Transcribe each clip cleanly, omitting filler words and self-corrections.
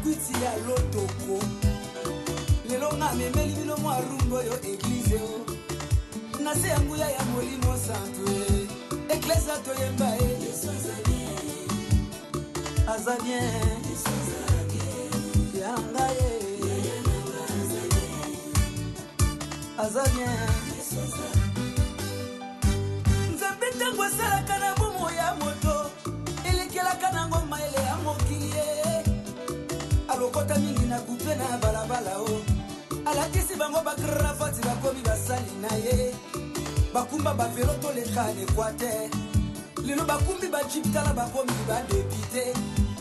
Kwiti ya lotoko. Lelo nga amemeli bino mwa rumba oyo eglize o. Na se ya nguya ya Molimo Santu e. Eklezia toyemba e. Aza bien. Ya ngai e. Aza bien. Nzambe ntango asalaka na bomoi ya moto elekelaka nango mayele ya mokili ye. Alokota mingi na coupe na balabala o. Alakisi bango bakravati bakomi basali na ye. Bakumba bavelo toleka na Equateur. Lelo bakumbi ba jeep tala bakomi ba député.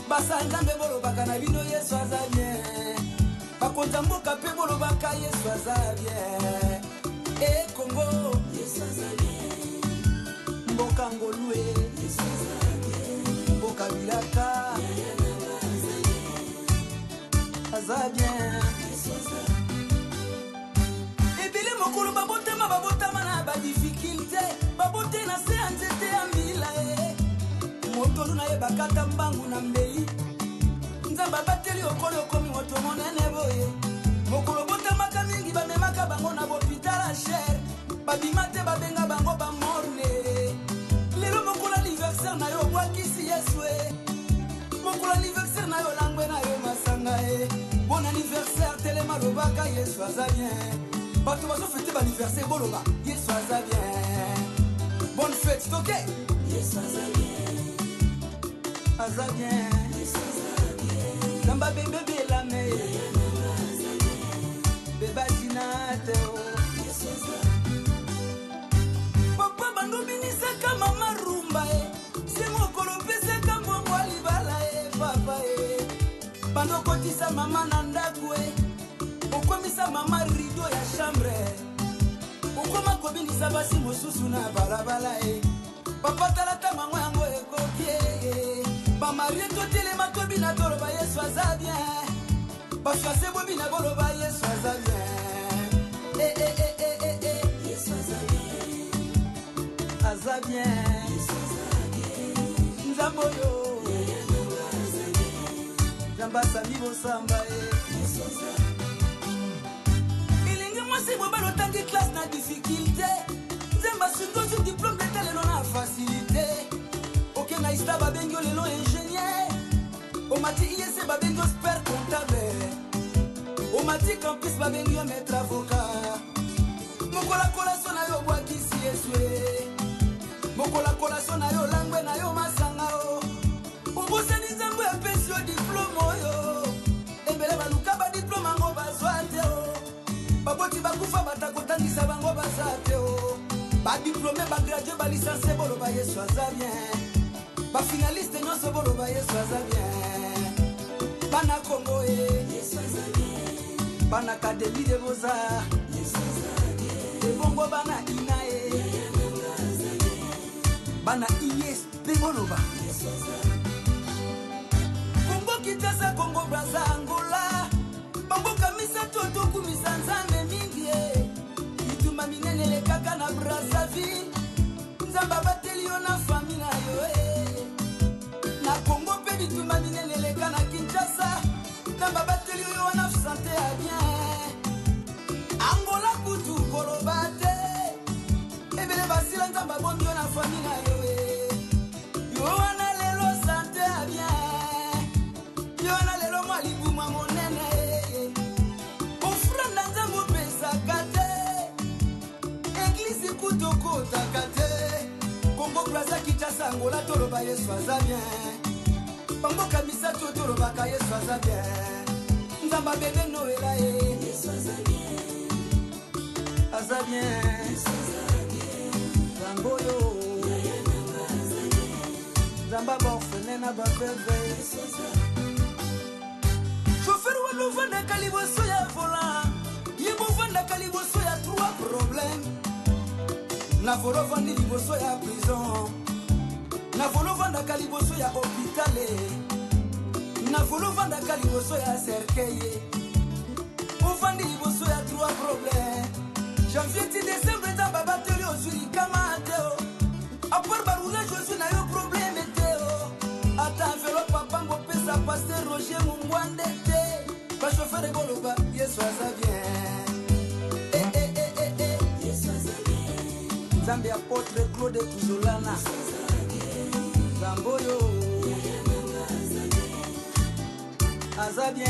Basa Nzambe bolobaka na bino Yesu aza bien. Bakonza mboka mpe bolobaka Yesu aza bien. E Congo Yesu aza bien. Mboka ngolu e Yesu aza bien. Mboka bilaka aza bien. Ebele mokolo babotama babotama na badifficulté, babote na se ya nzete ya mbila e. Motolu na ye bakata mbangu na mbeli. Nzambe abateli okolo okomi moto monene boye. Mokolo botamaka mingi bamemaka bango na bopital ya cher. Babima te babenga bango bamorne. Lelo mokolo anniversaire na yo obwakisi Yesu e. Mokolo anniversaire na yo langwe na yo masanga e. Bon anniversaire telema lobaka Yesu aza bien. Bato bazofete baanniversaire boloba Yesu aza bien. Bonne fête toke. Yesu aza bien. Aza bien. Nzambe bebe belame. Beba tina te o. Papa bando binisaka mama rumba e. Se mokolo pesaka mbongo ya libala e papa e. Bando kotisa mama na ndako e. Okomisa mama rideau ya chambre. Okoma kobinisa basi mosusu na balabala e. Papa tala ntango yango ekoki e. Bamarie totelema tobina toloba Yesu aza bien. Bafiancé bobina boloba Yesu aza bien. E, e, e, e, e, e. Yesu aza bien. Aza bien. Nzambe oyo. Nzambe asami bosamba e. Elingi mwasi mobali otangi classe na difficulté. Nzambe asungi ozwi diplôme d'état lelo na facilité. Oke na ISTA babengi yo lelo ingénieur. Omati ISC babengi yo expert comptable. Omati campus babengi yo maître avocat. Mokolo kolaso na yo obwakisi Yesu e. Mokolo kolaso na yo langwe na yo masanga o. Obosani Nzambe apesi yo diplôme oyo. Ebele baluka ba diplôme yango bazwa te o. Baboti bakufa bata kotangisa bango baza te o. Badiplôme bagradue balicencie boloba Yesu aza bien. Bafinaliste nyonso boloba Yesu aza bien. Bana Congo e. Bana Académie de Beaux-Arts. Ebongo bana INA e. Bana ISP boloba. Congo Kinshasa, Congo Brazza, Angola. Bamboka misato tokumisa Nzambe mingi e. Bitumba minene elekaka na Brazzaville. Nzambe abateli yo na famille na yo e. Na Congo mpe bitumba minene eleka na Kinshasa. Nzambe abateli yo wana santé ya bien. Angola kutu koloba te. Ebele basila Nzambe abombi yo na famille na yo e. Yo wana lelo santé ya bien. Yo wana lelo mwa libuma monene e. Ofrande Nzambe opesaka te. Eglise kutu okotaka te. Congo Brazza Kinshasa Angola toloba Yesu aza bien. Bamboka misato tolobaka Yesu aza bien. Nzambe abebe Noela e. Aza bien. Nzambe oyo. Nzambe abaorphelin na baveuve. Chauffeur wana ovandaka liboso ya volant. Ye bovandaka liboso ya trois problèmes. Na volant ovandi liboso ya prison. Na volant ovandaka liboso ya hôpital. Na volant ovandaka liboso ya cercueil. Ovandi liboso ya trois problèmes. Janvier ti décembre Nzambe abateli ozwi likama te o. À part baroulage ozwi na yo problème te o. Ata enveloppe papa ngopesa pasteur Roger Mungwande te. Bachauffeur boloba Yesu aza bien. Eh, eh, eh, eh, eh. Nzambe apôtre Claude Tuzolana, Nzambe oyo aza bien.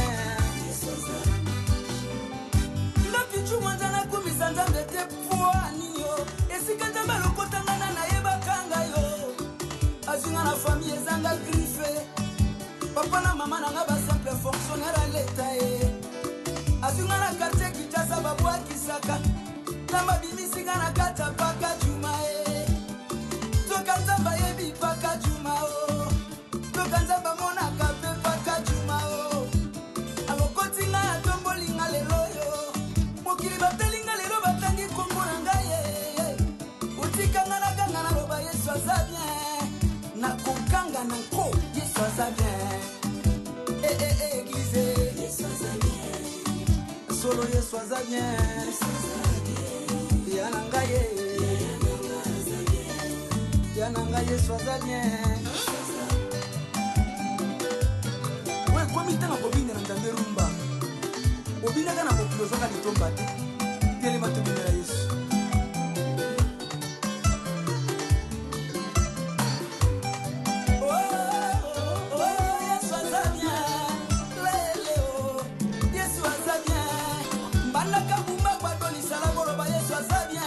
Nga Mwanza nakumisa Nzambe te pwa nini yo esika Nzambe alokotanga na nayebaka ngai yo azwinga na famille ezanga griffe, papa na mama na nga basimple fonctionnaire ya leta ye azwinga na quartier Kinshasa babwakisaka, Nzambe abimisinga na kati ya paka juma ye toka. Nzambe ayebi paka juma o toka, Nzambe amonaka mpe paka juma o alokoti ngai, atombolinga lelo oyo mokili batalinga lelo batangi kombo na ngai ye otikanga naganga naloba Yesu aza bien, nakokanga na nko Yesu aza bien. Eh, eh, eh, église solo Yesu aza bien ya na ngai ye ya na ngai Yesu aza bien. Oyo ekomi ntango kobina na Nzambe rumba, obinaka na mokili ozwaka litomba te. Telema tobinela Yesu. Oh, oh, oh, Yesu aza bien lele o Yesu aza bien mbandaka bumba gbadolisala boloba Yesu aza bien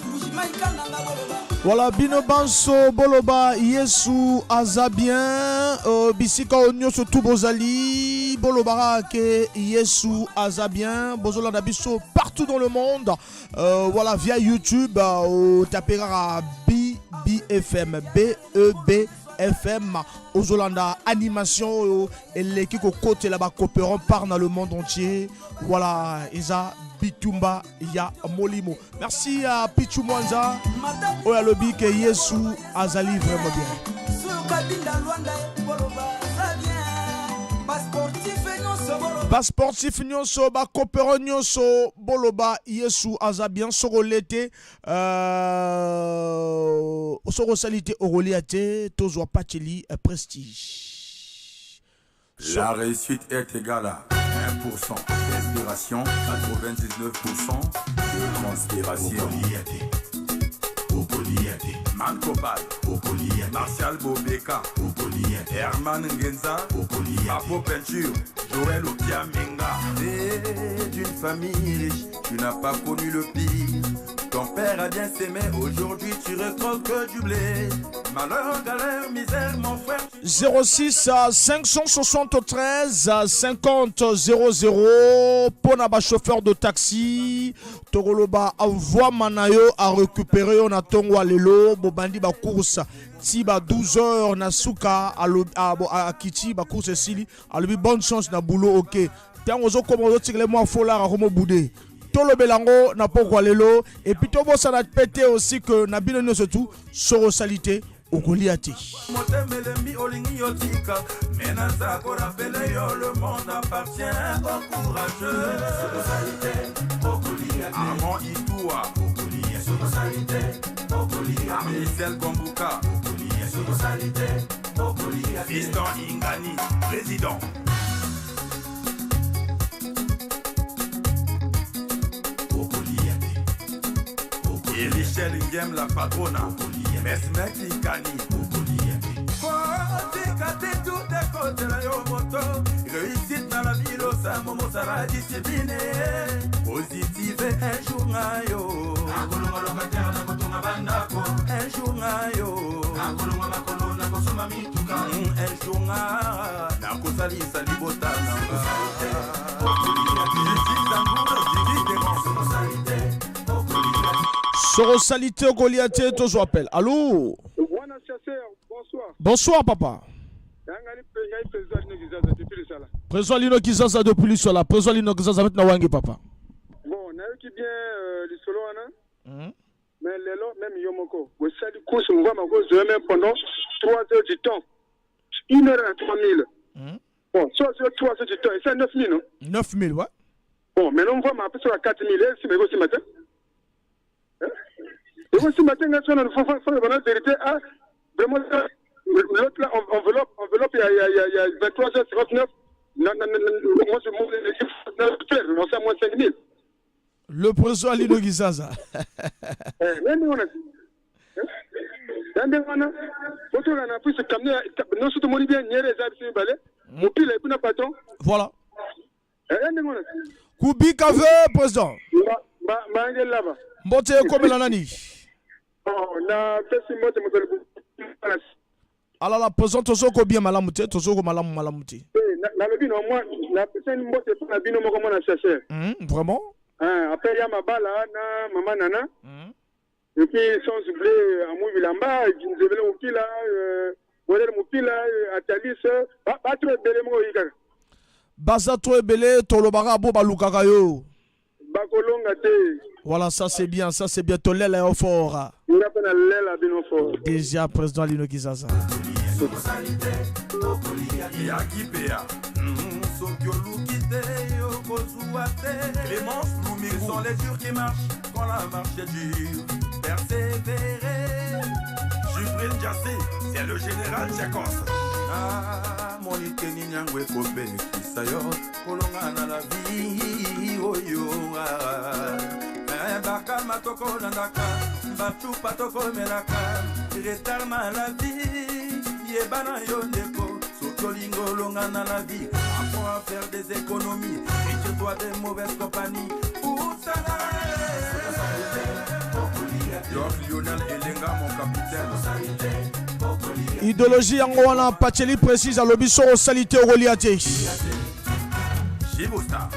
Mbujimai Kananga boloba. Voilà, bino banso boloba Yesu aza bien. Bisika oyo nyonso tu bozali, bolobaka ke Yesu aza bien. Bozolanda biso partout dans le monde, voilà, via YouTube, otape kaka BBFM, BEB FM, ozolanda animation oyo eleki kokotela bacoopérant par dans le monde entier. Voilà, eza bitumba ya molimo. Merci à Pichu Mwanza oyo alobi ke Yesu azali vraiment bien. Suyoka binda Lwanda boloba aza bien, basportif nyonso boloba. Basportif nyonso, bacoopérant nyonso, boloba Yesu aza bien. Soko ole te, soko osali te, okolia te. Tozwa Pacheli Prestige. La réussite est égale à 1% d'inspiration, 99% de transpiration. Mankopal, Martial Bobeka, Herman Ngenza, Papo Peinture, Joël Opiamenga. Né d'une famille riche, tu n'as pas connu le pire. Ton père a bien sémé, aujourd'hui tu récoltes que du blé. Malheur, galère, misère, mon frère. 06 573 50 00 mpona bachauffeur de taxi. Tokoloba envoi na yo a récupérer yo na ntongo ya lelo. Bobandi bacourse ti ba 12 heures na suka akiti, bacourse esili, alobi bonne chance na boulot. Ok, ntango ozokoma ozotikele mwa folar akomobude. Tolobela yango na pokwa lelo. Et puis tobosana pe te aussi que na bino nyonso tu, soko osali te, okolia te. Motema elembi, olingi yotika, me naza korappeler yo: le monde appartient au courageux. Armand Itua, Michel Kombuka, Fiston Ingani, président. Et Michel Ngem, la patrona. Mesmek Ikani. Kotika te, tout ekotela yo moto. Réussite na la vie, losambo, mosala, discipline positive. Un jour na yo, un jour na yo, un jour nga nakosalisa libota nanga. Soko osali te, okolia te. Tozwa appel. Allo? Bwana chasseur, bonsoir. Bonsoir, papa. Yangali ngai président Lino Kizaza depuis Lisala. Président Lino Kizaza depuis Lisala. Président Lino Kizaza, maintenant wangi papa. Bon, nayoki bien lisolo wana. Mais lelo même yo moko bosali course mvwama kozwa même pendant 3 heures du temps. Une heure à 3000. Bon, soit sur 3 heures du temps, et c'est 9000, non? 9000, ouais. Bon, maintenant mvwama apesaka 4000, esima ekosima te. Ekosima te ngai sona faut bana vérité. Ah, vraiment, l'autre là, enveloppe, enveloppe, il y a 23h59. Moi, je moins 5 000. Le président Alino Gizaza. Ndenge wana botoka na puise camion nyonso tomoni bien nyere eza biso mibale mopila epi na patron. Voilà. Ndenge wana. Kubika ve président. Mbange lava. Mbote ekomela nani? Napesi mbote moto. Alala président, tozoko bien malamu te, tozoko malamu malamu te. Nalobi na mwa napesani mbote mpo na bino moko mwana chasseur. Vraiment? Après ya mabala na mama nana. Et puis sans oublier Amou Bilamba, Nzebele Mopila, Modèle Mopila, Atalis, bato ebele moko oyi kaka. Baza to ebele, tolobaka bo balukaka yo. Bakolonga te. Voilà, ça c'est bien, ça c'est bien. Tolela yo fort. Nga mpe nalela bino fort. Déjà président Lino Kizaza. Yakipea soki oluki te okozwa te. Clémence Lumingu, ce sont les durs qui marchent quand la marche est dure. Persévérer. Jubril Djassé, c'est le général Jacobs. Ah, monike nini yango ekopekisa yo kolonga na la vie oyo. Bakama tokolandaka bacupa tokomelaka retard na la vie yeba na yo ndeko soki olingi olonga na la vie, apprends à faire des économies, retire-toi des mauvaises compagnies. Usala York Lionel Elenga, mon capitaine. Idéologie yango wana Pacheli précise alobi soko osali te okolia te. Jibosta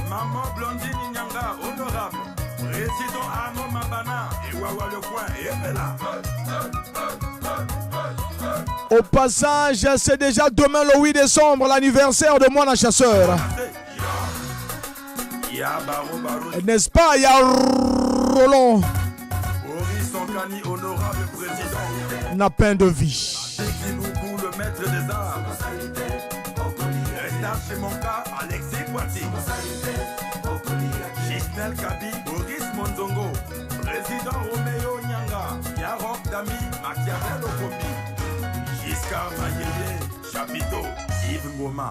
Maman Blondine Nyanga, honorable Président Arnaud Mabana et Wawa Le Coin et Bella. Au passage, c'est déjà demain le 8 décembre, l'anniversaire de Mwana Chasseur. Ya Baro Baro. N'est-ce pas, il y a Roland. Boris Sankani, honorable président. N'a peine de vie. Kiloukou, le maître des arts. Resta chez mon cas, Alexis Poiti. Gisnel Kabi, Boris Monzongo. Président Roméo Nyanga. Yarok Dami, Machiavel Okopi. Giscard Mayeye, Chapiteau, Yves Ngoma.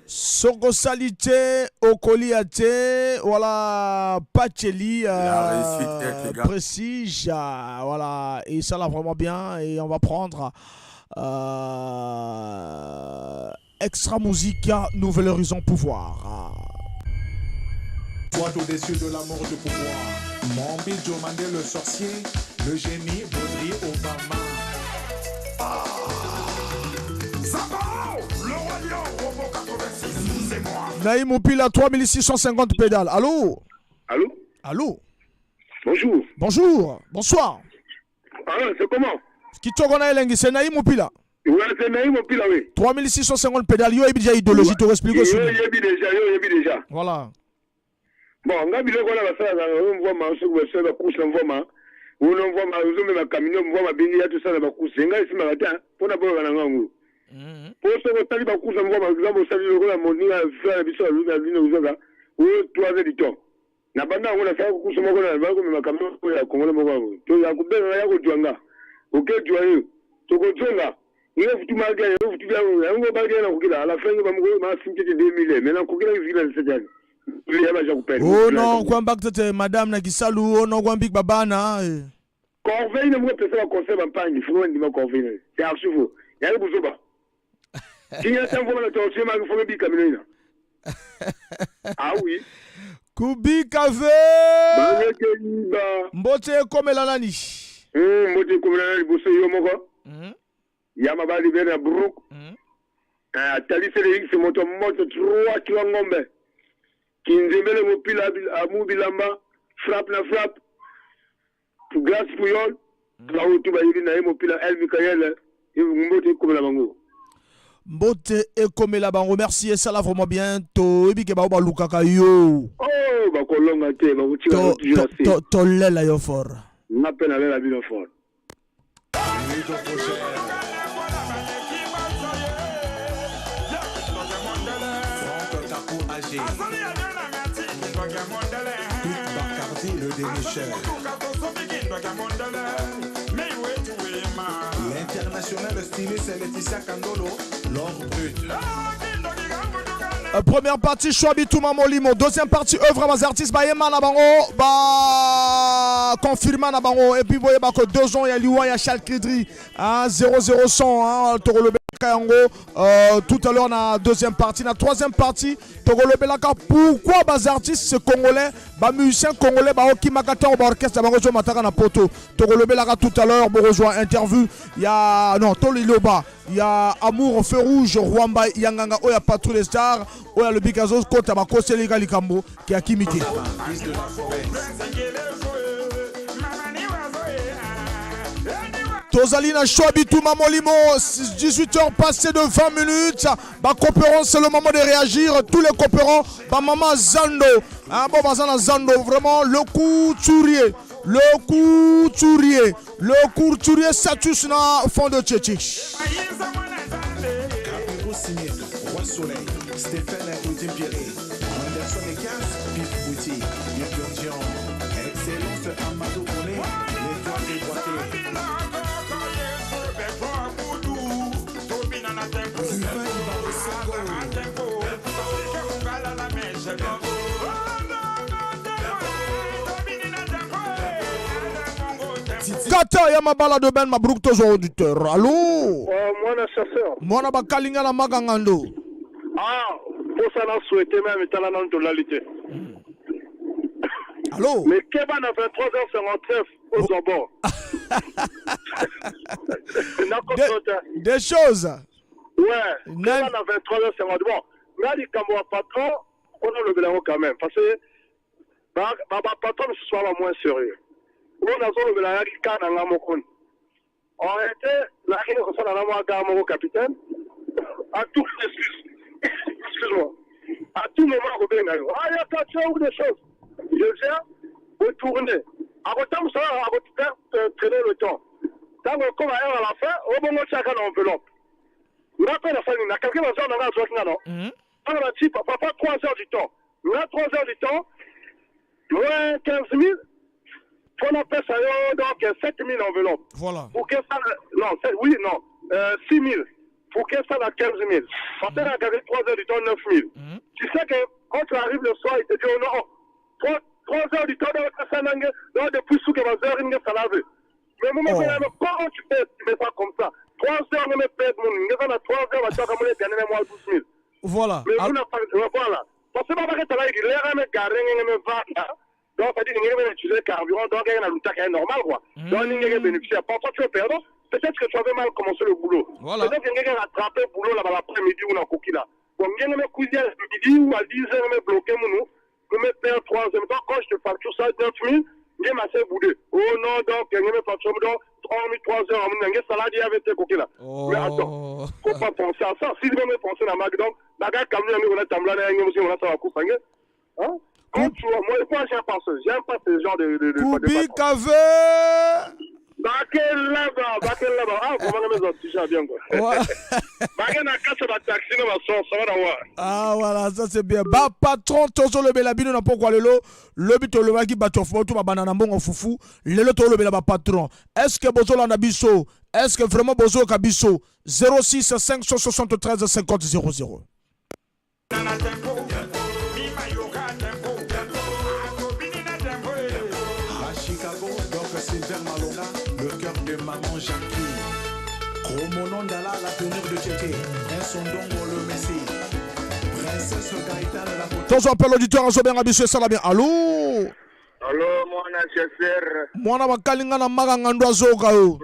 Soko osali te okolia te. Voilà, Pacheli La réussite est égale. précise, voilà, et ça l'a vraiment bien. Et on va prendre Extra Musica, Nouvel Horizon Pouvoir. Toi au-dessus de la mort du pouvoir. Mombi Diomandé le sorcier, le génie Baudry Obama. Zabao, le roi lion, robot 86, c'est moi. Naïm Moupila, 3650 pédales. Allô? Allô? Allô? Bonjour. Bonjour, bonsoir. Ah, c'est comment? Kitoko na elengi, c'est Naïm Moupila. Ouais, c'est Naïm Moupila, oui. 3650 pédales, yo yebi déjà idéologie, tu expliques aussi. Yo yebi déjà, yo yebi déjà. Voilà. Bon, nga biloko wana basalaka oyo mvwama soki basala bacourse na mvwama oyo mvwama ozomema camion mvwama abengi ya tosala bacourse ngai esimbaka te mpona boyoka na ngango po soki osali bacourse na mvwama, exemple osali lokola moninga frère na biso aluna ozaka oyo 3 heures du temps na banda yango nasalaka course moko na baki komema camion oyo ya Congolais moko yango to ya kobenga ya kozwa nga oke jwa yo tokozonga nge futu maki yango futu yango baki na kokila à la fin nge basimbi tete 2000 mais na kokila vikila 7 Oh non, kwamba tete madame na kisalu, oh non kwambi babana. Corveille na moko pesa baconseil bampangi fo ndima corveille, c'est archi faux, yali buzoba kinga ta mvoma na torture maki fo bika mino ina. Ah oui. Kubika ve. Bangekeiba. Mbote ekomela nani? Mbote ekomela na liboso yo moko. Ya mabali bene na Brook. Atalisele X moto moto 3 kilo ngombe. Kinzembele mopila amu bilamba frappe na frappe. Grâce Puyol. Baotu bayebi na ye mopila El Mikael mbote ekomela bango. Mbote ekomela bango, merci, esala vraiment bien. Toyebi ke bao balukaka yo. Oh, bakolonga te, bakotika toujours na se. Tolela yo fort. Nga mpe nalela bino fort. Ludo Roger. Franck Takou AG. Pic Bacardi, le dénicheur. L'international styliste Laetitia Kandolo, l'or brut. Première partie, Chouabi Touma Molimo. Deuxième partie, œuvre à artistes, bayema na bango, ba confirma na bango. Et puis, voyez, bah, que 2 ans, il y a Liwa, il y a Charles Kidri, hein, 0 0 100, hein, Torolobelaka yango. Tout à l'heure, na deuxième partie. Na troisième partie, Torolobelaka, pourquoi ba artistes congolais, ba musiciens congolais, ba okimaka ta ba orchestre, ba rejoint mataka na poto. Torolobelaka tout à l'heure, bon rejoint interview. Il y a, non, Toliloba, il y a Amour Feu Rouge, Rwamba, Yanganga, Oya Patrouille des Stars, Oya le Bikazo, Kota, Bakoseli Likambo, qui a Kimite. Fils de la forêt. Tozali na Chouabi Molimo, 18h passées de 20 minutes. Ba coopérants, c'est le moment de réagir. Tous les coopérants, ba maman Zando. Hein, bon, bazana Zando, vraiment, le couturier. Le couturier. Le couturier Satus na fond de Tchétché. Capiro Simik, Roi Soleil, Stéphane Pierre, Anderson Ekas, Pif Bouti, Dion, Excellence Amadou Koné, l'étoile des Boités. Sylvain Ibarosoko. Kata ya mabala de Ben Mabrouk tozo auditeur. Allô? Mwana chasseur. Mwana bakalinga na magangando. Ah, mposa na souhaite même tala nanu tolali te. Allô? Mais keba na 23h59 ozwa bord. Nakoso te. Des choses. Ouais, keba na 23h50. Bon, nga likambo ya patron mpona olobela yango quand même, parce que bapatron mosusu baba moins sérieux. Oyo nazolobela yaki ka na nga moko. En réalité, nakende kosala na mwa gars moko capitaine à tout, excuse, excuse-moi, à tout moment akobenga yo: ah, yaka, tu as ou des choses. Je viens retourner, akotambusa, akofaire traîner le temps. Ntango ekoma heure à la fin, obongo tiaka na enveloppe. Nga mpe nasali na calcul baheures na nga azwaki nga no. Ntango nati papa 3 heures du temps, nga 3 heures du temps moins 15 000, faut napesa yo donc 7 000 enveloppe. Voilà. Pour que ça, non, oui, non, 6 000 pour que ça na 15 000, parce que na calculé 3 heures du temps, 9 000. Tu sais que quand tu arrives le soir, il te dit: oh non, 3, 3 heures du temps, donc ça nange donc depuis souke ba heures nge salave. Mais moi, Oh. mais comment tu fais, tu mets ça comme ça, 3 heures ne me pète mon nge na 3 heures ba taka mo le gagner moi 12 000. Voilà. Mais vous n'avez pas, voilà. Parce que baba que t'as l'air me garer me va. Donc ça dit que me utiliser carburant, donc il y a le est normal quoi. Donc il y a bénéficiaire. Parfois tu es perdant, peut-être que tu avais mal commencé le boulot. Voilà. Peut-être que tu as rattrapé le boulot là-bas l'après-midi ou la coquille là. Bon, il y a cuisine à midi ou à 10 heures me bloqué mon nous me perd 3 heures. Donc quand je te facture ça 9 000, il m'a fait bouder. Oh non, donc il me facture donc 3 3 heures, il y a salade avec tes coquilles là. Mais attends, faut pas penser à ça. Si je veux me penser à Mac, donc, baga camion, on a tambla, on a ça va couper. Hein? Quand tu vois, moi, moi, j'aime pas ça. J'aime pas ce genre de Kubi patron. Kave. Bakelaba, bakelaba. Ah, vraiment, mes autres, bien, quoi. Ouais. Bake na kasa ba taxi na ba son, ça va na wa. Ah voilà, ça c'est bien. Ba patron tozolobela bino na pokwa lelo, lobi tolobaki bato ya fufu to babanda na mbongo fufu, lelo tolobela ba patron. Est-ce que bozolanda biso? Est-ce que vraiment bozoyoka biso? 06 573 50 00. À Chicago, donc Sylvain Malonga, le cœur de maman Jackie. Chromonon Dala, la tournure de Tchétché. Un sondongo, le Messi. Princesse Gaëtan, la côte. Tozo appel auditeur azobenga biso esala bien. Allô? Alo, mwana chasseur. Mwana bakalinga na makanga ndo azoyoka yo.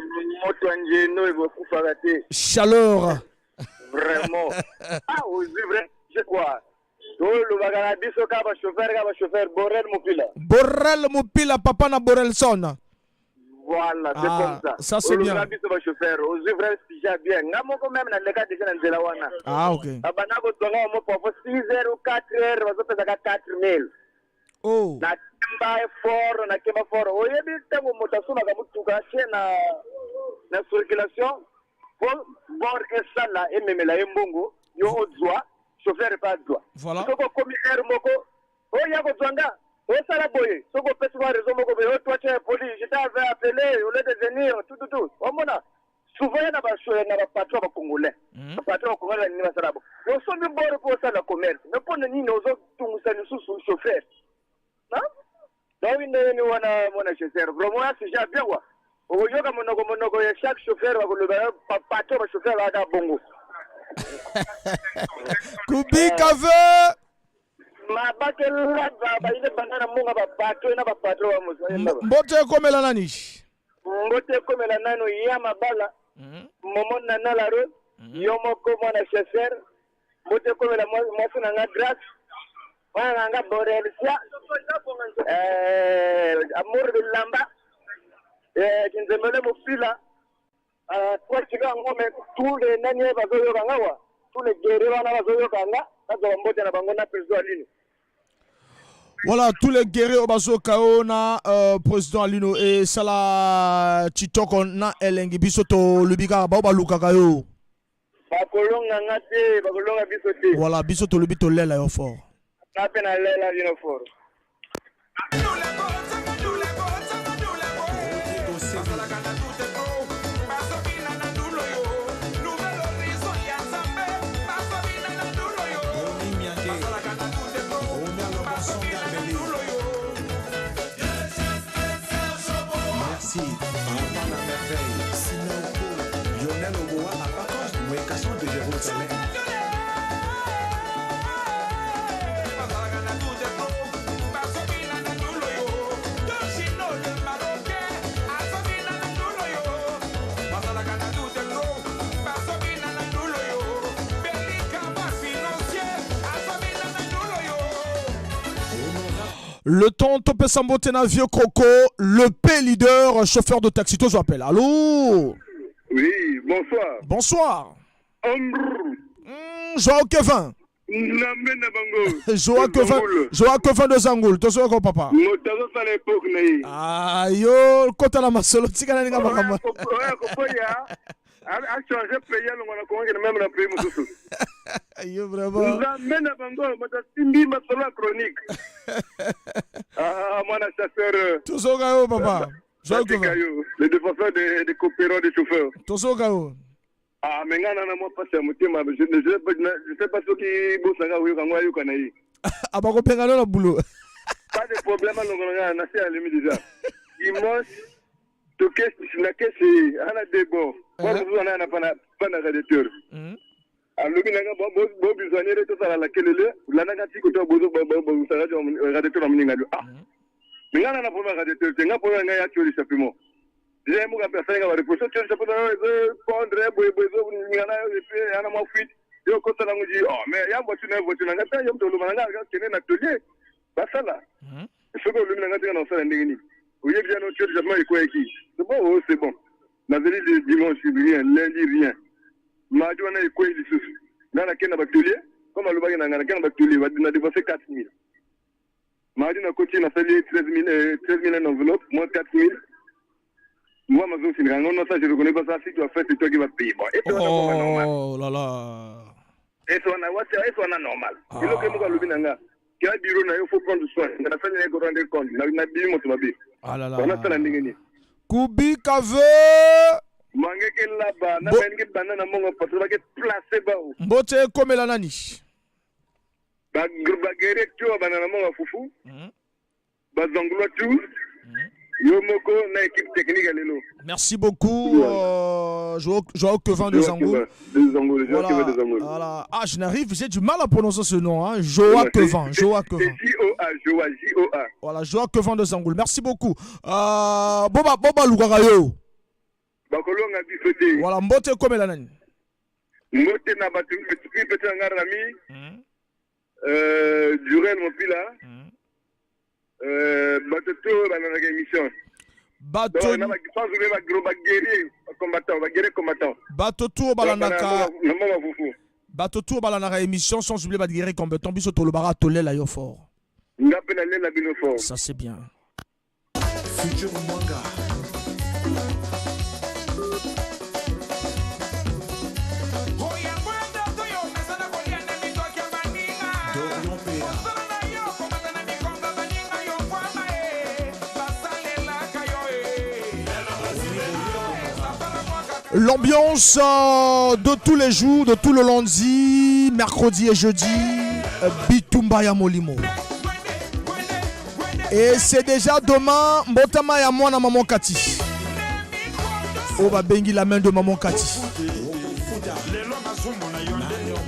Moto ya njeno ekokufaka te. Chaleur. Vraiment, ah, ozwi vrai, c'est quoi, tolobaka na biso kaka bachauffeur, kaka bachauffeur. Borel Mopila. Borel Mopila, papa na Borelson. Voilà, c'est Ah, comme ça. ça, c'est bien. Olobaka biso bachauffeur, ozwi vrai sujet bien. Nga moko même naleka déjà na nzela wana. Ah ok. Babanda kozwanga mo parfois 6 heures ou 4 heures, bazopesaka 4000. Oh. Nakemba fort, nakemba fort. Oyebi ntango moto asomaka motuka atie na circulation po bord esala ememela ye mbongo, yo ozwa, chauffeur epe azwa. Voilà. Soki okomi heure moko oya kozwa nga, osala boye, soki opesi mwa raison moko boye: oh, toi tu es impoli, je t'avais appelé au lieu de venir, tout tout tout. Omona Souvent ya na bapatron ya bacongolais, bapatron ya bacongolais balingi basala bo osombi bord mpo osala commerce, mais mpo na nini ozotungisa lisusu chauffeur? Donc ndenge ni wana, mwana chauffeur, vraiment ya sujet ya bien quoi. Okoyoka monoko monoko ya chaque chauffeur bakoloba bapatron, bachauffeur bakaka bongo. Kubika ve Mabakela bayine banda na monga bapatron na bapatron bamoso. Mbote ekomela nani? Mbote ekomela nano ya mabala momo nana la rose, yo moko mwana chauffeur. Mbote ekomela mwasi na nga Grâce, mwana na nga Borelsia, Amour Bilamba, Kinzembele Mopila, trois kilo yango. Mais tous les nani bazoyoka nga wa, tous les guerriers wana bazoyoka nga, bazwa mbote na bango na président Alino. Voilà, tous les guerriers oyo bazoka oyo na président Alino, esala kitoko na elengi. Biso tolobi kaka bao balukaka yo. Bakolonga nga te, bakolonga biso te. Voilà, biso tolobi tolela yo fort. Nga mpe nalela bino fort. Merci. Papa la merveille. Sinaoko. Lionel Oboa à Pacoste, Mouekasson de Jérusalem. Le temps topesa mbote na vieux Croco, le P leader, chauffeur de taxi. Tozo appel. Allô? Oui, bonsoir. Bonsoir. Ombrr. Joao Kevin. Nzambe na bango. Joao Kevin, Joao Kevin de Zangoul. Tozo ko papa. Moto azosala époque na ye. Ah yo, kota na masolo, tika na ninga makambo. Oya koboya achange pays, alongwa na Kongo, akende même na pays mosusu. Yo vraiment. Nzambe na bango, moto asimbi masolo ya chronique. Ah, mwana chasseur. Tozoka yo papa. Joao Batika Kevin. Yo le défenseur des coopérants, des chauffeurs. Tozoka yo. Ah, mais nga na mwa mpasi ya motema, je sais pas soki bosanga koyoka ngo, ayoka na ye. Abakopenga no na boulot. Pas de problème, alongola nga na se alemi déjà. Dimanche toke na kese ana debo bord mosusu wana na pana radiateur. Alobi nanga bobizwaniere tosala la kelele, landaka ti koto bozosaka radiateur na moninga. Ah, mais nga na problème ya radiateur te. Nga problème ngai ya tuyau d'échappement. Déjà moko ape asalinga bareproche, tuyau d'échappement ezopondre boye boye, ezoninga na et puis yana mwa fuite, yo okosala ngo ji. Oh, mais ya voiture na ye, voiture na nga te. Yo moto oloba na nga kende na atelier basala. Soki olobi na nga tika na kosala ndenge nini? Oyebi ya no tuyau d'échappement ekweyaki. C'est bon, oh, c'est bon. Nazali dimanche rien, lundi rien, mardi wana ekwei lisusu. Nga nakende na batelier comme alobaki na nga. Nakende na batelier, na dépense 4000. Mardi nakoti, nasali 13 000, 13 000 en enveloppe moins 4 000. Moi mazosindika ngo, non, ça je reconnais pas ça. Si tu as fait, c'est toi qui vas payer. Bon, et wana koma normal. Oh là là. Ese wana wasi, ese wana normal. Eloko moko alobi na nga kia bureau na yo, faut prendre soin. Nga nasali na ye rendre compte na bimi moto mabe. Ah là là. Wana sala ndenge nini? Kubika ve Mangeke laba na baningi banda na mongo patro bake place bao. Mbote ekomela nani? Baguerrier tu banda na mongo fufu, bazangulwa tu, yo moko na équipe technique ya lelo. Merci beaucoup, Joao Kevin de Zangoul. De Zangoul, Joao Voilà, Kevin de Zangoul. Voilà. Ah, je n'arrive, j'ai du mal à prononcer ce nom. Hein. Joao Kevin, Joao Kevin. C'est J-O-A, Joa, J-O-A. Voilà, Joao Kevin de Zangoul. Merci beaucoup. Boba, Boba Lugarayo. Bakolonga biso te. Voilà, mbote ekomela nani? Mbote na bato pete na nga Rami, Durel Mopila, bato to oyo balandaka émission. Bato Donc, sans oublier bagros baguerrier combattant, baguerrier combattant. Bato tu oyo balandaka na mama fufu. Bato tu oyo balandaka émission, sans oublier baguerrier combattant, biso tolobaka tolela yo fort. Nga mpe nalela bino fort. Ça c'est bien. Futur Mwanga. Dorion PA. L'ambiance de tous les jours, de tout le lundi, mercredi et jeudi, Bitumba ya Molimo. Et c'est déjà demain, Mbotama ya mwana maman Kati. Oba bengi la main de maman Kati.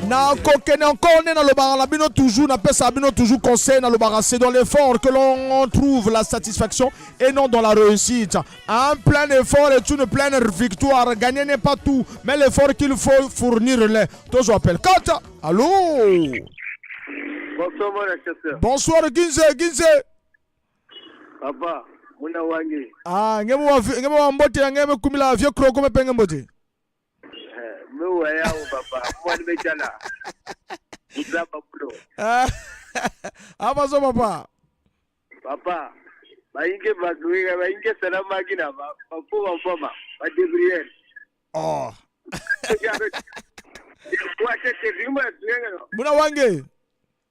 Nakokende encore nde nalobaka na bino toujours, napesaka bino toujours conseil, nalobaka: c'est dans l'effort que l'on trouve la satisfaction et non dans la réussite. Un plein effort est une pleine victoire. Gagner n'est pas tout, mais l'effort qu'il faut fournir les tozo appel kata. Allô? Bonsoir, mon chasseur. Bonsoir, Ginze Ginze. Papa, muna wangi. Ah, ngemo wa ngemo wa mbote ya ngeme kumila vieux croco me penge mbote. Me waya o papa, mwani mechala. Muzaba bulo. Ah, abazo papa. Papa, bayinge bakuinga, bayinge salama kina, ba ba foma, ba debrier. Oh. Muna wange.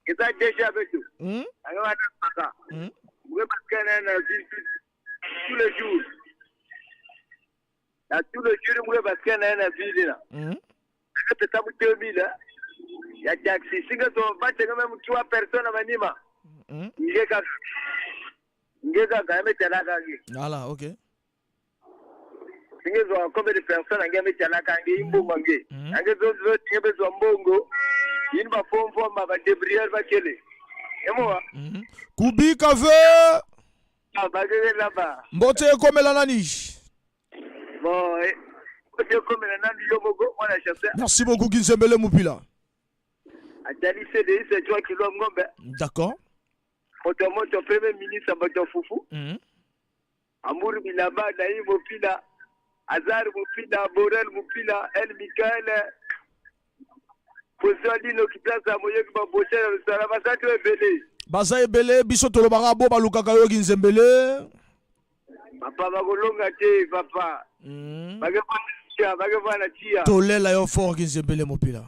Eza déjà beto. Anga wana paka. Mwe bakana na tous les jours. Na tous les jours mwe bakana na ville na. Pesa mu 2000 ya taxi. Singa so batenga même 3 personnes manima. Ngeka ngeka kame talaka nge. Voilà, OK. Singa zo combien de personnes nge me talaka nge imbongo nge. Ange zo zo tinge bezo mbongo. Yini ba fom fom ba debrier ba kele. Emoa. Kubika ve. Ah, bageke là-bas. Mbote ekomela nani? Bon, mbote ekomela nani yo moko mwana chasseur. Merci beaucoup, Ginzembele Mupila. Atali CDI c'est toi qui l'homme ngombe. D'accord. Moto moto premier ministre moto fufu. Amour Bilaba, Naïm Mopila, Azar Mopila, Borel Mopila, El Michael, Position Lino Kitasa, Moyoki Babochel, Sala Basato ebele. Baza ebele, biso tolobaka bo balukaka yo Ginzembele. Papa bakolonga te papa. Bakefana tia, bakefana tia. Tolela yo fort, Ginzembele Mopila.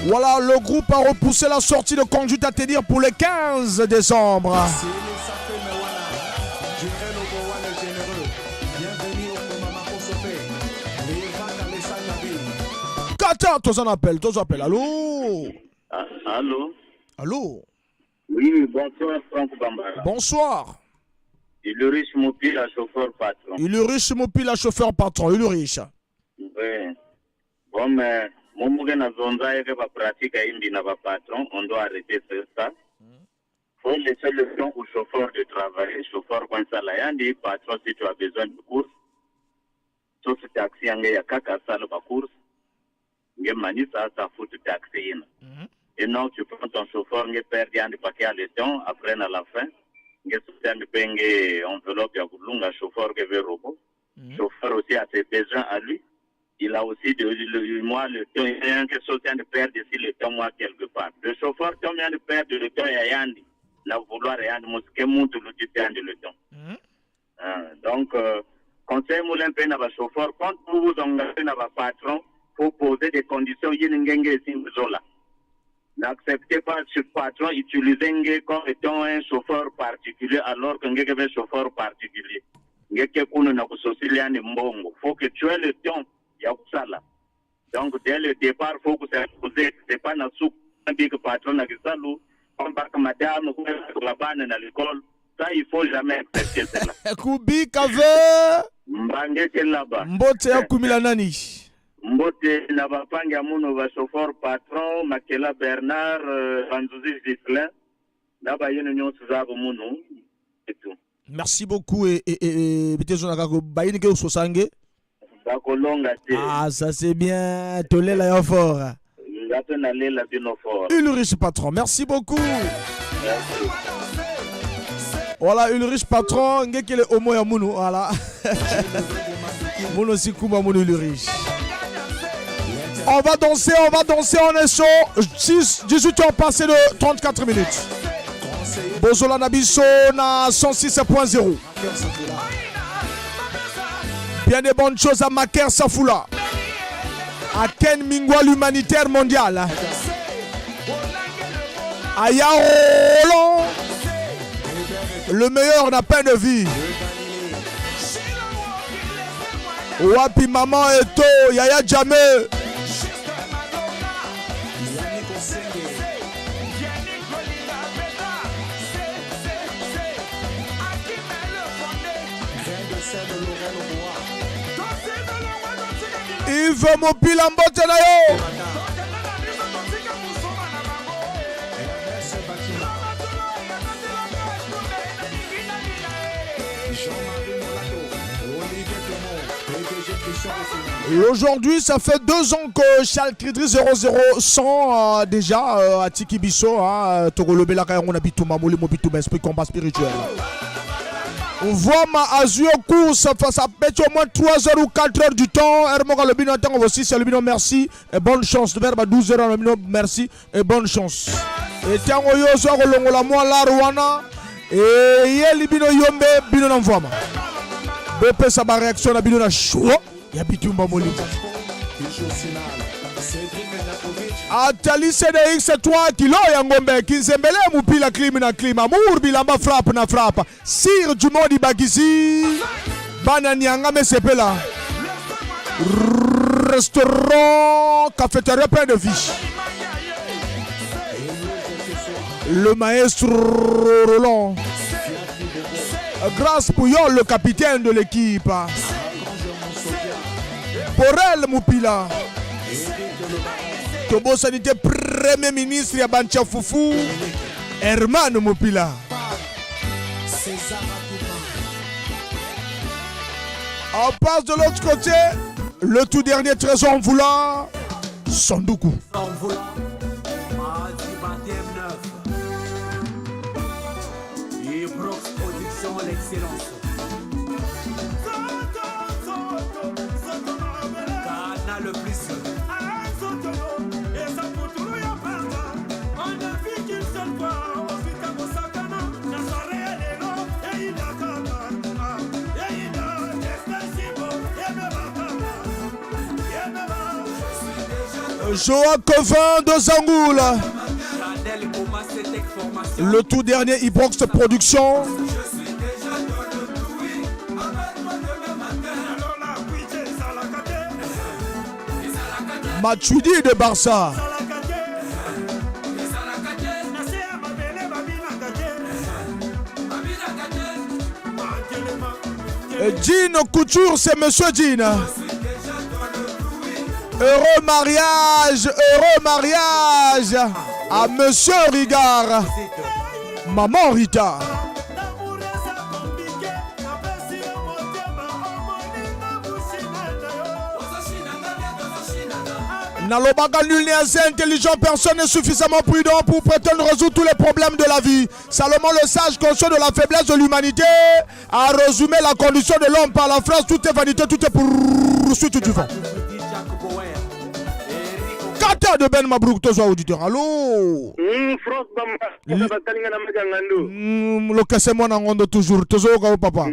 Voilà, le groupe a repoussé la sortie de Conduite à tenir pour le 15 décembre. Kata, tous en appel, tous appel. Allô? Ah, allô? Allô? Oui, bonsoir Franck Bambara. Bonsoir. Ulrich Mopila, chauffeur patron. Ulrich Mopila, chauffeur patron. Ulrich. Oui. Bon, mais mon na zonza et va pratique indi na ba patron, on doit arrêter ça. Faut laisser le temps au chauffeur de travailler. Chauffeur quand ça la yandi, patron si tu as besoin de course. Sauf taxi ange ya kaka sala ba course. Nge manisa sa foot taxi ina. Et non, tu prends ton chauffeur, nge perd yandi paquet à le temps, après à la fin. Nge soutien penge enveloppe ya kulunga chauffeur que veut robot. Chauffeur aussi a ses besoins à lui. Il a aussi de, le, moi le temps, il y a quelque chose de perdre ici le temps moi quelque part. Le chauffeur temps vient de perdre le temps ya yandi. Na vouloir yandi moske muntu le dit le temps. Ah, donc conseil moulin pe na ba chauffeur, quand vous vous engagez na ba patron, faut poser des conditions yini ngenge zola. N'acceptez pas ce patron utiliser nge comme étant un chauffeur particulier alors que nge un chauffeur particulier. Nge ke kuno na kusosilia ni mbongo. Faut que tu aies le temps ya kusala. Donc dès le départ faut que ça pose, c'est pas na sou que patron na kisalu, on va que madame ou la bana na l'école. Ça il faut jamais accepter cela. Kubika ve. Mbange ke là-bas. Mbote ya kumila nani? Mbote na bapangi ya muno ba chauffeur patron Makela Bernard, Banzuzi Gislain na bayene nyonso zabo munu et tout. Merci beaucoup et peut-être on a bayini ke sosange. Bakolonga te. Ah, ça c'est bien, tolela yo fort. Ngato na lela bino fort. Ulrich patron, merci beaucoup. Merci. Voilà, Ulrich patron, ngekele omo ya munu, voilà. Munu sikuma munu Ulrich. On va danser, on va danser, on est chaud. 6, 18h passées de 34 minutes. Bozola Nabiso na 106.0. Bien des bonnes choses à Maker Safoula. À Ken Mingwa, l'humanitaire mondial. Aya Roland. Le meilleur n'a pas de vie. Wapi maman Eto, Yaya Jamé. Yves Mopila mbote na yo. Aujourd'hui, ça fait deux ans que Charles Cridri 00 100 déjà à Tikibiso, hein, Togolobelaka, on habite tout Mamouli, Mobitou, esprit combat spirituel. On voit ma Azur course, ça fait au moins 3 heures ou 4 heures du temps. Hermoga le bino, attends, aussi, c'est le bino, merci et bonne chance. Vers 12 heures, le bino, merci et bonne chance. Et tiens, oyo, soir, longola, moi, la Rwanda. Et yeli bino yombe, bino n'envoie. Bopesa ba réaction na bino na chaud. Ya bitumba molimo. Atali CDX 3 kilo ya ngombe kinzembele mupila klimi na klima amour bilamba frappe na frappe Sir du monde ibakisi bana nianga mesepela restaurant cafétéria plein de vie le maestro Roland Grâce Pouyol, le capitaine de l'équipe. Borel Mupila. Tobo Sanité, premier ministre ya Bancha Fufu. Herman Mupila. On passe de l'autre côté. Le tout dernier trésor en voulant. Sandoukou. Production, l'excellence. le plus. Joa Covin de Zangoul. Le tout dernier Ibrox Production. Matuidi de Barça. Jean Couture, c'est Monsieur Jean. Heureux mariage, heureux mariage à Monsieur Rigard, Maman Rita. Nalobaka nul n'est assez intelligent, personne n'est suffisamment prudent pour prétendre résoudre tous les problèmes de la vie. Salomon le sage, conscient de la faiblesse de l'humanité, a résumé la condition de l'homme par la phrase tout est vanité, tout est poursuite du vent. Kata de Ben Mabrouk, tozo auditeur. Allô? France Bamba, batalinga na magangando. Lokase mwana ngondo toujours, tozo kao papa.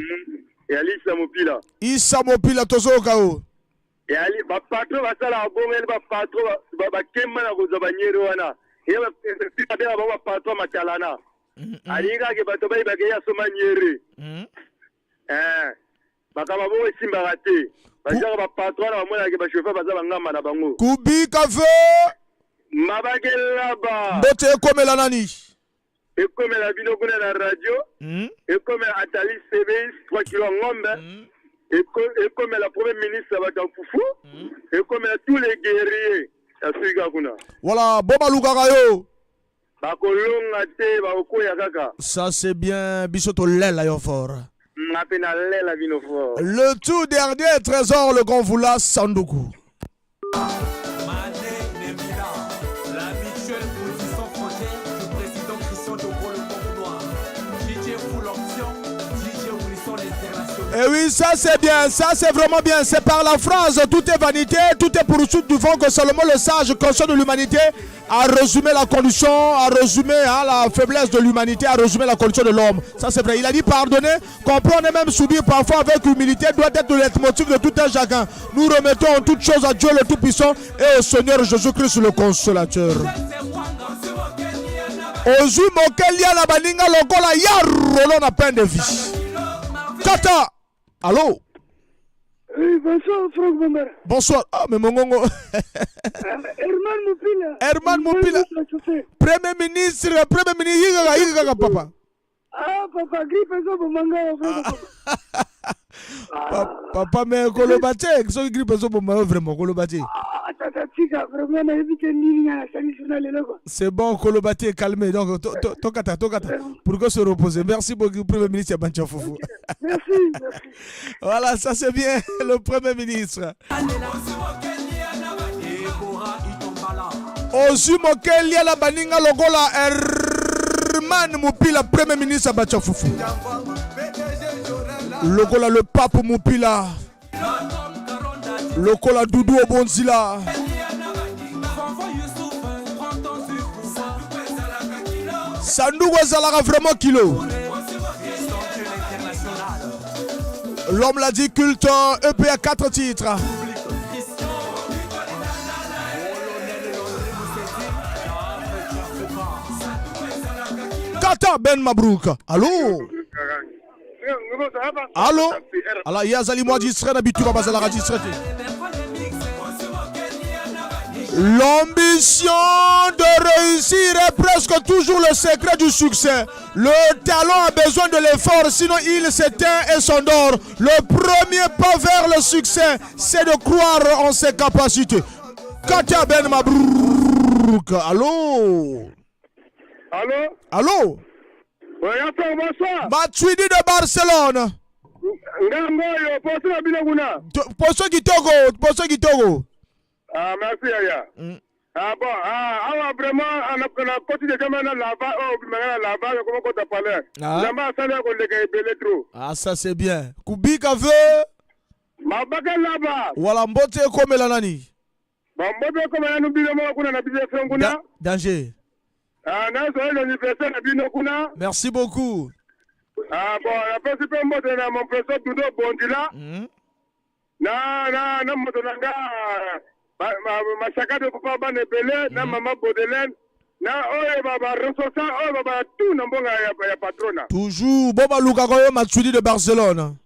Yali Issa Mopila. Issa Mopila tozo kao. Yali ba patron basala bongo yali ba patron ba kemba na kozwa banyere wana. Ye ba ba ba patron matalana. Alinga ke bato ba ibake ya soma nyere. Bakaba bongo esimbaka te. Bazaka ba patron na bamona ke ba chauffeur baza bangamba na bango. Kubika fe. Mabakela ba. Mbote ekomela nani? Ekomela bino kuna na radio. Ekomela Atali CBI 3 kilo ngombe. Ekomela premier ministre bato fufu. Ekomela tous les guerriers ya Afrika kuna. Voilà, boba lukaka yo. Bakolonga te bakokoya kaka. Ça c'est bien, biso to lela yo fort. Ngape na lela bino fort. Le tout dernier trésor, le grand Voula Sandoukou. Mané Nemila, l'habituel position frontière du président Christian Dogo le Congo Noir. DJ Full Option, DJ Wilson l'international. Eh oui, ça c'est bien, ça c'est vraiment bien. C'est par la phrase tout est vanité, tout est poursuite du vent que Salomon le sage, conscient de l'humanité, a résumé la condition, a résumé hein, la faiblesse de l'humanité, a résumé la condition de l'homme. Ça c'est vrai. Il a dit pardonner, comprendre et même subir parfois avec humilité doit être le leitmotiv de tout un chacun. Nous remettons en toutes choses à Dieu le Tout-Puissant et au Seigneur Jésus-Christ le Consolateur. Ozwi moke lia na baninga lokola ya rolo na pain de vie. Kata. Allô? Oui, bonsoir Franck Bombara. Bonsoir. Ah, mais mongongo. Herman Mupila. Herman Mupila. Premier ministre, premier ministre, yikaka, yikaka papa. Ah, papa, grippe ezoboma ngai, Franck Bombara. Papa, mais koloba te, soki grippe ezoboma yo vraiment koloba te. Ah, tata tika, vraiment nayebi te nini nga nasali journal lelo quoi. C'est bon, koloba te, calme. Donc, tokata, tokata. Pour que se reposer. Merci beaucoup, Premier ministre Yabancha Fufu. Merci, merci. Voilà, ça c'est bien, le Premier ministre. Ozwi moke lia na baninga lokola Herman Mupila, Premier ministre ya Bacha Fufu. Lokola le pape Mupila. Lokola Doudou Obonzila. Sanduku ezalaka vraiment kilo. L'homme l'a dit, culte, EP à 4 titres. Kata Ben Mabrouk. Allô? Allô? Alors, il y a Zali moi distrait na bituba bazalaka distrait te. L'ambition de réussir est presque toujours le secret du succès. Le talent a besoin de l'effort, sinon il s'éteint et s'endort. Le premier pas vers le succès, c'est de croire en ses capacités. Katia Ben Mabrouk. Allô? Allô? Allô? Oui, attends, bonsoir. Matuidi de Barcelone. Ngambo yo, poso na bino kuna. Poso kitoko, poso kitoko. Ah, merci yaya. Ah bon, ah, awa vraiment na koti déjà na lava, oh, na lava, comment kota palais. Ah. Nzambe asali ya koleka ebele trop. Ah, ça c'est bien. Kubika veut. Mabaka laba. Wala mbote ekomela nani? Ba mbote ekomela nanu bino moko kuna na biso FM kuna. Danger. Ah, na joyeux anniversaire na bino kuna. Merci beaucoup. Ah bon, napesi mpe mbote na mon professeur Dudo Bondila. Na na na moto na nga Machaka de papa bana ebele na mama Baudelaine na oyo ba ba ressortissants oyo ba ba tout na mbonga ya patrona. Toujours bo balukaka yo Matuidi de Barcelone.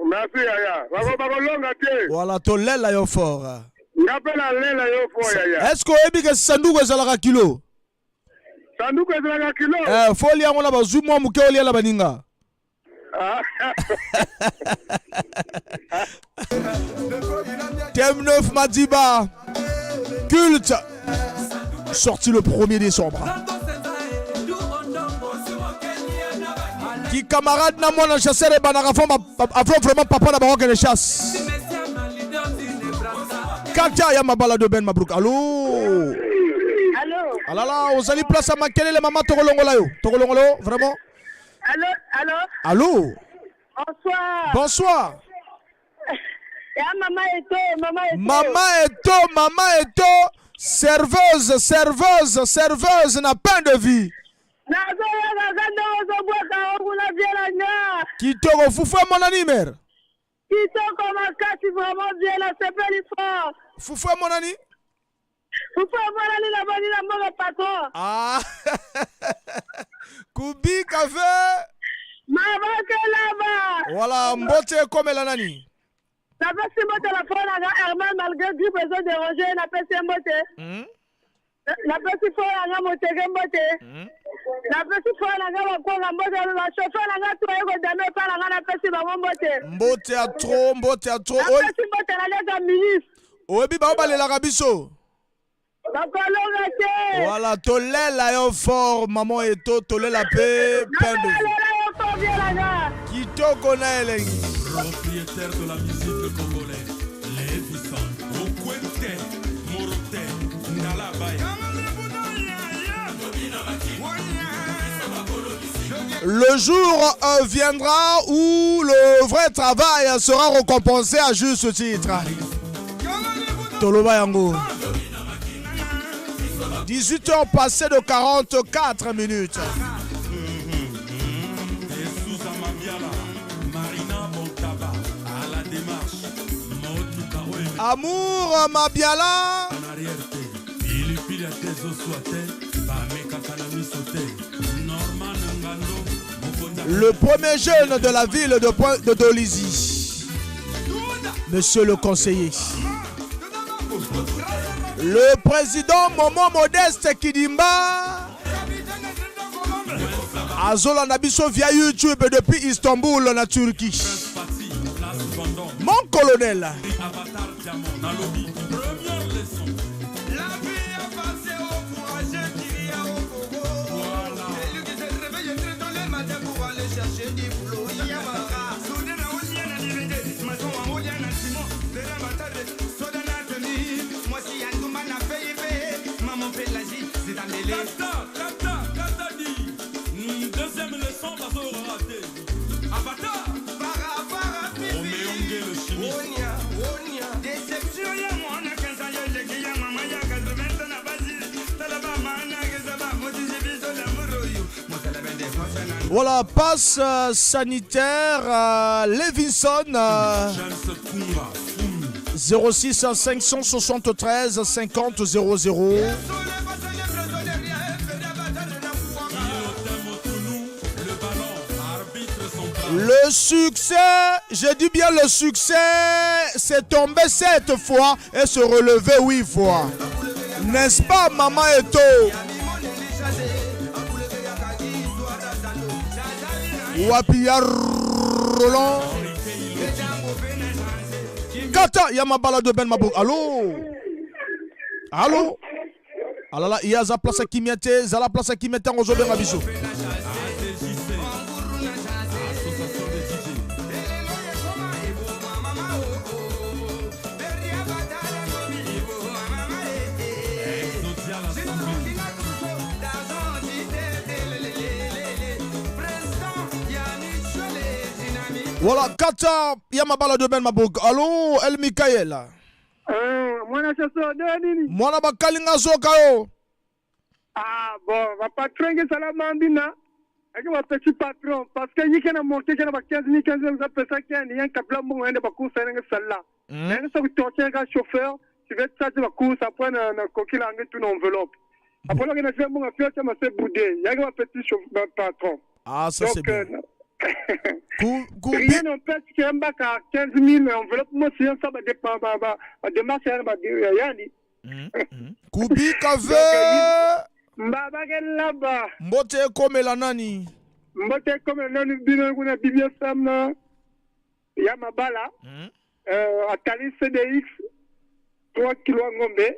Merci yaya. Bako bakolonga te. Voilà, tolela yo fort. Nga mpe nalela yo fort yaya. Est-ce que oyebi ke sanduku ezalaka kilo? Sanduku ezalaka kilo? Faut olia yango na bazwi mwa moke olia na baninga. Ah. Thème 9 Madiba. Culte. Sorti le 1er décembre. Qui camarade na mwana chasseur et banaka fond avant vraiment papa na bango kende chasse. Katia ya mabala de Ben Mabrouk. Allô? Allô? Alala, ozali place à makelele mama tokolongola yo. Tokolongola yo vraiment? Allô, allô? Allô? Bonsoir. Bonsoir. Ya mama Eto, mama Eto. Mama Eto, mama Eto, serveuse, serveuse, serveuse na pain de vie. Nazoyoka ka ndenge ozobwaka yango kuna vie na nga. Kitoko fufu emonani mère. Kitoko makasi vraiment bien, nasepeli fort. Fufu emonani? Fufu emonani na boni na mboka patron. Ah. Kubika ve. Mabakelaba. Voilà, mbote ekomela nani? Napesi mbote na frère na nga Herman malgré grippe ezo déranger, napesi ye mbote. Napesi frère na nga Moteke mbote. Napesi frère na nga Bakonga mbote, ba chauffeur na nga tout aye kodame epa na nga napesi bango mbote. Mbote ya trop, mbote ya trop. Napesi mbote na leka ministre. Oyebi bao balelaka biso. Bakolonga te. Voilà, tolela yo fort maman Eto, tolela pe pain de vie. Tolela yo fort bien na nga. Kitoko na elengi. Propriétaire de la musique congolaise, Levison, Okwente, Morote, Ndalabaya. Le jour viendra où le vrai travail sera récompensé à juste titre. Toloba yango. 18 heures passées de 44 minutes. Amour Mabiala. Le premier jeune de la ville de, Point de Dolisie. Monsieur le conseiller. Le président Momo Modeste Kidimba azolanda biso via YouTube depuis Istanbul na Turquie. Mon colonel. Voilà, passe euh, sanitaire euh, Levinson euh, 06 573 50 00. Le succès, je dis bien le succès, c'est tombé sept fois et se relever huit fois. N'est-ce pas, maman Eto? Wapi ya Roland? Kata Yamabala de Ben Mabouk. Allô? Allô? Alala, iya za place kimia te, zala place kimia te ozobenga biso. Voilà, Kata Yamabala de Ben Mabouk. Allô, El Mikael. Mwana soso de nini? Mwana bakalinga zoka yo. Ah bon, ba patron nge sala mambina. Ake ba petit patron parce que yike na monte ke na ba 15 000 15 000 za pesa ke ni yan kabla mbongo yende ba course nge sala. Na nge so torcher ka chauffeur, tu vais ça ba course après na na kokila nge tout enveloppe. Après là na fait mbongo fier ma se boudé. Yake ba petit chauffeur patron. Ah ça c'est bien. Rien n'empêche que mbaka 15 000 enveloppe moi si ça ba ba ba ba démarche ya ba yani. Kubika ve Mbaba ke laba. Mbote ekomela nani? Mbote ekomela nani bino kuna Bibia Sam na ya mabala. Atali CDX 3 kilo ya ngombe.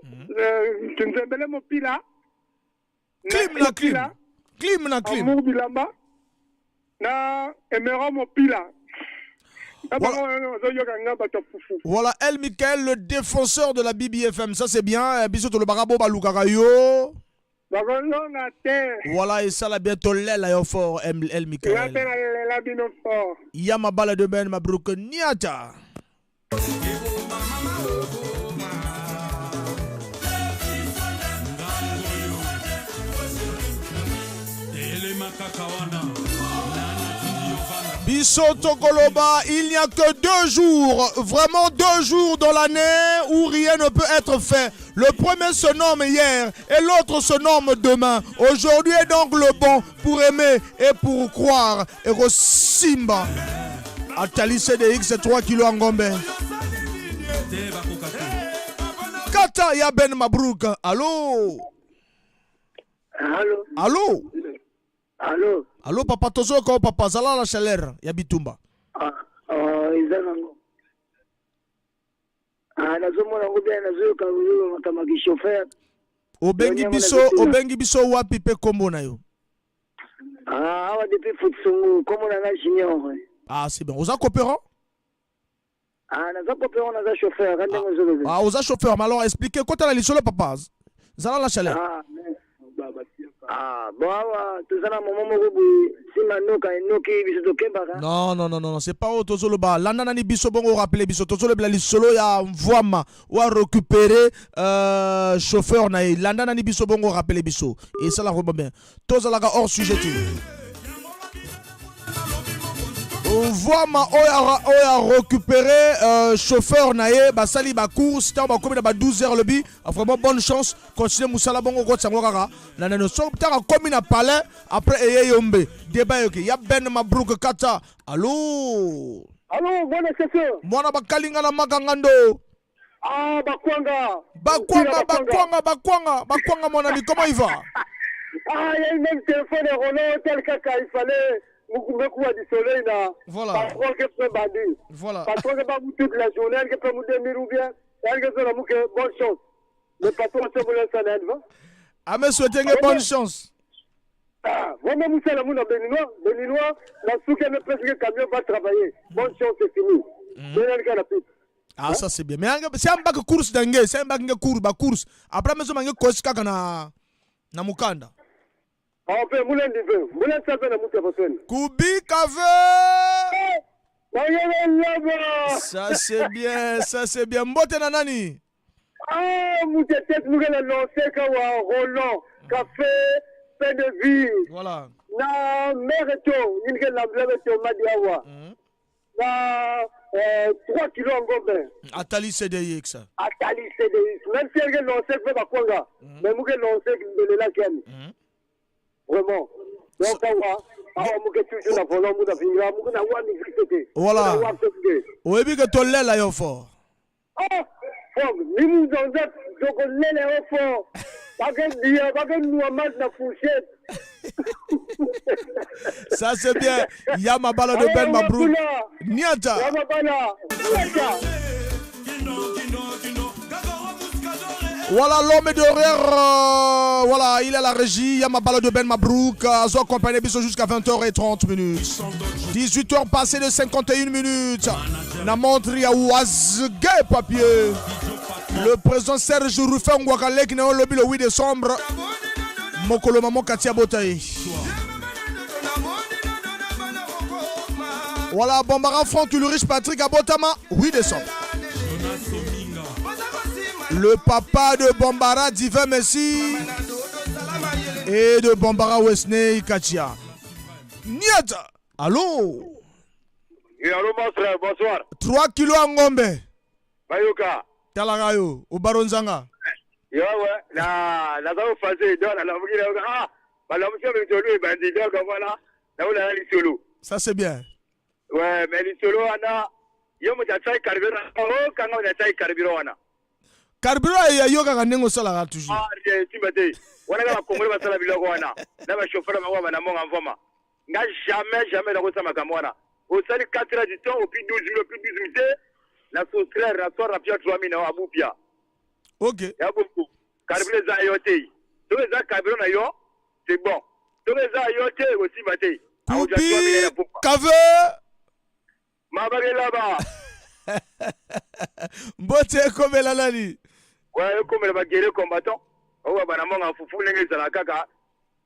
Nzembele mopila. Clim na clim. Clim na clim. Amour bilamba. Na Emerald mopila. Voilà, El Michael, le défenseur de la BBFM. Ça, c'est bien. Bisous, tout le barabo, balukaka yo. Voilà, et ça, la bientôt l'aile, yo fort, El Michael. Yamabala de Ben Mabrouk Niata. Biso Tokoloba, il n'y a que 2 jours, vraiment 2 jours dans l'année où rien ne peut être fait. Le premier se nomme hier et l'autre se nomme demain. Aujourd'hui est donc le bon pour aimer et pour croire. Et Simba. Atali CDX 3 kilos en Gombe. Kata ya Ben Mabrouk. Allô? Allô? Allô? Allô? Allô, papa Tozo, ko papa Zala la chaleur ya bitumba. Ah, eza nango. Ah, nazomona ngo bien, nazoyoka makambo ya chauffeur. Obengi biso, obengi biso wapi pe kombo na yo? Ah, awa depuis Futsungu, kombo na nga Junior. Ah, c'est bon. Oza coopérant? Ah, naza coopérant, naza chauffeur, ka ndenge ozoloba. Ah, oza chauffeur, mais alors expliquez kota la lisolo papa. Zala la chaleur. Ah, ah, bon, awa toza na moment moko boye, nsima noka enoki biso tokembaka. Non, non, non, non, c'est pas oyo tozoloba. Landa nani biso bongo rappeler biso tozolobela lisolo ya mvwama wa récupérer chauffeur na ye. Landa nani biso bongo rappeler biso. Et ça la vraiment bien. Tozalaka hors sujet tu. Mvuama oyo a récupéré chauffeur na ye, basali ba course ntango bakomi na ba 12 heures, lobi vraiment bonne chance, continue mosala bongo, okotisa yango kaka na nano. So ntango akomi na palais, après eye yombe débat yoke ya Ben Mabrouk kata. Allo? Allo, mwana chauffeur. Mwana bakalinga na makanga ndo. Ah, Bakwanga. Bakwanga, bakwanga, bakwanga, bakwanga, mon ami, comment il va? Ah, il y a eu même téléphone de Roland, tel kaka, il fallait beaucoup du soleil là. Voilà. Patron qui peut bandit. Voilà. Patron qui va toute la journée, qui peut nous dormir ou bien, elle qui peut bonne chance. Le patron se voulait s'en aller, va. Ah, mais souhaitez une bonne chance. Ah, vraiment, Moussa Lamouna Béninois, Béninois, la souke même presque camion va travailler. Bonne chance, c'est fini. Ah, ça c'est bien. Mais c'est un bac course d'anglais, c'est un bac course, ba course. Après, mais c'est un course kaka na mukanda. Ah, pe mulen di fe, mulen sa fe na mutu ya. Kubika ve. Ça c'est bien, ça c'est bien. Mbote na nani? Ah, mutu tête nous la lancer ka wa Roland, café, pain de vie. Voilà. Na mère to, yinke la bleu to madiawa. Na 3 kilos ngombe. Atali CDX. Atali CDX. Même si elle lancé fait bakwanga. Mais muke lancé de la ken. Vraiment. Donc awa awa muke toujours na volant muka vinga muke na wani visite. Voilà. Oyebi ke tolela yo fort. Ah, fort. Ni mu zonza toko lela yo fort. Bake dia, bake nua mas na fourchette. Ça c'est bien. Yamabala de Ben Mabrouk. Niata. Yamabala. Niata. Voilà l'homme d'horaire. Voilà, il est à la régie. Yamabala de Ben Mabrouk. Azo accompagné biso jusqu'à 20h30 minutes. 18h passées de 51 minutes. Na montre ya Wazge papier. Le président Serge Ruffin Ngwakalek qui n'a lobby le 8 décembre. Mokolo maman Katia Botaï. Voilà, Bambara Franck Ulrich Patrick Abotama, 8 décembre. Le papa de Bambara Divin Messi et de Bambara Wesley Katia. Niata. Allô? Oui, allô, mon frère, bonsoir. 3 kilos en ngombe. Bayoka. Talagayo, au Baronzanga. Yo, ouais, la la zone phasée, donc la ah, bah la monsieur le bandit, donc voilà, là où la solo. Ça c'est bien. Ouais, mais les solo ana, yo mo tsa carburant, oh kanga mo tsa carburant wana. Carburant ya yo kaka ndenge osalaka toujours. Ah, simba te. Wana kaka Congolais basala biloko wana. Na ba chauffeur bango bana monga mvoma. Nga jamais jamais nakosala makambo wana. Osali 4 heures du temps, au plus 12 000, au plus 12 000 te. Na soustraire, na soir, na pia 3 000 na abupia. Ok. Ya beaucoup. Carburant eza yo te. Soki eza carburant na yo, c'est bon. Soki eza yo te, osimba te. Kubi kave. Mabakelaba. Mbote ekomela nani? Ouais, ekomela ba guerrier combattant. Oyo bana monga fufu ndenge ezala kaka.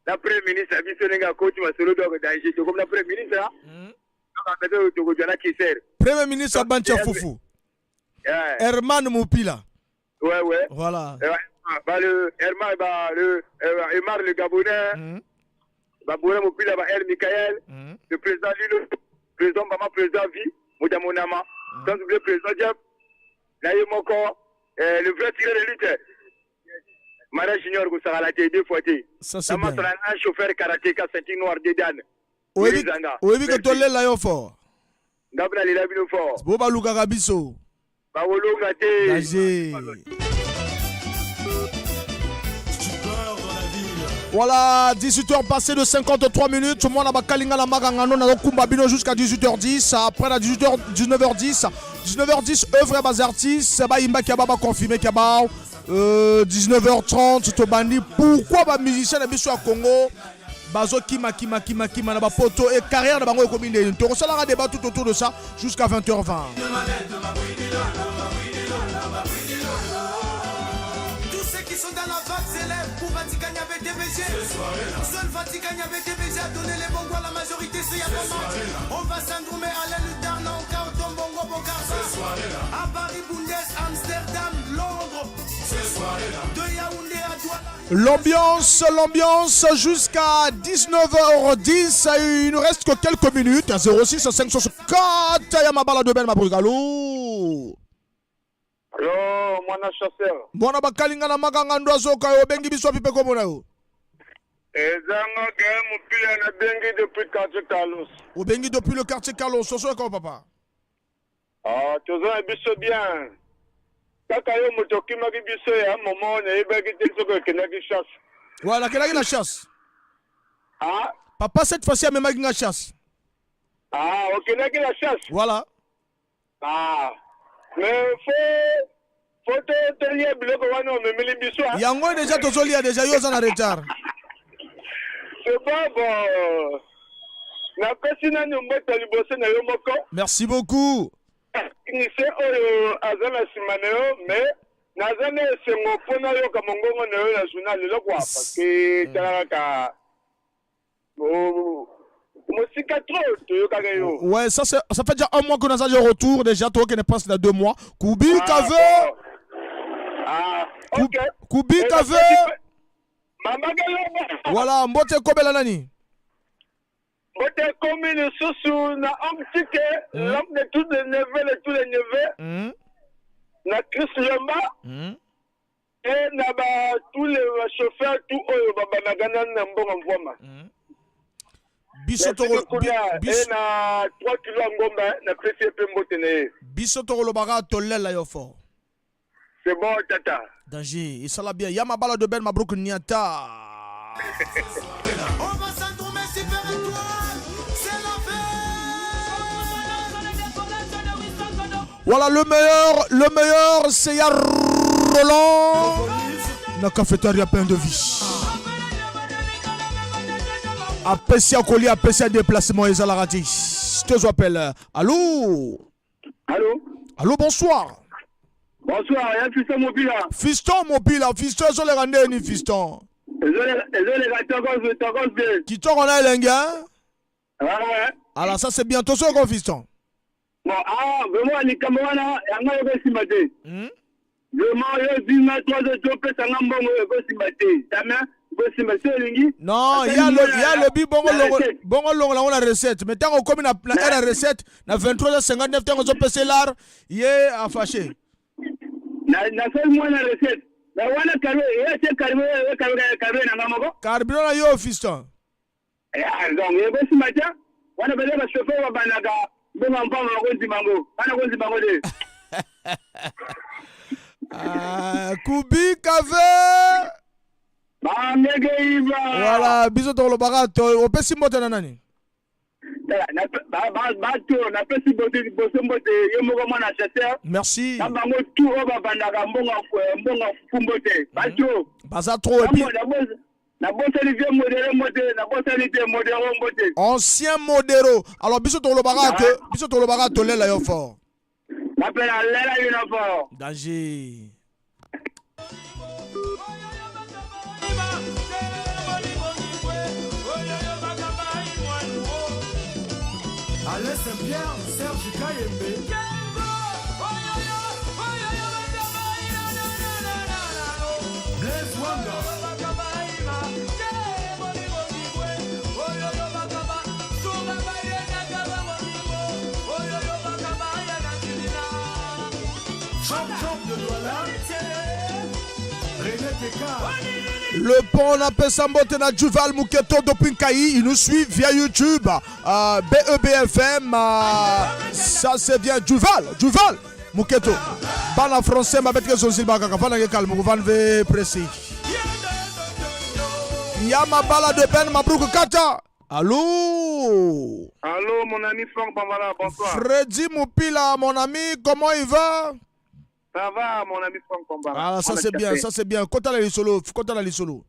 Na premier ministre biso ndenge akoti masolo donc danger. Tokomi na premier ministre. Donc apese tokozwa na Kiser. Premier ministre Abancha Fufu. Yeah. Herman Mupila. Ouais, ouais. Voilà. Bah, le Herman, bah, le Emar le Gabonais. Bah, Bouré Mupila, bah, El Michael. Le président Lilo, président Mama, président Vie, Moudamonama. Sans oublier président Diop. Naye Moko, le vrai tireur de lutte. Mara Junior Goussagalate, deux fois T. Ça c'est bien. Un chauffeur karatéka, ceinture noire, Dédane. Oyebi ke tolela yo fort. Ngabna lela bino fort. Bo balukaka biso. Bakolonga te. Danger. Voilà, 18h passées de 53 minutes. Moi, na bakalinga na makangano na kumba bino jusqu'à 18h10. Après la 18h, 19h10. 19h10, œuvre bas artistes. Ba imba kaba ba confirmé kaba. 19h30, tobandi. Pourquoi ba musicien na biso ya Congo? Bazo kima kima kima kima na ba poto et carrière na bango ekomi ndeni. Tokosalaka débat tout autour de ça jusqu'à 20h20. Tous ceux qui sont dans la vague s'élèvent pour Vatican avec DVG. Seul Vatican avec DVG a donné les bons à la majorité, c'est y'a pas match. On va s'endroumer à la Lutarna, en Kaotom, Bongo, Bokarsa. À Paris, Bundes, Amsterdam, Londres. De Yaoundé à Douala. L'ambiance, l'ambiance jusqu'à 19h10. Il ne reste que quelques minutes. 06 504 Yamabala de Ben Mabrugalo. Allo, mwana chasseur. Mwana bakalinga na makanga ndo azoka yo obengi biso wapi mpe komona yo? Ezanga ke mopila nabengi depuis quartier Carlos. Obengi depuis le quartier Carlos. Osoyoka papa. Ah, toza na biso bien. Kaka yo moto okimaki biso ya momo nayebaki te soki okendaki chasse. Ouais, nakendaki na chasse. Ah? Papa cette fois-ci amemaki nga chasse. Ah, okendaki na chasse? Voilà. Ah, mais faut tolia biloko wana omemeli biso. Yango déjà tozolia déjà yo oza na retard. C'est pas bon. Napesi nanu mbote liboso na yo moko. Merci beaucoup. Technicien oyo aza na nsima na yo, mais naza na esengo mpo nayoka mongongo na yo na journal lelo quoi, parce que tala kaka mosika trop toyokaka yo. Ouais, ça c'est ça fait déjà un mois qu'on a ça de retour déjà, toi qui n'est pas dans 2 mois. Kubi Ah, Kave. bon. Ah, ok. Kubi Kave. Mama Galaba. Voilà, mbote kobela nani? Mbote ekomi lisusu na homme tike, l'homme de tous les neveux, de tous les neveux, na Chris Lemba, et na ba tous les chauffeurs tout oyo babandaka nani na mbongo mvwama. Biso toko kuna e na 3 kilo ya ngomba napesi ye mpe mbote na ye. Biso tokolobaka tolela yo fort. C'est bon, tata. Danger, esala bien. Yamabala de Ben Mabrouk Niata. On va s'entourer super étoile, c'est la fête. Voilà le meilleur, c'est Ya Roland. Na cafétéria Pain de Vie. Apesi ya kolia, apesi ya déplacement ezalaka te. Tozo appel. Allô? Allô? Allô, bonsoir. Bonsoir, ya Fiston Mobila. Fiston Mobila, Fiston ezoleka ndeni Fiston? Ezoleka tokos tokos bien. Kitoko na elenge, hein? Ouais. Alors ça c'est bientôt soko Fiston. Bon, ah, vraiment likambo wana yango ekosimba te. Vraiment yo zinga 3 heures topesanga mbongo ekosimba te. Tama ekosimba so olingi. Non, ya lobi bongo longo bongo longo lango na recette. Mais tango okomi na heure ya recette na 23h59 ntango ozopesa lar ye afâché. Na nasali mwana recette. Na wana carburant ye te carburant ye carburant na nga moko. Carburant na yo Fiston. Eh, donc ekosimba te. Wana bele ba chauffeur babandaka mbongo mpamba bakozima ngo. Wana kozima ngo te. Ah, Kubi Kave. Bamege iba. Voilà, biso tokolobaka to opesi mbote na nani? Bato napesi bote liboso mbote ye moko mwana chasseur. Merci. Na bango tu oyo babandaka mbongo mbongo fufu mbote bato. Baza trop et puis Nabosani vieux modero mbote, nabosani te modero mbote. Ancien modero. Alors biso tokolobaka que biso tokolobaka tolela yo fort. Napela lela yo na fort. Danger. Alain Saint-Pierre, Serge Kayembe. Blaise Wanga. Chop Chop de Douala. René Teka. Le pont napesa mbote na Juval Muketo depuis Nkayi. Il nous suit via YouTube. BEBFM. Ça c'est bien Juval. Juval Muketo. Bana français babetke zonzil bakaka. Vana ke calme. Van ve précis. Yamabala de Ben Mabrouk Kata. Allô? Allô, mon ami Franck Bambala, bonsoir. Freddy Moupila, mon ami, comment il va? Ça va, mon ami Franck Bambala. Ah, ça c'est bien, ça c'est bien. Kota la solo, kota la solo.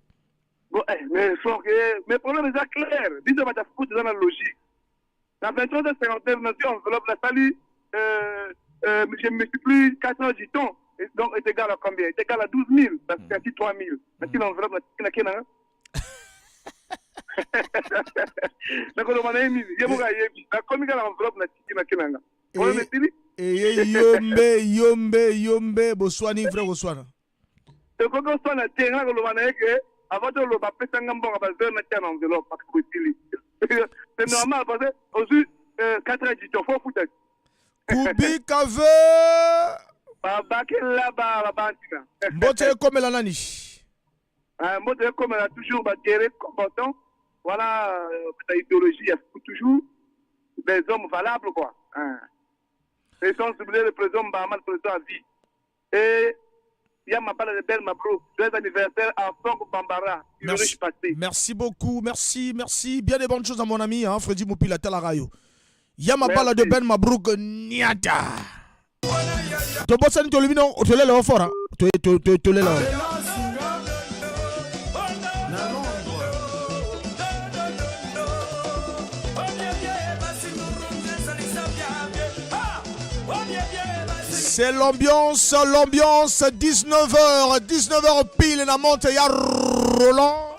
Bon, eh, mais Franck, eh, mes problèmes sont clairs. Disons, bah, t'as dans la logique. Dans 23h59, monsieur enveloppe, la salut, je multiplie 4 heures du temps. Et donc, est égal à combien? Est égal à 12 000. Parce que c'est 3 000. Mais si l'enveloppe, la la nakoloba na ye nini ye moko ayebi nakomi kaka na enveloppe na tiki na kenanga problème esili. Eye yombe yombe yombe boswani vrai boswana. Ekoki oswana te, nga koloba na ye ke avant toloba apesa nga mbongo ba heure natia na enveloppe makambo esili. C'est normal parce que ozwi 4 heures du temps faut ofuta. Kubika ve. Babakela ba babantina. Mbote ekomela nani? Mbote ekomela toujours ba guerriers combattants. Voilà, ta idéologie, il y a toujours des hommes valables, quoi. Hein. Et sans oublier le président Mbama, le président à vie. Et Yamabala de Bel Mabrouk, joyeux anniversaire à Franck Bambara. Merci, merci beaucoup, merci, merci. Bien des bonnes choses à mon ami, hein, Freddy Moupila Talarayo. Yamabala de Ben Mabrouk, Niata. Tobosani tolobi no tolela yo fort, hein. Tolela yo. C'est l'ambiance, l'ambiance, 19h, 19h pile, na monte ya Roland,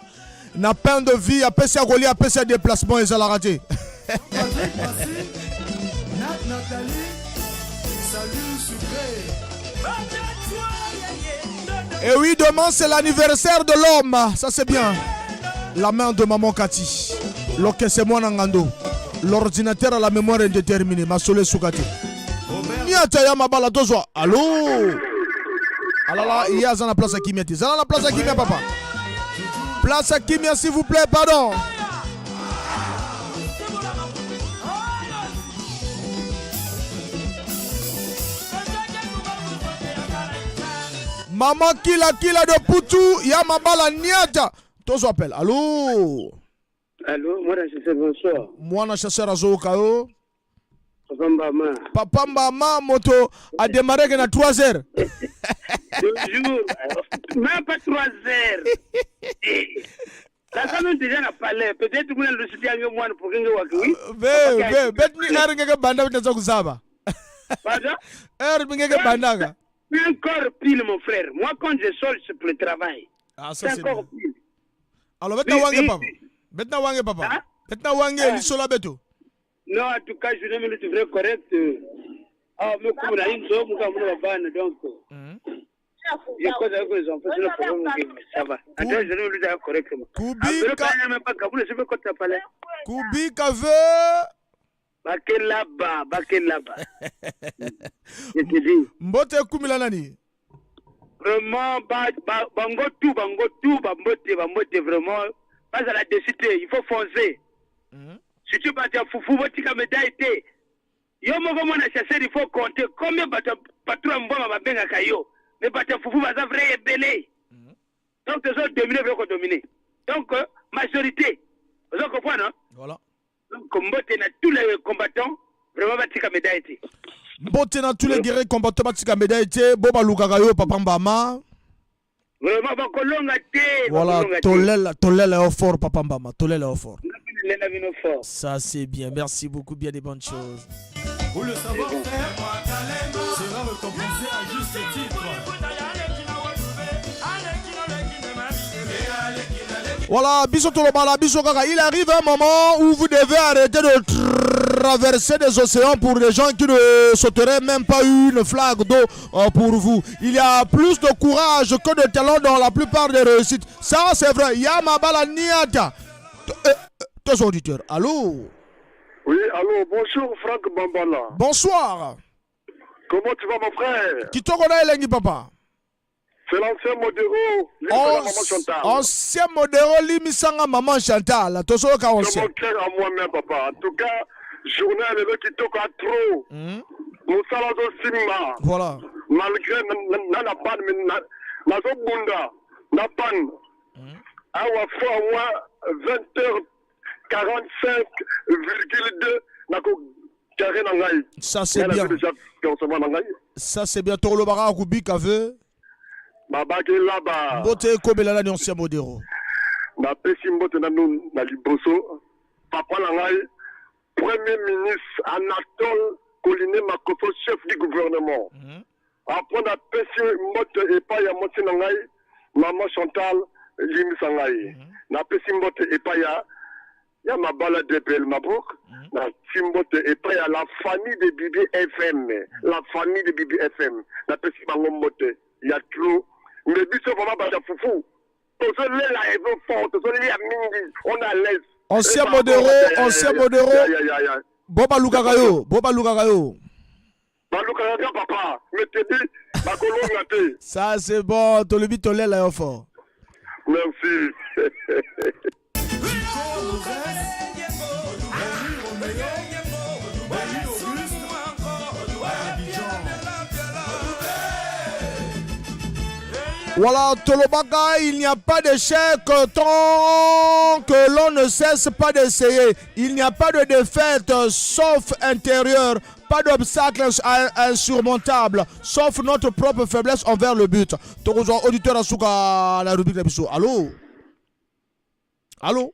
na pain de vie, apesi ya kolia, apesi ya déplacement ezalaka te. Patrick Massi, Nat Nathalie, salut sucré. Et oui, demain c'est l'anniversaire de l'homme, ça c'est bien. La main de maman Cathy, l'orchestre c'est moi Nangando, l'ordinateur à la mémoire indéterminée, Masole Soukati. Niata ya mabala tozwa. Allô? Alala, il y a la place à Kimia. Zana la place à Kimia, papa. Place à Kimia, s'il vous plaît, pardon. Maman Kila Kila de Poutou, ya mabala niata. Tozwa appel. Allô? Allô, moi chasseur, bonsoir. Mwana chasseur azoyoka yo. Papa Mbama. Papa Mbama, moto a démarré que na 3 heures. Toujours, même pas 3 heures. Naza même déjà na palais. Peut-être que le soutien moi pour que oui. Ve, ve, bet ni heure ngeke banda bitaza kuzaba. Pardon? Heure ngeke bandaka. Encore pile, mon frère. Moi, quand je sors, c'est pour le travail. Ah, ça c'est encore bien. pile. Alors, maintenant, wange, papa. Maintenant, wange, papa. Hein? Maintenant, wange, lisola beto. Non, en tout cas, je ne me trouve correct. Ah, mais comme on a une zone, on a une donc. Je cause avec les enfants, c'est le problème, ça va. En tout cas, je ne me trouve correctement. Kubika. Kubika veut. Bakelaba, bakelaba. Je te dis. Mbote kumila nani? Vraiment, bango tout, bango tout, bambote, bambote, vraiment. Pas à la décider, il faut foncer. Si tu bats fufu, botika médaille te. Yo moko mwana chasseur, il faut compter combien bato patron mboma babengaka yo. Mais bato fufu baza vrai ebele. Donc tozo dominer, vrai dominer. Donc majorité. Vous comprenez, non? Voilà. Donc mbote na tous les combattants, vraiment batika médaille te. Mbote na tous les guerriers combattants batika médaille te, bo balukaka yo papa Mbama. Vraiment bakolonga te. Voilà, tolela, tolela yo fort papa Mbama, tolela yo fort. Lela bino fort. Ça c'est bien, merci beaucoup, bien des bonnes choses. Où le savoir-faire sera récompensé à juste titre. Voilà, biso tolobala, biso kaka. Il arrive un moment où vous devez arrêter de traverser des océans pour des gens qui ne sauteraient même pas une flaque d'eau pour vous. Il y a plus de courage que de talent dans la plupart des réussites. Ça, c'est vrai. Yamabala niata. Tes auditeurs, allô? Oui, allô, bonjour Franck Bambala. Bonsoir. Comment tu vas, mon frère? Kitoko na elengi, papa. C'est l'ancien modéro, maman Chantal. Ancien modéro, limisanga maman Chantal. Tosoka ancien. C'est mon cœur à moi-même, papa. En tout cas, journée, le mec qui toque à trop. Moussala Simba. Voilà. Malgré na panne, mais na bunda, na panne. Awa fois moi, 20h45,2, nako carré na ngai. Ça c'est bien. Ça c'est bien. Tolobara kubika veut. Babake laba. Mbote kobela nani ancien modéro. Napesi mbote nanu na liboso. Papa na ngai, Premier ministre Anatole Collinet Makosso, chef du gouvernement. Après napesi mbote epai ya mwasi na ngai, maman Chantal limbisa ngai. Napesi mbote epai ya mabala DPL Mabrouk. Napesi mbote epai ya la famille de Bibi FM. La famille de Bibi FM. Napesi bango mbote ya trop. Mais biso vraiment bato ya fufu tozolela ezo fort, tozolia mingi, on est à l'aise. Ancien modero, ancien modero. Bo balukaka yo, bo balukaka yo. Balukaka nga papa, mais tebi bakolonga te. Ça c'est bon, tolobi tolela yo fort. Merci. Voilà, Tolobaka, il n'y a pas d'échec tant que l'on ne cesse pas d'essayer. Il n'y a pas de défaite sauf intérieure, pas d'obstacle insurmontable, sauf notre propre faiblesse envers le but. Tokozwa auditeur asuka la rubrique na biso. Allô? Allô?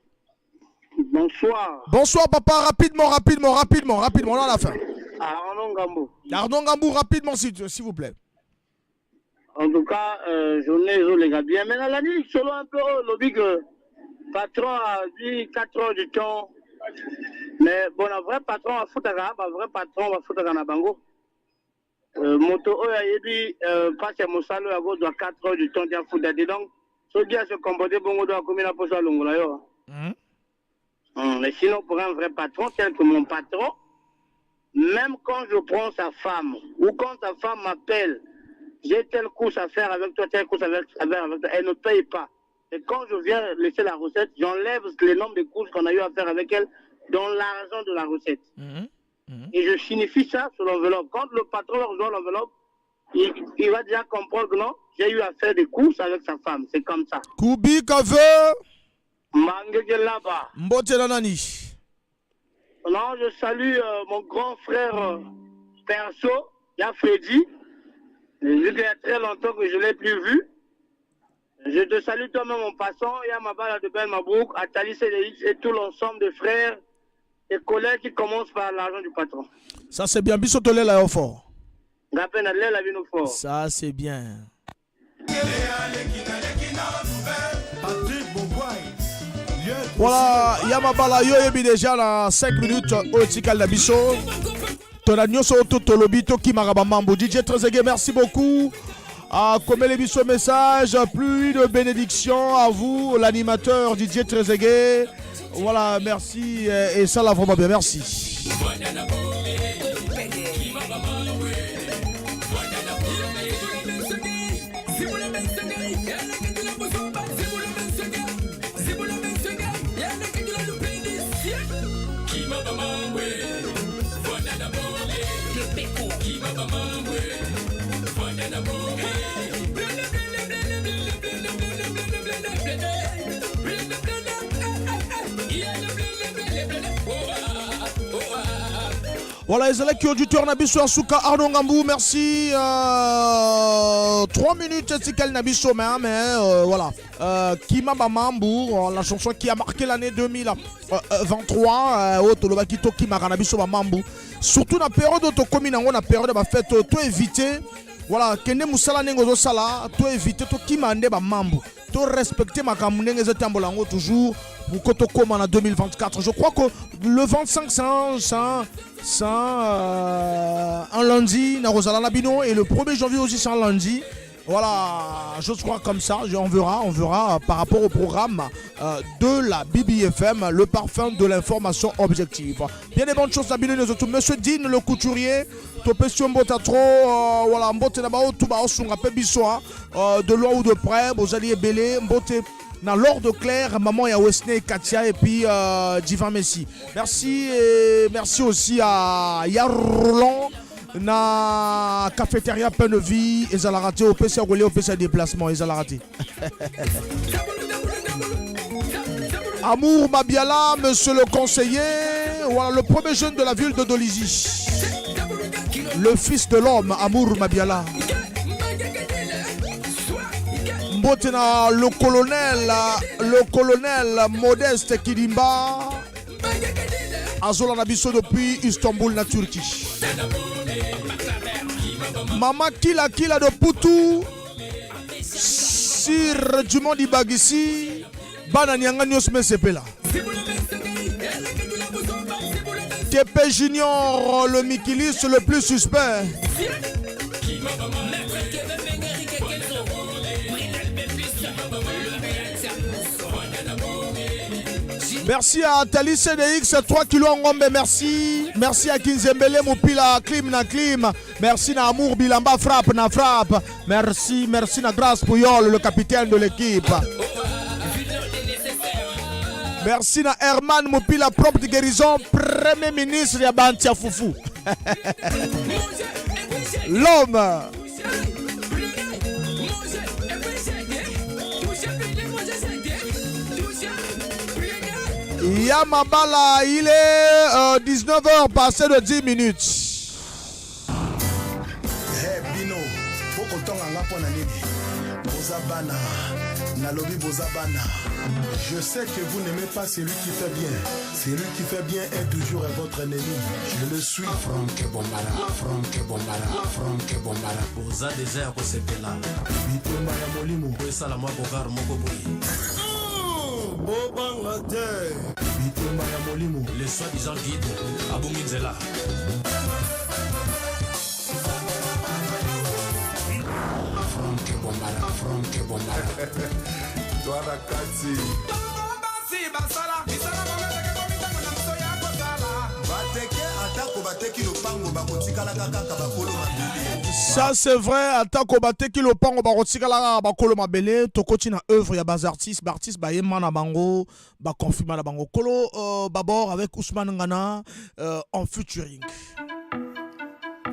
Bonsoir. Bonsoir papa, rapidement, rapidement, rapidement, rapidement, on a la fin. Arnaud Ngambou. Arnaud Ngambou, rapidement s'il vous plaît. En tout cas, journée les gars bien. Mais la nuit, solo un peu, lobby que patron a dit 4 heures du temps. Mais bon, un vrai patron a foutu un vrai patron va foutre na bango. Moto oyo ayebi passe ya mosala oyo akozwa 4 heures du temps ya futa te. Donc soki a se comporter bongo do akomi na poso alongola yo. Mais sinon, pour un vrai patron tel que mon patron, même quand je prends sa femme ou quand sa femme m'appelle, j'ai telle course à faire avec toi, telle course avec toi, elle ne paye pas. Et quand je viens laisser la recette, j'enlève le nombre de courses qu'on a eu à faire avec elle dans l'argent de la recette. Et je signifie ça sur l'enveloppe. Quand le patron reçoit l'enveloppe, il va déjà comprendre que non, j'ai eu à faire des courses avec sa femme. C'est comme ça. Koubi Kave. Mangege là-bas. Mbote na nani? Non, je salue mon grand frère perso, ya Freddy. Vu qu'il y a très longtemps que je ne l'ai plus vu. Je te salue toi-même en passant. Ya Mabala de Ben Mabrouk, Atali CDX et tout l'ensemble de frères et collègues qui commencent par l'argent du patron. Ça c'est bien. Biso tole la fort. Ngape na lela bino fort. Ça c'est bien. Voilà, Yamabala yo yebi déjà na 5 minutes au tikal na biso. Tona nyoso to tolobi to kimaka ba mambo. DJ Trezeguet, merci beaucoup. Ah, komele biso message, plus de bénédictions à vous, l'animateur DJ Trezeguet. Voilà, merci et ça l'a vraiment bien, merci. Voilà, ezalaki auditeur na biso ya suka Arnaud Ngambou, merci. 3 minutes etikali na biso, mais voilà. Kima Bamambu, la chanson qui a marqué l'année 2023, oyo tolobaki tokimaka na biso Bamambu. Surtout na période oyo tokomi nango, na période ya ba fête, to éviter. Voilà, kende musala ndenge ozosala, to éviter tokima nde Bamambu. To respecter makambo ndenge ezotambola yango toujours pour que tokóma na 2024. Je crois que le 25, c'est un lundi, na Rosala Nabino, et le 1er janvier aussi, c'est un lundi. Voilà, je crois comme ça, on verra par rapport au programme de la BBFM, le parfum de l'information objective. Bien des bonnes choses, Nabino, nous autres. Monsieur Dean, le couturier, Topé sur Mbota trop, voilà, Mbote là-bas, tout bas, on rappelle biso, hein, de loin ou de près, Bozali et Belé, Mbote. Dans l'ordre clair, maman ya Wesley, Katia et puis Divin Messi. Merci et merci aussi à Yarroland na cafétéria Pain de Vie et ça l'a raté au PC roulé au PC déplacement et ça l'a raté. Amour Mabiala, monsieur le conseiller, voilà le premier jeune de la ville de Dolisie. Le fils de l'homme, Amour Mabiala. Mbotena, le colonel Modeste Kidimba. Azola Nabiso depuis Istanbul, na Turquie. Mama Kila Kila de Poutou. Sir Dumont Ibagissi. Bana Nyanga Nyos Mesepela. TP Junior, le Mikilis le plus suspect. Merci à Tali CDX, 3 kilos en ngombe, merci. Merci à Kinzembele Mupila, Clim na Clim. Merci na Amour Bilamba, frappe na frappe. Merci, merci na Grâce Pouyol, le capitaine de l'équipe. Merci na Herman Mupila, propre de guérison, premier ministre ya Bantia Fufu. L'homme. Yamabala, il est 19h passé de 10 minutes. Hey, bino, bokotonga nga mpo na nini? Boza bana, nalobi boza bana. Je sais que vous n'aimez pas celui qui fait bien. Celui qui fait bien est toujours votre ennemi. Je le suis. Franck Bombala, Franck Bombala, Franck Bombala. Boza deja ya kosepela. Bitumba ya molimo. Po esala mwa bogar moko boye. Bobanga te. Bitumba ya molimo. Le soi-disant guide abungi nzela. Franck Bombala, Franck Bombala. Toi na kati. Bateke atako bateki lopango bakotikalaka kaka bakolo mabele. Ça c'est vrai, atako bateki lopango bakotikalaka kaka bakolo mabele. Tokoti na œuvre ya bas artistes, ba artistes bayemba na bango, ba confirma na bango. Kolo Babor avec Ousmane Ngana en featuring.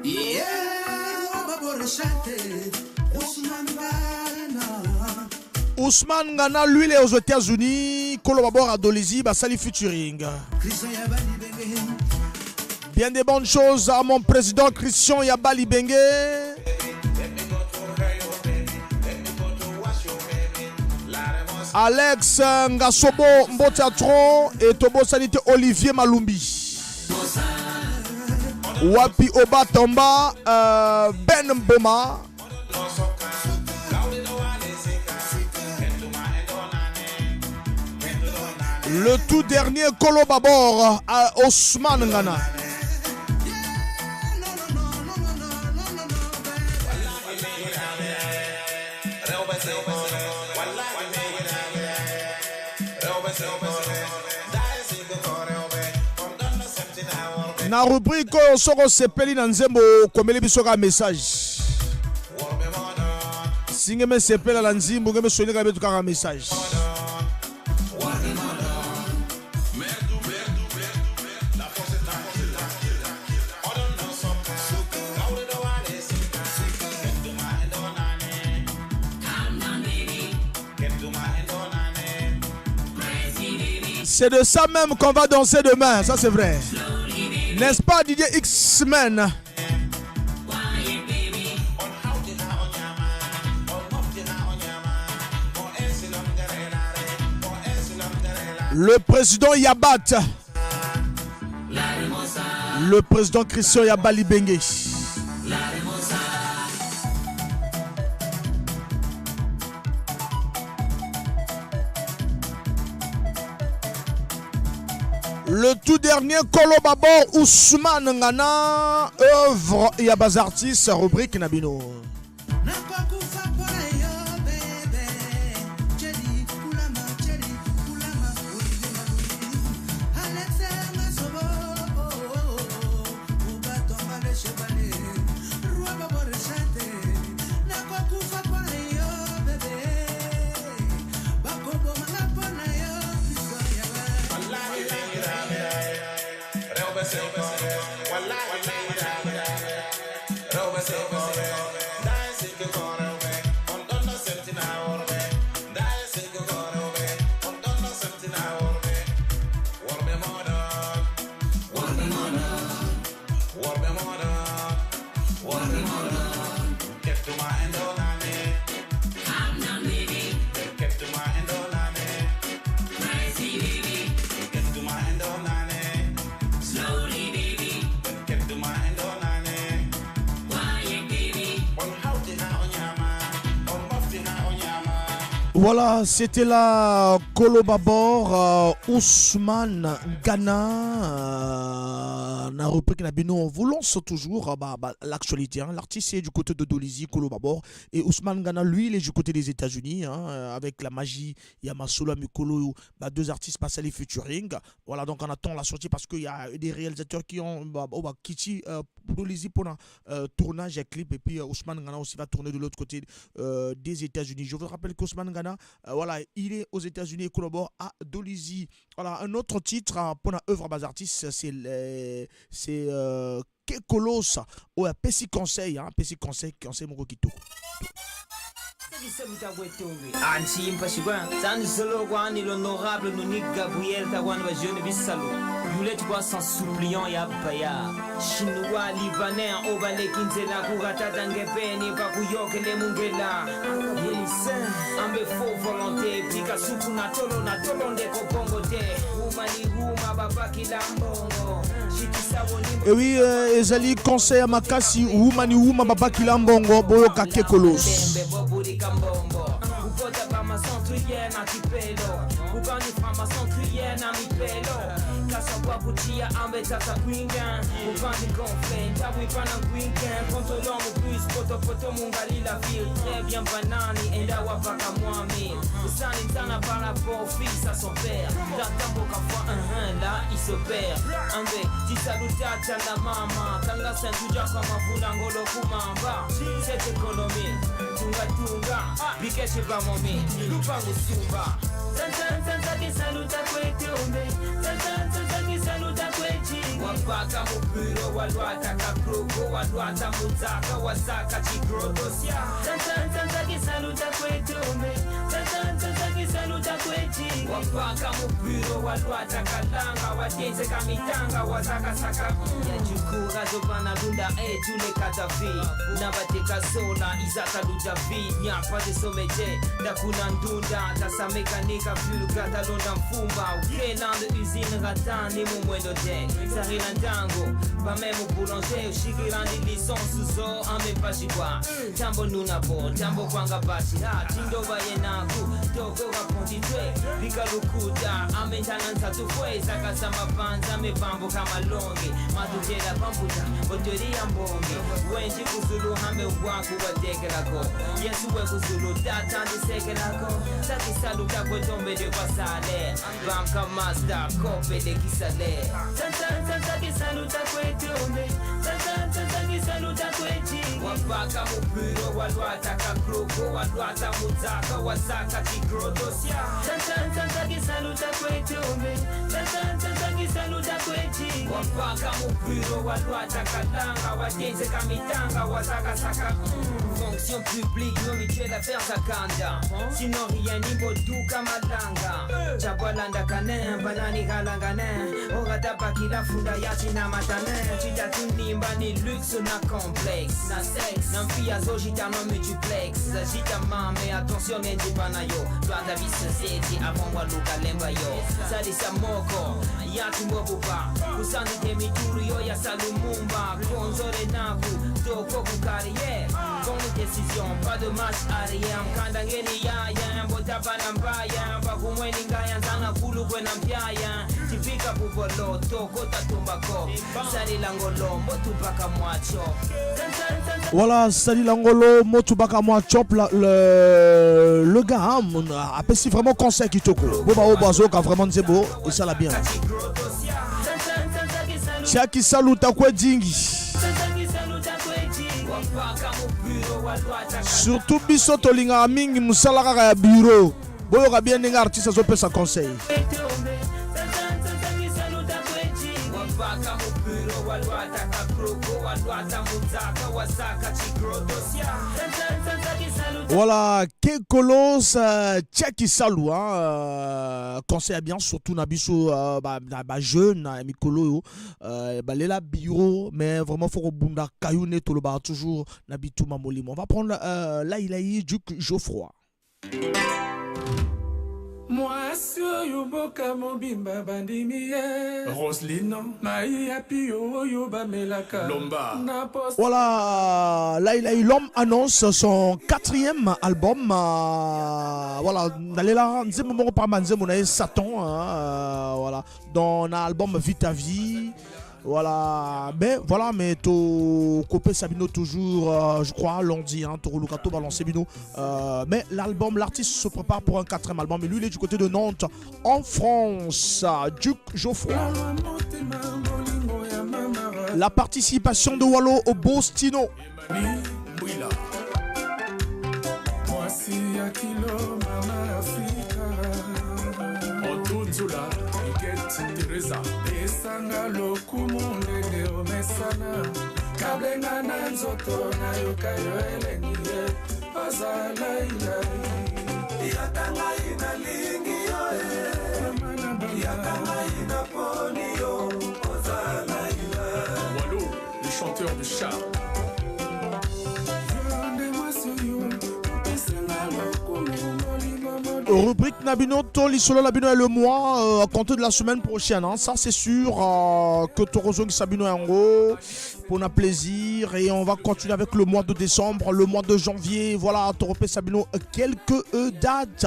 Yeah, Babor chante, Ousmane Ngana. Ousmane Ngana, lui, il est aux États-Unis. Kolo Babor à Dolisie, basali featuring. Bien des bonnes choses à mon président Christian Yabali Bengue. Alex Ngasobo Mbotatron et Tobo Sanité Olivier Malumbi. Wapi Oba Tomba, Ben Mboma. Le tout dernier Kolo Babor à Ousmane Ngana. Na rubrique oyo soko osepeli na nzembo okomeli biso kaka message. Singe me sepela na nzimbo nge me sonika betu kaka message. C'est de ça même qu'on va danser demain, ça c'est vrai. N'est-ce pas Didier X-Men? Le président Yabat. Le président Christian Yabali Bengue. Le tout dernier Kolo Babor Ousmane Ngana, œuvre Yabazartis, rubrique Nabino. Voilà, c'était la Kolobabor Ousmane Ghana. Na rubrique na bino, on vous lance toujours bah, bah, l'actualité. Hein. L'artiste est du côté de Dolisie, Kolobabor. Et Ousmane Ghana, lui, il est du côté des États-Unis. Hein, avec la magie, Yamasolo Mikolo, bah, deux artistes passent les featuring. Voilà, donc on attend la sortie parce qu'il y a des réalisateurs qui ont bah, oh, bah, quitté Dolisie pour un tournage et clip. Et puis Ousmane Ghana aussi va tourner de l'autre côté des États-Unis. Je vous rappelle qu'Ousmane Ghana, voilà, il est aux États-Unis et collabore à Dolisie. Voilà, un autre titre hein, pour la œuvre bas artiste, c'est Kekolos. Oh, petit conseil, hein, petit conseil, conseil moko kitoko. Anchimpa shikwa sandisolokwa l'honorable Nonique Gabriel takwani bajeune bisalo yulet kwa sans suppliant ya baya chinois libanais obaleki nzela kuratata ngepeni bakuyokele mungela ambe faux volonté pika supu na tolo na tolo ndeko bongo te umani huma babakila mbongo. Et oui, ezali conseil ya makasi, wumani wuma babakila mbongo. Boyoka Kekolos. Bobulika mbombo upota bamacentrier na kipelo ubani franc-maçon na mipelo kasabwa kutia ambe tata kwinga ubandi gonfle ndawipana ngwinga kontrolomo bus potopoto mungali la ville très bien banani enda wapaka mwami usani ntana par rapport fils à son père tatamboka fois un un là il se perd ambe tisalutata na mama kanga santuja kwa mavula ngolo kumamba cette économie tunga tunga bikeshe bamomi lupangu sumba. Wapaka mupiro walwata kakroko walwata mudzaka wasaka chigrodosia. Wapaka mupiro walwata kalanga watenzeka mitanga wasakasaka yajukura lunda etule katafi nabateka sola izaka ludavi nyapa de somete dakuna ndunda tasamekanika fulga talonda mfumba ukelande usine ratani mumwendo te sarila ntango bameme boulanger oshikilandi licence zo ame pashikwa tambo nunabo tambo kwanga pashi ha tindoba yenaku toko raponditwe bikalukuta amentana nsatu fwe sakasa mapanza mepambo kamalonge matutela pambuta botori ya mbonge wenji kuzulu hambe waku watekelako yesu we kuzulu tata ndisekelako sakisaluta kwetombe de kwasale bamka master kope de kisale. Wapaka mupiro walwata kakroko walwata mudzaka wasaka chigrodosia. Wapaka mupiro walwata kalanga watenzeka mitanga wasakasaka. Fonction publique no mutuelle affaire zakanda sinon rien nimboduka malanga chakwalanda kane banani kalangane oratapakila funda yachina matane chitatunimba ni luxe na complexe na sexe na mfia zojitano multiplex zajita mame attention nendipana yo lwanda bisoseti avant waluka lemba yo salisa moko yatumbobupa kusandike mitulu yo ya salumumba konzole naku toko kukariye bonne décision pas de marche arrière mkanda ngeni yaya mbotapana mbaya bakumweni ngaya nzanga kulu kwena mpyaya tifika pupolo toko tatumbako salila ngolo mbotupaka mwacho. Voilà, Sali Langolo, Motubaka moi chop le gars hein, apesi vraiment conseil kitoko. Boba obazoka vraiment nzebo et ça l'a bien. Chaki saluta kwe dingi. Surtout biso tolingaka mingi mosala kaka ya bureau. Boyoka bien ndenge artiste azopesa conseil. Wapaka mupiro walwata kakroko walwata mudzaka wasaka chigrodosia. Voilà, Kekolos, Tchaki Salou, hein, conseil à bien, surtout Nabiso, bah, bah, jeune, hein, Mikolo, bah, lela bureau, mais vraiment, faut rebunda, Kayune, Toloba, toujours, Nabitou Mamolimo. On va prendre Laïlaï, Duc Geoffroy. Mwasi oyo mboka mobimba bandimi ye. Roseline. Mai ya pio oyo bamelaka. Lomba. Na poste. Voilà, Laila l'homme annonce son quatrième album. Voilà, nalela nzembo moko par nzembo na ye Satan, hein, voilà, dans l'album Vita Vie. Voilà, mais voilà, mais to copé Sabino toujours, je crois, lundi, hein, to Lukato balancé Bino. Mais l'album, l'artiste se prépare pour un quatrième album, et lui, il est du côté de Nantes, en France. Duc Geoffroy. La participation de Wallo au Bostino. Esanga lokumu ndenge omesana kablenga na nzoto nayoka yo elengi ye ozalailai yaka ngai nalingi yo e yaka ngai naponi yo ozalaila. Wallo, le chanteur de charme. Rubrique Nabino, Toli Solo Nabino est le mois à compter de la semaine prochaine. Hein. Ça, c'est sûr que Torozo Sabino est en gros pour notre plaisir. Et on va continuer avec le mois de décembre, le mois de janvier. Voilà, Toropé Sabino, quelques dates.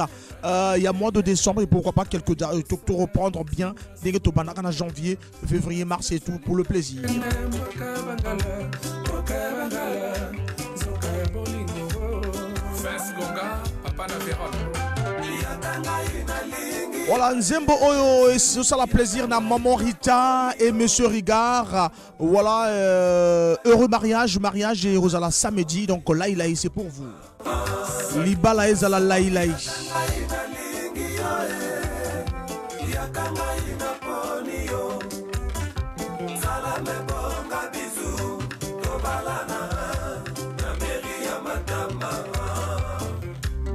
Il y a mois de décembre et pourquoi pas quelques dates. Tout reprendre bien dès que Tobanaka janvier, février, mars et tout pour le plaisir. Voilà, Nzembo Oyo, et ce sera plaisir na Maman Rita et Monsieur Rigard. Voilà, heureux mariage, mariage et Rosala samedi. Donc là, il a c'est pour vous. Libala ezala laïlaï.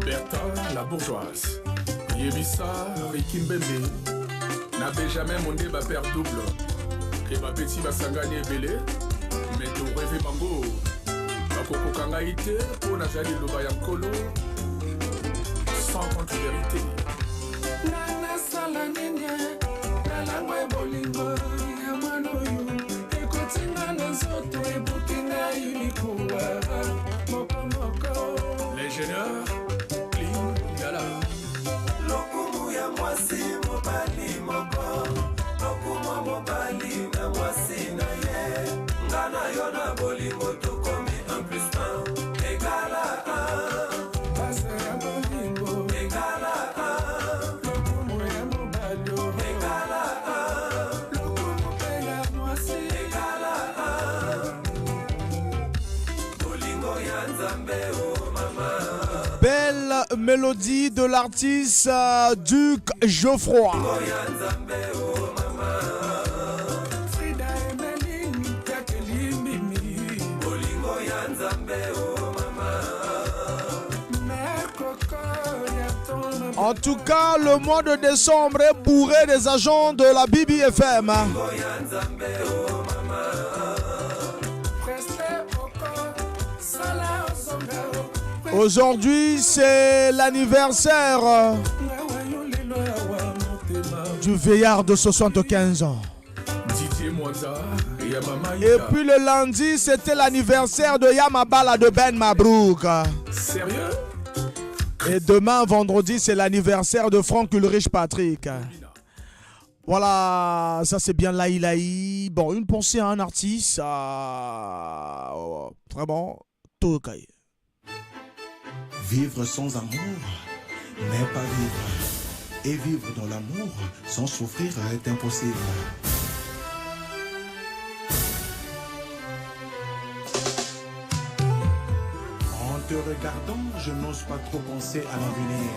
Bertin, la bourgeoise. Yebisa, Ricky Mbembe. Na Benjamin Monde ba père double. Ke ba petit ba sangani ebele. Mais to rêver bango. Bakokoka ngai te mpo nazali liloba ya nkolo. Sans contre-vérité. Nga nasala nini? Nalangwa bolingo ya mwana oyo. Ekotinga na nzoto ebuki ngai mikuwa. Moko moko. L'ingénieur Clean Gala. Lokumu ya mwasi mobali moko. Lokumu ya mobali na mwasi na ye. Nga na yo na bolingo tokomi 1 plus 1 égale à 1. Basa ya bolingo égale à 1. Lokumu ya mobali égale à 1. Lokumu pe ya mwasi égale à 1. Bolingo ya Nzambe o mama. Belle mélodie de l'artiste Duc Geoffroy. Frida Emeline, Jacqueline Mimi. Bolingo ya Nzambe o mama. Mère Coco, ya ton En tout cas, le mois de décembre est bourré des agents de la BBFM. Bolingo ya Nzambe o mama. Presley Oko, Sala Ozonga o. Aujourd'hui, c'est l'anniversaire du vieillard de 75 ans. Didier Mwanza et Yamama Et Ida. puis le lundi, c'était l'anniversaire de Yamabala de Ben Mabrouk. Sérieux? Et demain, vendredi, c'est l'anniversaire de Franck Ulrich Patrick. Voilà, ça c'est bien Laïlaï. Bon, une pensée à un artiste, vraiment, Tokai. Vivre sans amour n'est pas vivre. Et vivre dans l'amour sans souffrir est impossible. En te regardant, je n'ose pas trop penser à l'avenir,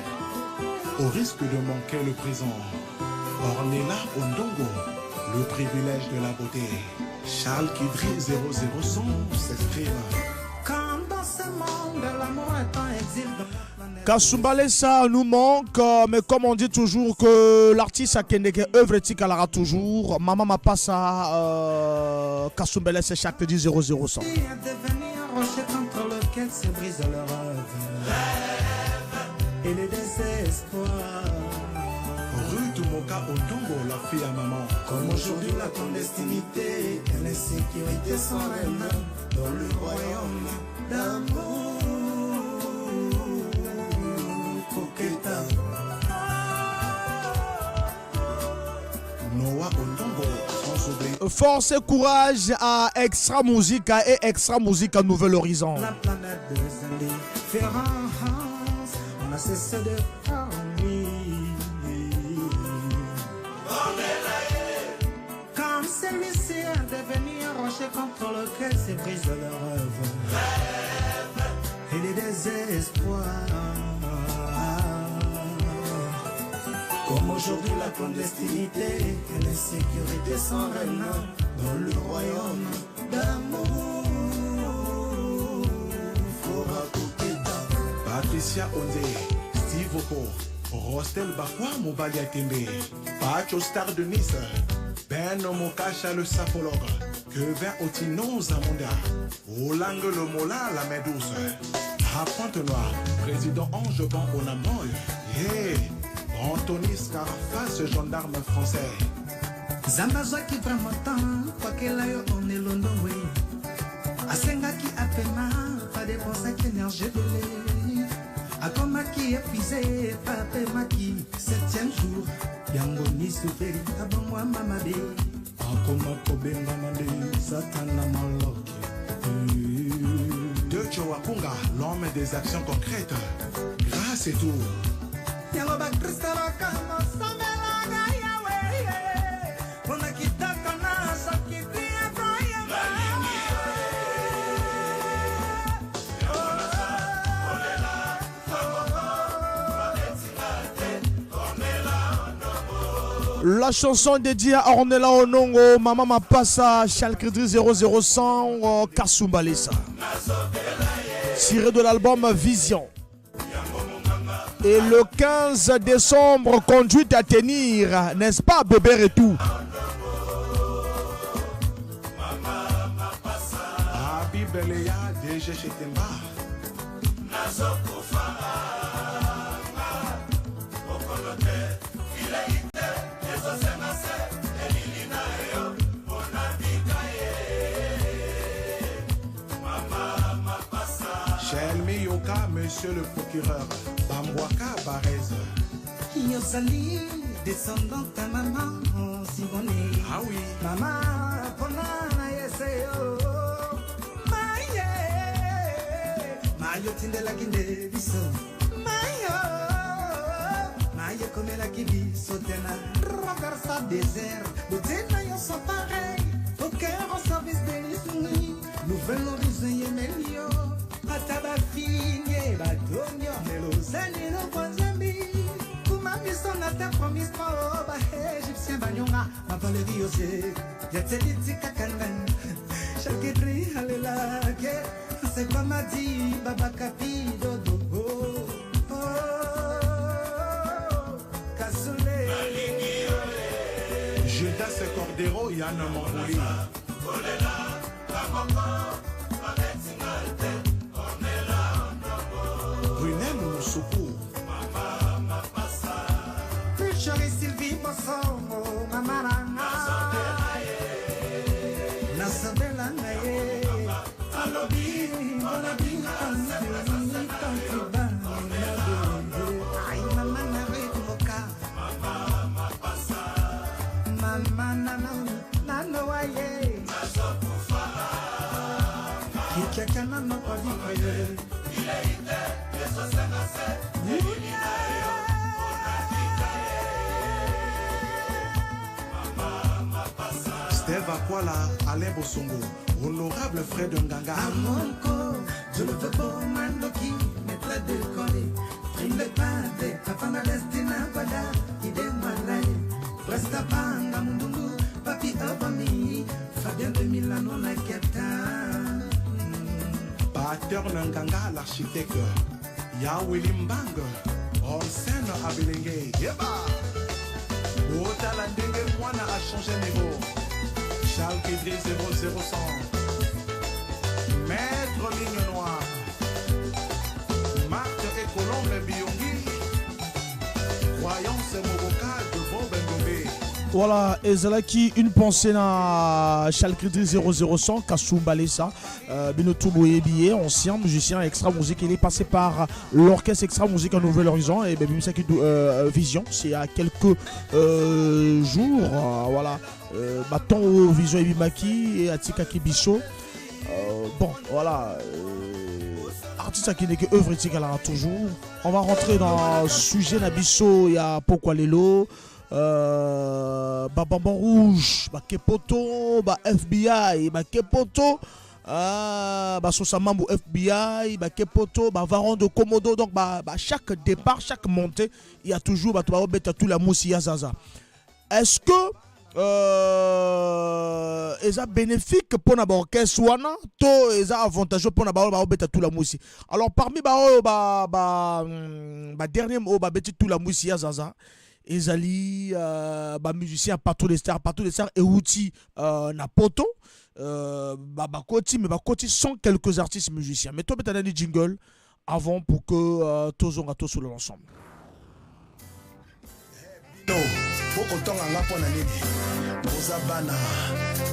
au risque de manquer le présent. Ornella Ondongo, le privilège de la beauté. Charles Kidri 00 100 s'exprime. Quand dans ce monde, l'amour est en exil dans la planète. Kasumbalesa nous manque, mais comme on dit toujours que l'artiste a Kendeke œuvre éthique à toujours. Maman m'a pas ça, Kasumbalesa chaque 10 0 0 100. Est devenu un rocher contre lequel se brise le rêve et le désespoir. Yoka Ondongo, la fille à maman. Comme aujourd'hui la clandestinité et l'insécurité sont reines dans le royaume d'amour. Koketa. Noah Ondongo, sans oublier. Force et courage à Extra Musica et Extra Musica Nouvel Horizon. La planète des indifférences, on a cessé de parler. Comme celui-ci est devenu un rocher contre lequel se brise le rêve et les désespoirs. Comme aujourd'hui la clandestinité et l'insécurité sont reines dans le royaume d'amour. Fora Koketa. Patricia Ondé, Steve Oko, Rostel Bakwa Mobali Atembe, Pacho Star de Nice, Ben Mokasha le sapologue, Kevin Otino Zamunda, Olang le Mola la main douce, À Pointe-Noire, président Ange Ban Onamoy, yeah. Anthony Scarface, gendarme français. Nzambe azwaki vraiment temps kwakela yo onelondo we asengaki apema badepensaki énergie ebele akomaki épuisé papemaki septième jour yango nisuferi abongwama mabe akoma kobengama nde satana moloki. De Wakunga, l'homme des actions concrètes. Grâce et tout. Yango bakristo bakamosomelaka yawe mpona kitoko na sokiti ebrahima. La chanson dédiée à Ornella Onongo, Maman Mapassa, Chalkridri 00100, Kasumbalesa. Tiré de l'album Vision. Et le 15 décembre, conduite à tenir, n'est-ce pas, bébé et tout? Abi Beleya, DG Chetemba. Shelmi Yoka, monsieur le procureur. Bambwaka Barez. Yozali descendante ya mama Simone. Ah oui. Mama mpona na yese yo maye mayo tindelaki nde biso mayo mayo ekomelaki biso te na traversa désert botina nyonso pareil au cœur au service de l'esprit nouvel horizon yemeli yo ata bafinie batonio melozali lokwa nzambi kuma biso na te promise po baégyptien banyonga bavaleri ose yateli kaka ngan chakedri alelake sekwamadi babakapi dodo oh, oh, kasule. Judas Cordero, Yann Mambouli. Brunel Moussoukou. Chérie Sylvie Bosongo, mama nanga nasabela na ye alobi mpona ai mama na rekoka mama nano waye kikiaka nano pavivre. Steve Akwala, Alain Bosongo, honorable frère de Nganga. Amonko, je le veux pour Mandoki, maître de Corée. Prime le padre, papa Malestina Guada, Ide Malay, Presta Panga Mundungu, Papi Obami, Fabien de Milano na Captain. Pater Nganga, l'architecte. Yawili Mbang, Olsen Abelenge. Yeba! Otala ndenge mwana a changé niveau. Charles Kedri 00100. Maître Ligne Noire. Marthe et Colombe Biongi. Croyance Moboka de Bobengombe. Voilà, ezalaki une pensée na Chalkridri 00100 Kasumba Lesa, bino tout boyebi ye, ancien musicien Extra Musique, il est passé par l'orchestre Extra Musique en Nouvel Horizon et ben Bimisaki Vision, c'est il y a quelques jours, voilà, baton Vision ebimaki et atikaki biso. Bon, voilà, artiste qui n'est que œuvre etikala toujours. On va rentrer dans le sujet na biso ya pokwa lelo. Ba bonbon rouge, ba kepoto, ba FBI, ba kepoto, ba sosamambu FBI, ba kepoto, ba varan de Komodo. Donc ba, ba chaque départ, chaque montée, il y a toujours ba toba beta tout la moussi ya zaza. Est-ce que eza bénéfique pour na ba orchestre wana to eza avantageux pour na ba ba beta tout la moussi? Alors parmi ba oyo ba, ba, ba dernier oyo ba beti tout la moussi ya zaza, ezali ba musicien partout les stars, partout les stars euti na poto, ba, ba koti, mais ba koti sont quelques artistes musiciens. Mais toi beta nani jingle avant pour que tozonga to sur l'ensemble. No, bokotonga nga mpo na nini? Boza bana,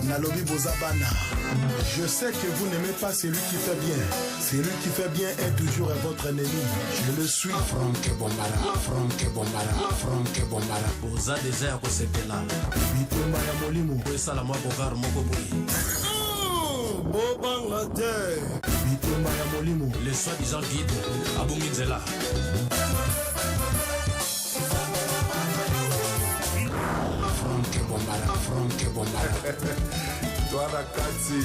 nalobi boza bana. Je sais que vous n'aimez pas celui qui fait bien. Celui qui fait bien est toujours votre ennemi. Je le suis. Franck Bombara, Franck Bombara, Franck Bombara. Boza déjà ya kosepela. Bitumba ya molimo. Po esala mwa bogar moko boye. Bobanga te. Bitumba ya molimo. Le soi-disant guide abungi nzela. Franck Bombara, Franck Bombara. Toi na kati.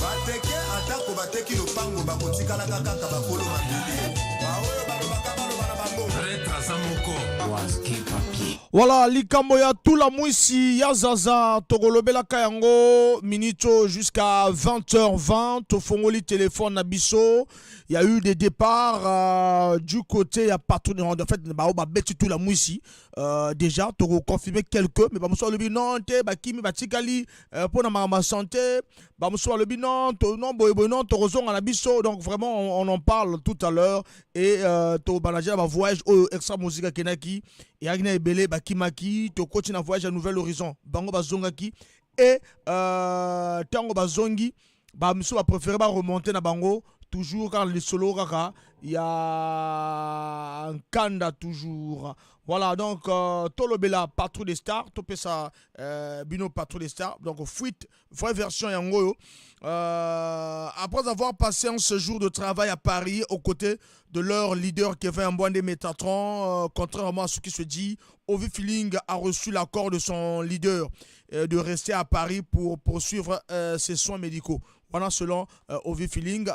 Bateke atako bateki lopango bakotikalaka kaka bakolo mabele. Baoyo balobaka baloba na bango. Prêtre aza moko. Waske papier. Voilà, likambo ya tula mwisi ya zaza tokolobelaka yango minito jusqu'à vingt heures vingt. Tofongoli téléphone na biso. Il y a eu des départs du côté ya patron. En fait, ba ba beti tula mwisi. Déjà, toko confirmer quelques, mais ba mosusu balobi non te, ba kimi, ba tikali, pour na ma santé. Ba mosusu balobi non, to, non, boye, boye, non, tokozonga na biso. Donc vraiment, on en parle tout à l'heure. Et to banager ba voyage au Extra Musica Kenaki. Et Agna Ebele, ba kimaki, to continue voyage à Nouvel Horizon. Bango ba zongaki. Et tango ba zongi, ba mosusu ba préférer ba remonter na bango. Toujours quand les solos kaka, il y a un kanda toujours. Voilà, donc Tolobela, patrouille des stars, topesa bino patrouille des stars. Donc fuite, vraie version yango. Après avoir passé un séjour de travail à Paris aux côtés de leur leader Kevin Mbwande Métatron, contrairement à ce qui se dit, Ovi Feeling a reçu l'accord de son leader de rester à Paris pour poursuivre ses soins médicaux. Voilà, selon Ovi Feeling,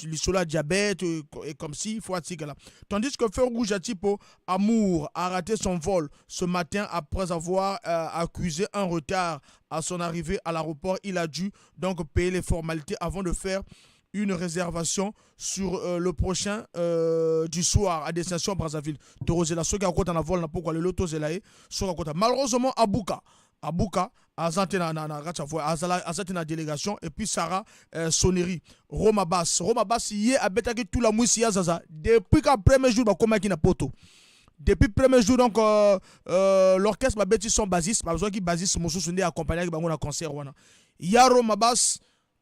l'Isola diabète et comme si, il faut être là. Tandis que Feu Rouge Atipo Amour a raté son vol ce matin après avoir accusé un retard à son arrivée à l'aéroport. Il a dû donc payer les formalités avant de faire une réservation sur le prochain du soir à destination Brazzaville. Torozela, ceux qui ont dans la vol, pourquoi le loto zelae, ceux qui ont malheureusement Abuka. Abuka, Azante na, na, na, racha voix, Azala, Azante na délégation, et puis Sarah Sonnerie, Roma Bass. Roma Bass, y est, abetaki tout la mousse, ya Zaza. Depuis qu'un premier jour, bah, comment qui na poto. Depuis premier jour, donc, l'orchestre m'a bêti son bassiste, m'a besoin qui bassiste, mon sous-souné accompagné avec bango na concert, wana. Ya Roma Bass,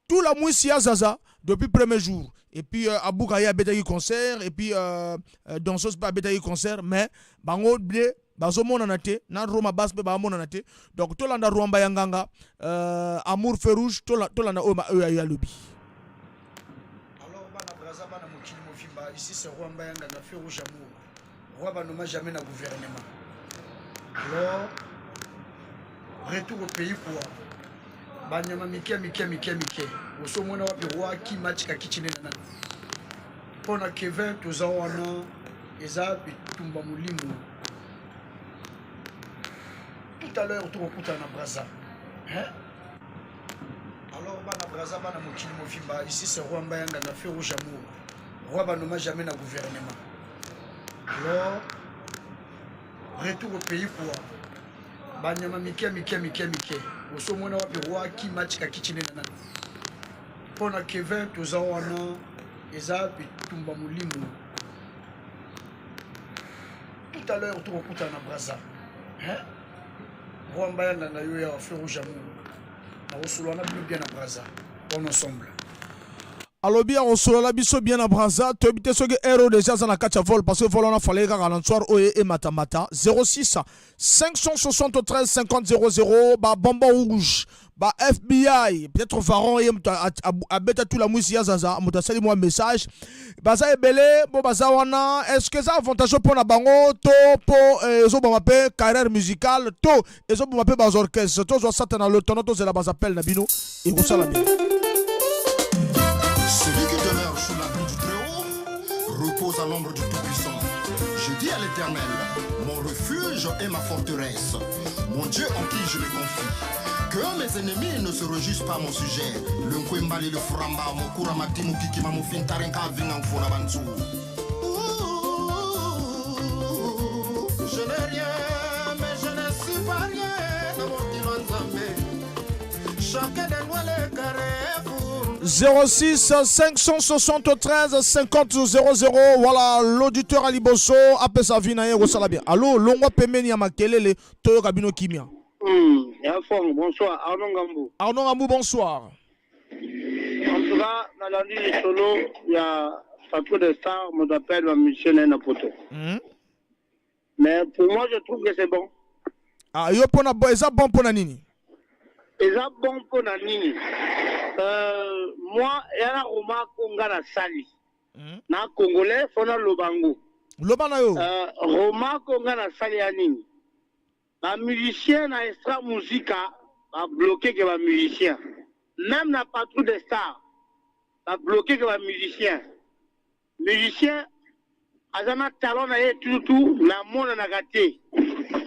tout la mousse, ya Zaza, depuis premier jour. Et puis Abuka y a abetaki concert, et puis danseuse pas abetaki concert, mais bango blé, bazomona na te, na Roma Bass pe bamona na te. Donc tolanda Rwamba ya nganga, Amour Feu Rouge, tolanda oyo oyo ya lobi. Alors bana Brazza, bana mokili mobimba, ici c'est Rwamba ya nganga Feu Rouge Amour. Roi ba noma jamais na gouvernement. Alors retour au pays quoi. Banyama mike mike mike mike. Osomona wapi roi ki match ka kichine na. Pona Kevin toza wana eza bitumba molimo. Tout à l'heure tokokuta na Brazza. Hein? Alors bana Brazza, bana mokili mobimba, ici c'est Rwamba ya nganga Feu Rouge Amour. Roi ba noma jamais na gouvernement. Alors retour au pays quoi. Banyama mike mike mike mike. Osomona wapi roi ki match ka kichine na. Pona Kevin toza wana eza bitumba molimo. à l'heure tokokutana na Braza, hein? Rwamba ya nganga yo ya feu rouge amour, nakosolola na bino bien na Braza, on ensemble. Alobi akosolola biso bien na Braza. Toyebi te soki heure oyo déjà aza na kati ya vol, parce que vol wana fallait kaka na soir oyo ematamata. 06 573 50 00. Babonbon rouge, ba FBI, peut-être Varon ye moto abeta tula mwisi ya zaza, moto asali mwa message. Baza ebele bo baza wana. Est ce que eza avantage mpo na bango to mpo ezoboma mpe carrière musicale to ezoboma mpe baorchestre? Tozwa satana le tono, tozela bazapele na bino, ekosala bien. Celui qui demeure sous l'abri du Très-Haut repose à l'ombre du Tout-Puissant. Je dis à l'Éternel, mon refuge et ma forteresse, mon Dieu en qui je me confie. Que mes ennemis ne se réjouissent pas à mon sujet. Le Nkwembali, le Furamba, Mokura Matimu Kikima Mofintarenka Vinga Banzu. Je n'ai rien, mais je ne suis pas rien dans mon Nzambe. Chacun de nous le carrefour. 06 573 50 00. Voilà l'auditeur ya liboso apesa avis na ye, ekosala bien. Allo, longwa pembeni ya makelele, toyoka bino kimia. Ya Fong, bonsoir. Arnaud Ngambu. Arnaud Ngambu, bonsoir. En tout cas, nalandi lisolo ya Patrouille de Star, moto appelle ba musicien na ye na poto. Mais pour moi, je trouve que c'est bon. Ah, yo mpona bo eza bon mpona nini? Eza bon mpona nini? Moi, ya na remarque oyo nga nasali. Na congolais, fo naloba yango. Loba na yo. Remarque oyo nga nasali ya nini? Bamusicien na Extra Musica babloke ke bamusicien. Même na Patrouille des Stars, babloke ke bamusicien. Musicien aza na talent na ye tututu, namonanaka te,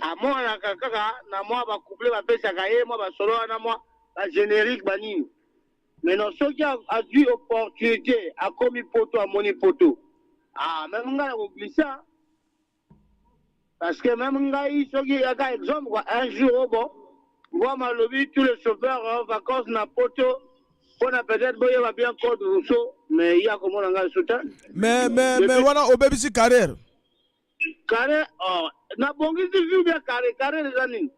amonanaka kaka na mwa bacouple bapesaka ye mwa basolo wana, mwa bagénérique banini. Maintenant soki azwi opportunité, akomi poto, amoni poto, ah, même ngai na koglisse, parce que même ngai soki aka exemple quoi, un jour oh bon, Ngwama alobi tous les chauffeurs en vacances na poto mpona peut-être boyeba bien code Rousseau, mais ye akomona ngai soutien. Mais wana obebisi carrière. Carré, oh, nabongisi vie bien. Carré, carrière eza nini?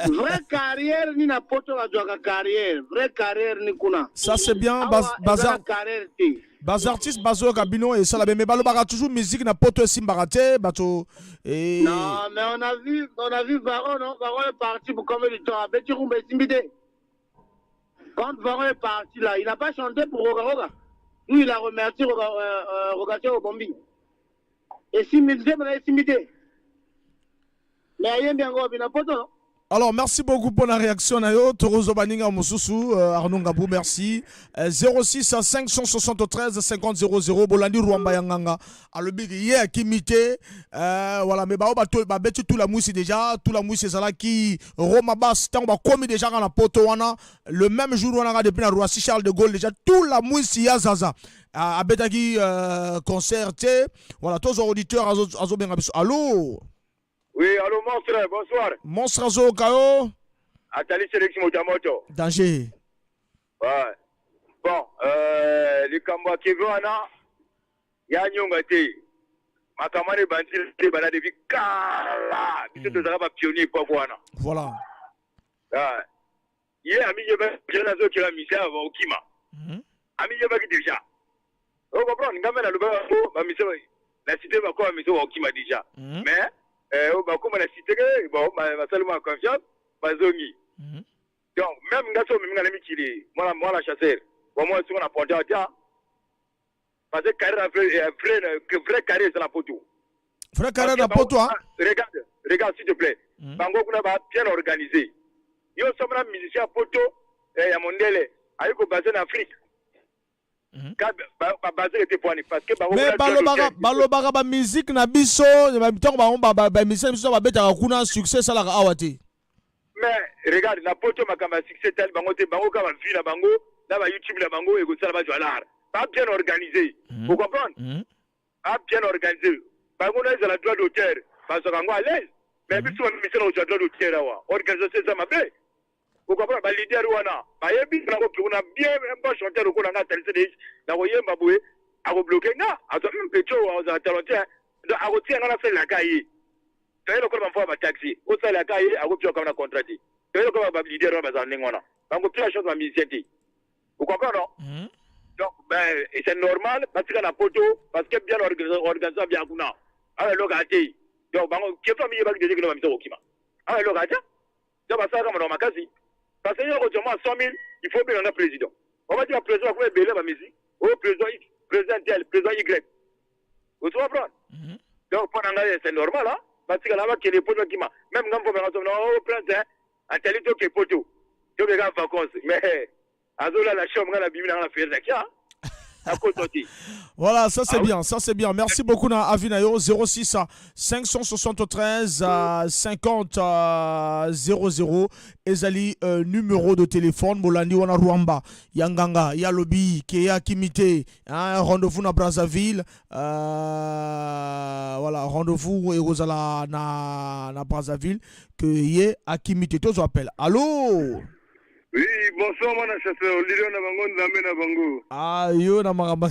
Vraie carrière ni na poto bazwaka carrière, vraie carrière ni kuna. Ça c'est bien. Awa, eza bazar na carrière te. Bazartiste bazoyoka bino, esala bien, mais balobaka toujours musique na poto esimbaka te bato Non, mais on a vu Varon, non? Varon est parti pour combien de temps? Abeti rumba, esimbi te. Quand Varon est parti là, il n'a pas chanté pour Roga Roga. Lui, il a remercié Roga, Rogatien Obombi. Esimbi te, mais esimbi te. Mais ayembi yango wapi na poto, non? Alors, merci beaucoup pour la réaction, na yo. Torozo Baninga Mosusu, Arnaud Ngabou, merci. 06 573 50 00, Bolandi Rwamba Yanganga. Alobi, ye akimi te. Voilà, mais bah, bah, bah, bah, tout la mousse déjà, tout la mousse, c'est là qui, Roma Bass, tant bah, komi déjà dans la poto wana, le même jour, on a depuis la Roissy Charles de Gaulle, déjà, tout la mousse, ya Zaza. Abetaki concert, te. Voilà, tous auditeurs, azo, azo, benga biso. Allô? Oui, allô, monstre, bonsoir. Monstre azo kayo. Atali Selex Motamoto. Danger. Ouais. Bon, likambo ya Kevin wana ya nyonga te. Makambo wana ebandi te, bana depuis kala. Biso tozalaka bapionnier époque wana. Ah. Ye amiyebaki nazokela misia okima. Amiyebaki déjà. Ocomprendre, ngai mpe nalobaka yango, bamisia na cité bakoma misia okima déjà. Mais oyo bakoma na cité ke bon, basali mwa confiance, bazongi. Donc même nga so omemi nga na mikili, mwana mwana chasseur bamwa songo na ponte atia, parce que carrière vrai, vrai, vrai carrière eza na poto. Vrai carrière na poto, hein? Regarde, regarde s'il te plaît, bango kuna ba bien organisé. Yo somona musicien ya poto, ya mondele ayi kobase na Afrique, babase ete poani parce que bango Mais kuna balobaka balobaka bamusique na biso ntango bango bamusicien na biso babetaka kuna, succès esalaka awa te. Mais regarde, na poto makambo ya succès etali bango te. Bango kaka bavues na bango na bayoutube na bango ekosala bazwa lar. Ba bien organisé, vous comprendre, ba bien organisé. Bango na ezala droit d'auteur, bazwaka yango à l'aise, mais biso bamisala kozwa droit d'auteur awa, organisation eza mabe. Okomprendre, baleader wana bayebi nango kuna bien. Un bon chanteur okola nga atalise de na koyemba boye, akobloke nga, azwa mpe tio, azala talent te. Donc akotika nga nasalelaka ye. Toye lokola bamfo ya bataxi, osalelaka ye akopia kama na contrat te. Toye lokola ba leader wana bazala ndenge wana. Bango pia chance ba musicien te. Vous comprenez non? Donc ben c'est normal batika na poto parce que bien organisation bien kuna. Awa eloko ate. Donc bango kefa miye baki deje kino ba misoko kima. Awa eloko ate. Donc basalaka monoko makasi. Parce que yo okozwa mwa 100 000, il faut obenga nga président. Obati ba président bakoma ebele ba musique. Oh président X, président tel, président Y. Ozo comprendre? Donc mpo na ngai c'est normal hein. Batikala bakende poto bakima. Même nga mpo banga so oh prince hein. Atali toke poto. Tobeka vacances mais azolala chambre nga na bimi na nga na ferre na kia. Akoto te. Voilà, ça c'est bien, ça c'est bien. Merci beaucoup na Avinayo 06 573 50 00 ezali numéro de téléphone bolandi wana Rwamba yanganga ya lobi keya kimite hein, rendez-vous na Brazzaville voilà rendez-vous ekozala na Brazzaville que ye akimite tozo appel. Allô? Oui, bonsoir mwana chasseur, leader na bango nzambe na bango. Ah yo na makamba.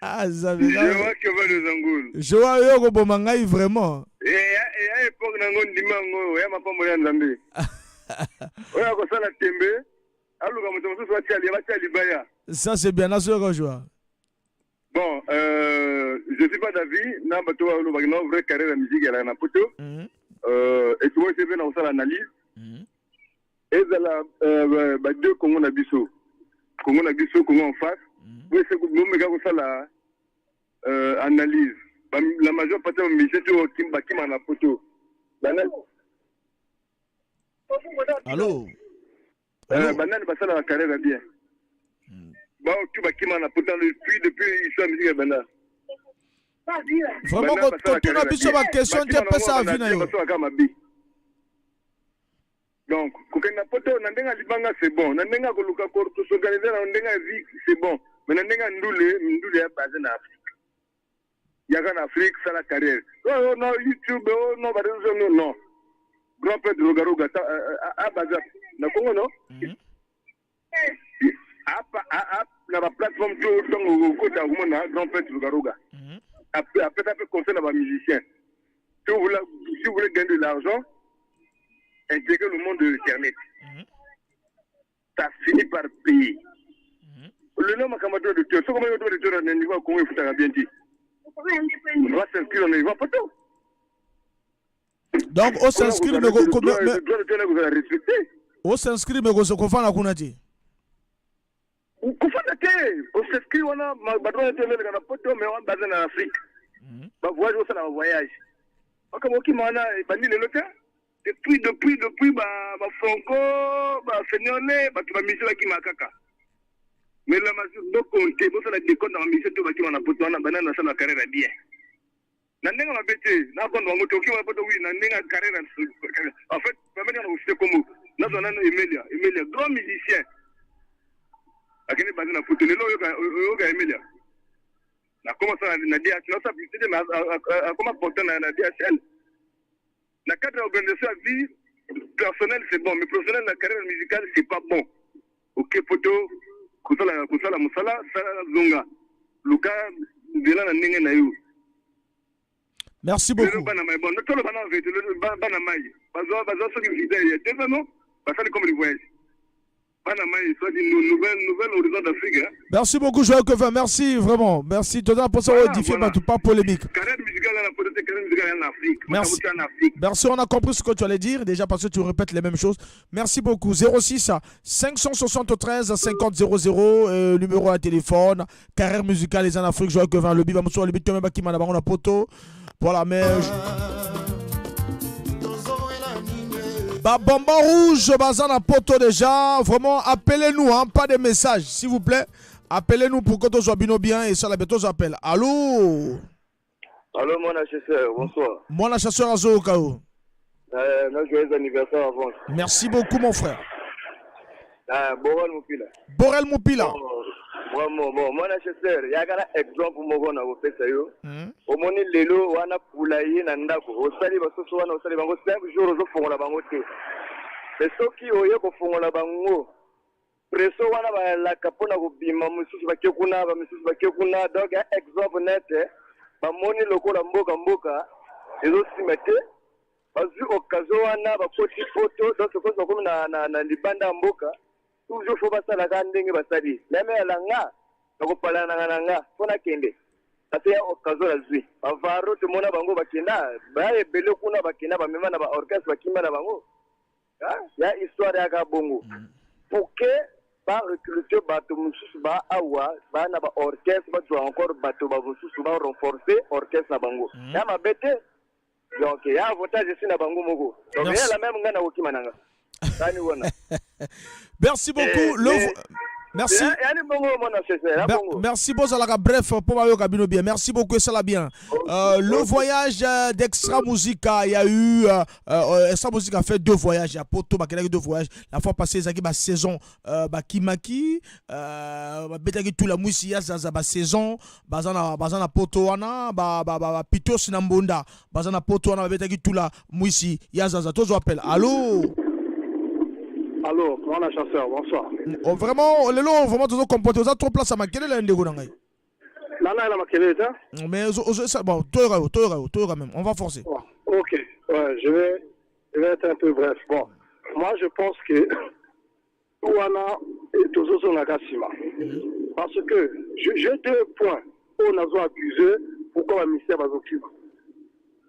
Ah nzambe. Joa Keva de Zangoul. Joa yo koboma ngai vraiment. Eh eh époque nango ndima ngo ya mapambo ya nzambe. Oyo akosala tembe, aluka moto mosusu atia batia libaya. Ça c'est bien, nazoyoka Joa. Bon, je suis pas d'avis, na bato oyo balobaki na vraie carrière ya musique ezalaka na poto. Et tu vois, c'est na kosala analyse. Ezala ba deux Congo na biso. Congo na biso, Congo en face. Boye bomeka kosala analyse. La majeure partie ya musicien ti bakima na poto. Allô? Banani basalaka carrière ya bien. Bao tu bakima na poto depuis histoire musique ya banda. Vraiment kotuna biso ba question te pesa avis na yo. Basalaka mabe. Donc kokende na poto na ndenge ya libanga c'est bon, na ndenge ya koluka kosorganize na ndenge ya vie c'est bon, mais na ndenge ya ndule ndule ya base na Afrique. Yaka na Afrique sala carrière. Oh non YouTube, oh non ba réseaux sociaux non. Grand prêtre Roga Roga a base na Congo non? Apa a na ba plateforme tout ntango okota komona grand prêtre Roga Roga. Après ça conseil na ba musicien. Si vous voulez gagner de l'argent, intégrer le monde de l'internet. Ça finit par payer. Le nom Makamado de Dieu, ce qu'on de Dieu, on niveau Congo, il faut bien dit. On va s'inscrire, on va pas tout. Donc, on s'inscrit, mais on s'inscrit, mais on se confond à Kunati. Kofanda te, on s'inscrit, on a badroit de na poto, mais on basé en Afrique. Ba voyage, on s'en voyage. Makambo mana bandi lelo te. Depuis ba Franco, ba Fenyole, ba ba mission ba kimakaka. Mais la mesure do compter, bo sala décompte na mission to ba kima na poto na banana sala carrière bien. Na ndenga mabete, na kondo bango to kima poto oui, na ndenga carrière en fait, ba mena na office comme na zona na Emilia, Emilia grand musicien. Akene basé na poto lelo yoka Emilia. Na comment ça na DHL, na ça publicité mais comment porter na DHL. La cadre d'organisation à vie personnelle c'est bon, mais professionnelle la carrière musicale c'est pas bon. Ok poto kosala kosala musala sala zonga. Luka nzela na ndenge na yo. Merci beaucoup. Bana mai bon, tolo bana vete bana mai. Bazwa bazwa soki visa ya deux ans non, basali comme le voyage. Bana mai soit une nouvelle horizon d'Afrique hein. Merci beaucoup Joël Kevin, merci vraiment. Merci. Toza pour ça édifier voilà. Pas polémique. Carrière musicale na peut-être carrière musicale en Afrique. Merci. En Afrique. Merci, on a compris ce que tu allais dire déjà parce que tu répètes les mêmes choses. Merci beaucoup. 06 573 50 00 numéro à téléphone. Carrière musicale les en Afrique Joël Kevin le biba muso le bitomé bakima na bango na poto. Voilà mais Ba bonbon rouge, bazana poto déjà. Vraiment, appelez-nous, hein, pas de messages, s'il vous plaît. Appelez-nous pour que tout soit bien bien et ça, la bientôt appelle. Allô? Allô, mon chasseur, bonsoir. Mon chasseur Azo Kao. Joyeux anniversaire avance. Merci beaucoup, mon frère. Borel Moupila. Borel Moupila. Vraiment, bon, mon chasseur, il y a un exemple pour moi, on a fait ça. Omoni lelo wana poulailler na ndako osali basoso wana osali bango 5 jours ozofongola bango te. Mais soki oye kofongola bango preso wana balaka mpona kobima mosusu bake kuna ba mosusu bake kuna. Donc un exemple net. Bamoni lokola mboka mboka ezosimba te, bazwi occasion wana bakoti poto, donc soki bakomi na, na, na libanda ya mboka, toujours faut basalaka ndenge basali. Meme ya langa nakopalananga na nga mpo nakende parce ya occasion nazwi. Bavaro tomona bango bakenda, baya ebele kuna bakenda, bamema na baorchestre, bakima na bango. Ya histoire yaka bongo pour que ba recruter bato mosusu ba awa ba na ba orchestre, bazwa encore bato ba mosusu ba renforcer orchestre na bango. Ya mabe te, donc ya avantage esi na bango moko. Donc ya la même ngai nakokima na nga kani wana. Merci beaucoup. Le Merci. Merci bozalaka bref pour bayoka bino bien. Merci beaucoup et ça la bien. Le voyage d'Extra Musica, il y a eu Extra Musica a fait deux voyages, il y a Poto bakendaki deux voyages. La fois passée ezalaki ba saison bakimaki babetaki tout la mwisi ya zaza ba saison baza na poto wana ba ba ba, ba pitos na mbonda baza na poto wana babetaki tout la mwisi ya zaza. Tozo appel. Allô? Allô, mwana chasseur, bonsoir. Oh, vraiment lelo vraiment tozo comporter, oza trop place à makelele ndeko na ngai. Nana na makelele te? Mais ozo bon, toyoka yo, toyoka yo, toyoka même. On va forcer. Bon, OK. Ouais, je vais être un peu bref. Bon, moi je pense que wana tozozongaka nsima parce que j'ai deux points oyo nazo accusé pourquoi bamusiciens bazokima.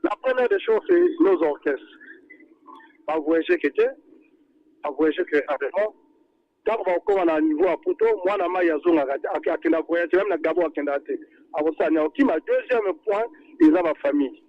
La première des choses, c'est nos orchestres bavoyage ke te, bavoyage ke rarement. Ntango bakokoma na niveau ya poto, mwana mai azongaka te, akenda voyage même na Gabon akendaka te, akosala ni akokima. Deuxième point eza bafamille.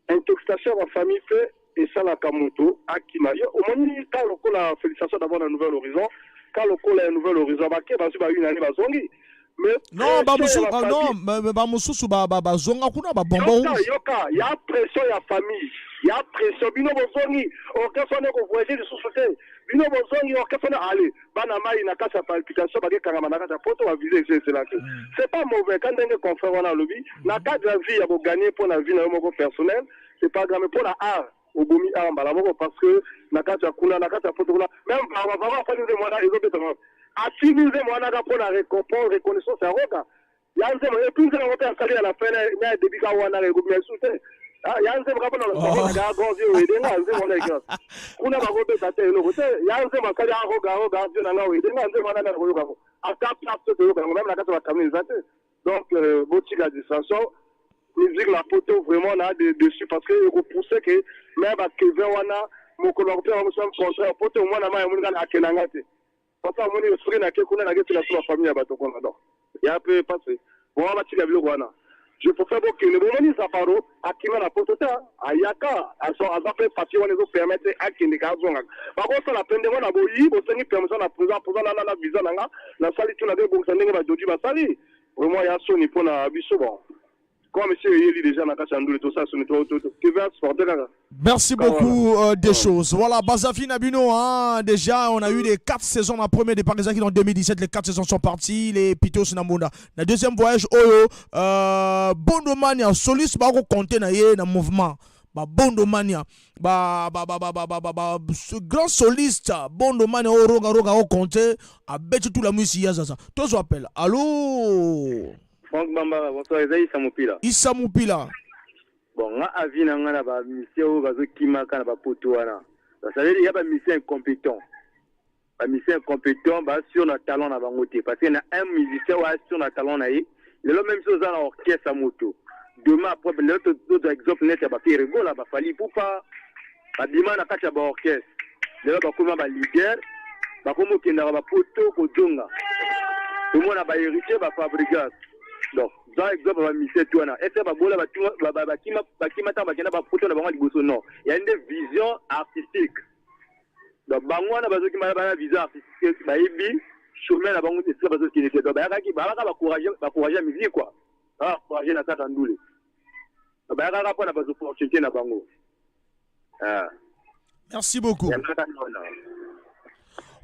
Intoxication ya bafamille mpe esalaka moto akima. Yo omoni ka lokola, félicitation d'abord na Nouvel Horizon, ka lokola ya Nouvel Horizon bake bazwi ba une année, bazongi. Mais non, bamosusu, non, bamosusu bazonga kuna babonbon rouge. Yoka, ya pression ya famille, ya pression: bino bozongi, orchestre wana ekovoyage lisusu te, bino bozongi, orchestre wana ale bana mai na kati ya palpitation, bakekangama na kati ya poto, bavisa esi eselaki. C'est pas mauvais ka ndenge confrère wana alobi na cadre ya vie ya kogagner mpo na vie na yo moko personnel, c'est pas grave, mais mpo na art, obomi art mbala moko, parce que na kati ya kuna, na kati ya poto kuna, même bavaro asali nzembo wana ezobetama, atindi nzembo wana kaka mpo na récompense, reconnaissance ya roga ya nzembo. Et puis nzembo yango mpe asali ya la fin na ya début ka wana ekobima esu te ya nzembo kaka mpona kaka grand vieux oyedenga nzembo wana ekasi kuna bakobeta te, eloko te ya nzembo asali ya roga roga vieux na nga oyedenga nzembo wana nana koyoka yango ata place te, toyoka yango même na kati ya bacamion eza te. Donc botika distraction, musique na poto vraiment na de dessus, parce que ekopousse ke me bakevin wana mokolo bakopesa bango so contraire poto, mwana mai amoni kaka akendanga te, parce que amoni soki nake kuna naketela so bafamille ya bato kuna. Donc ya mpe pasi bonga batika biloko wana. Je préfère bokende. Bomoni Zaparo akima na poto te, ayaka aza mpe papier wana ezopermettre akende ka azongaka. Bakosala mpe ndenge wana, boyi bosengi permission na président, président nana na visa na nga nasali tuna te, ebongisa ndenge badodi basali. Vraiment ya soni mpona biso. Bon, comme monsieur eyeli déjà na kati ya ndule, tosala soni tv sporte kaka. Merci beaucoup des choses. Voilà, Bazafi Nabino, hein, déjà, on a eu les quatre saisons dans la première départ, en 2017, les quatre saisons sont parties, les Pitos Nambunda. Le deuxième voyage, Oyo, Bondomania, soliste, bah, compter na ye, na mouvement. Ba Bondomania, ba, ba, ba, ba, ba, ba, ba, ba, ce grand soliste, Bondomania, o roga, roga, o compter, a bête tout la musique, ya, ça, ça. Tous appel. Allô? Franck Bambara, bonsoir, eza Issa Mopila. Issa Mopila. Bon, nga avis na nga na bamusiciens oyo bazokimaka na bapoto wana, basaleli ya bamusiciens incompétent, bamusiciens incompétent baasure na talent na bango te, parce que na un musicien oyo asure na talent na ye lelo, même si oza na orchestre ya moto demain après, lelo tozwa exemple neti ya baFerre Gola, baFally Ipupa, babima na kati ya baorchestre, lelo bakóma baleader, bakómi okendaka bapoto kozonga, tomona baHéritier, baFabregas. Donc za exemple bamusiciens to wana ese babola bakima ntango bakenda bapoto na bango ya liboso. Non, ya nde vision artistique. Donc bango wana bazokima bana vision artistique, bayebi chemin na bango esika bazokende te. Donc bayakaki bayaka bacourage ya musique quoi, bacourage na kati ya ndule, bayakaka mpona baopportunité na bango. Merci beaucoup.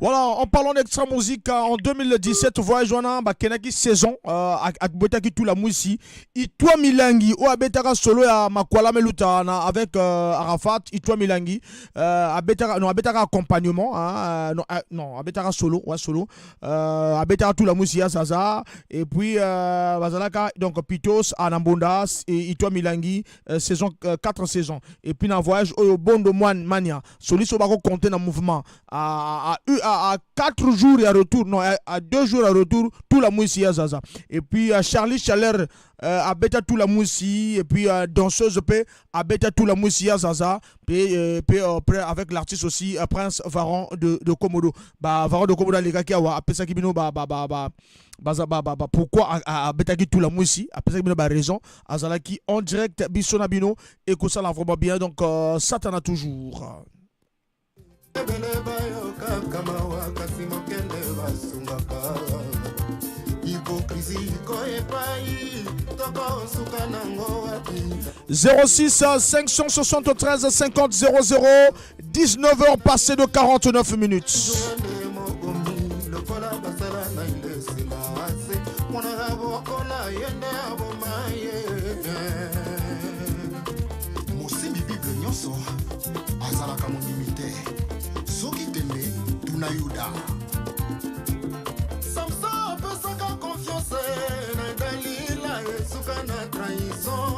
Voilà, en parlant d'extra musique, en 2017, voyage wana bakenaki saison euh, abetaki tout la mwisi Itwa Milangi oyo abetaka solo ya Makwala Meluta na avec euh, Arafat Itwa Milangi euh, abetaka non abetaka accompagnement hein, euh, non, euh, non abetaka solo ouais solo euh, abetaka tout la mwisi ya Zaza et puis euh, bazalaka donc Pitos Anambondas et Itwa Milangi euh, saison euh, 4 saisons et puis na voyage oyo Bondo Mania solution bako compter na mouvement à, à, à, à 4 jours ya retour non à, à 2 jours ya retour tout la mwisi ya Zaza et puis à Charlie Chaleur euh, abeta tout la mwisi et puis euh, danseuse pe abeta tout la mwisi ya Zaza puis euh, puis euh, après avec l'artiste aussi euh, Prince Varan de, de Komodo ba Varan de Komodo alekaki awa apesaki bino ba ba ba ba baza ba, ba, ba pourquoi abetaki tout la mwisi apesaki bino ba raison azalaki en direct biso na bino ekosala vraiment bien donc euh, satana toujours Ebele bayokaka mawa kasi mokende basungaka hypocrisie ko epai tokosuka nango wapi 06 573 50 00 19h passé de 49 minutes. lokola basala na ilesila ase mwana ya bokola ye nde aboma ye mosimbi bible nyonso azalaka mondimi te soki tembe tuna yuda samson apesaka confiance na dalila esuka na trahison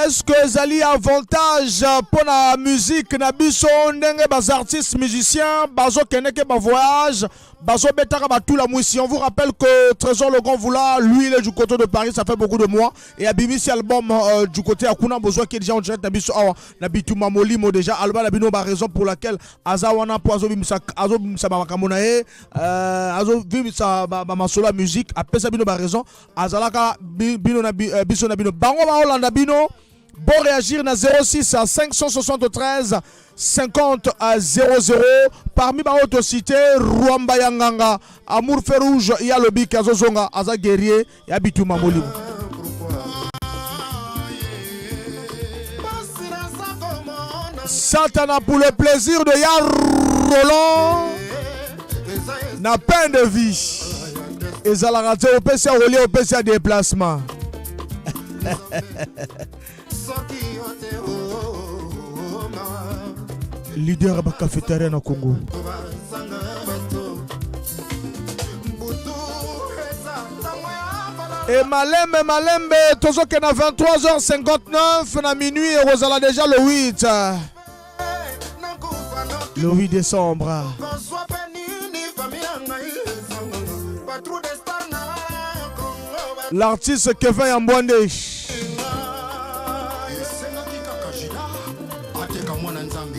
Est-ce que ezali avantage mpo na musique na biso ndenge ba artistes musiciens bazokendeke ba voyage bazobetaka batula mwisi? On vous rappelle que Trésor le Grand Voula, lui, il est du côté de Paris, ça fait beaucoup de mois et abimisi album euh, du côté ya kuna bozwaki déjà en direct na biso awa na bituma molimo déjà aloba na bino ba raison pour laquelle aza wana mpo azobimisa azobimisa bamakambo na ye euh, azobimisa bamasolo ya musique apesa bino ba raison azalaka bino na euh, biso na bino bango baolanda bino Bon réagir na 06 à 573 50 à 00 parmi ba autres cité Rwamba Yanganga Amour Fer Rouge ya lobi kazozonga aza guerrier ya bituma molimo. Satana pour le plaisir de Ya Roland na pain de vie ezalaka te opesi ya kolia opesi ya déplacement. Leader ya bacafetaria na Congo. E malembe malembe tozokende na 23h59 na minuit ekozala déjà le 8 le 8 décembre. L'artiste Kevin Yambwande. Esengaki kaka Juda ateka mwana Nzambe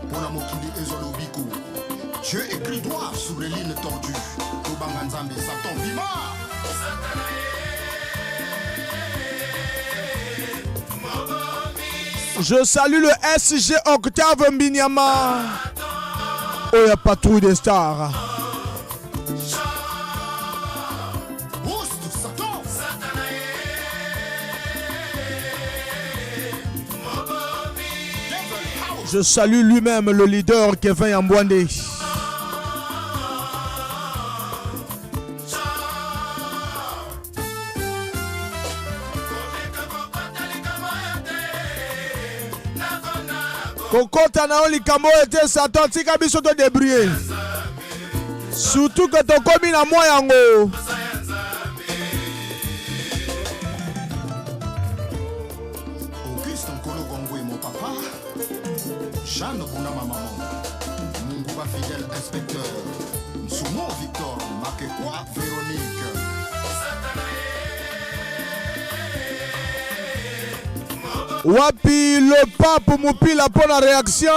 mpo na mokili ezwa lobiko. Dieu écrit droit sur les lignes tordues. Tobanga Nzambe, Satan bima! Je salue le SG Octave Mbinyama. Oya patrouille des stars. Je salue lui-même le leader Kevin Yambwande. Kokota na yo likambo oyo te Satan, tika biso to débrouiller. Surtout que tokomi na mwa yango. Auguste Nkolo Gongwe, mon papa. Jeanne Bouna, ma maman. Munguba fidèle inspecteur. Nsumo Victor, Makekwa Véronique. Wapi le pape Mupila pour la réaction?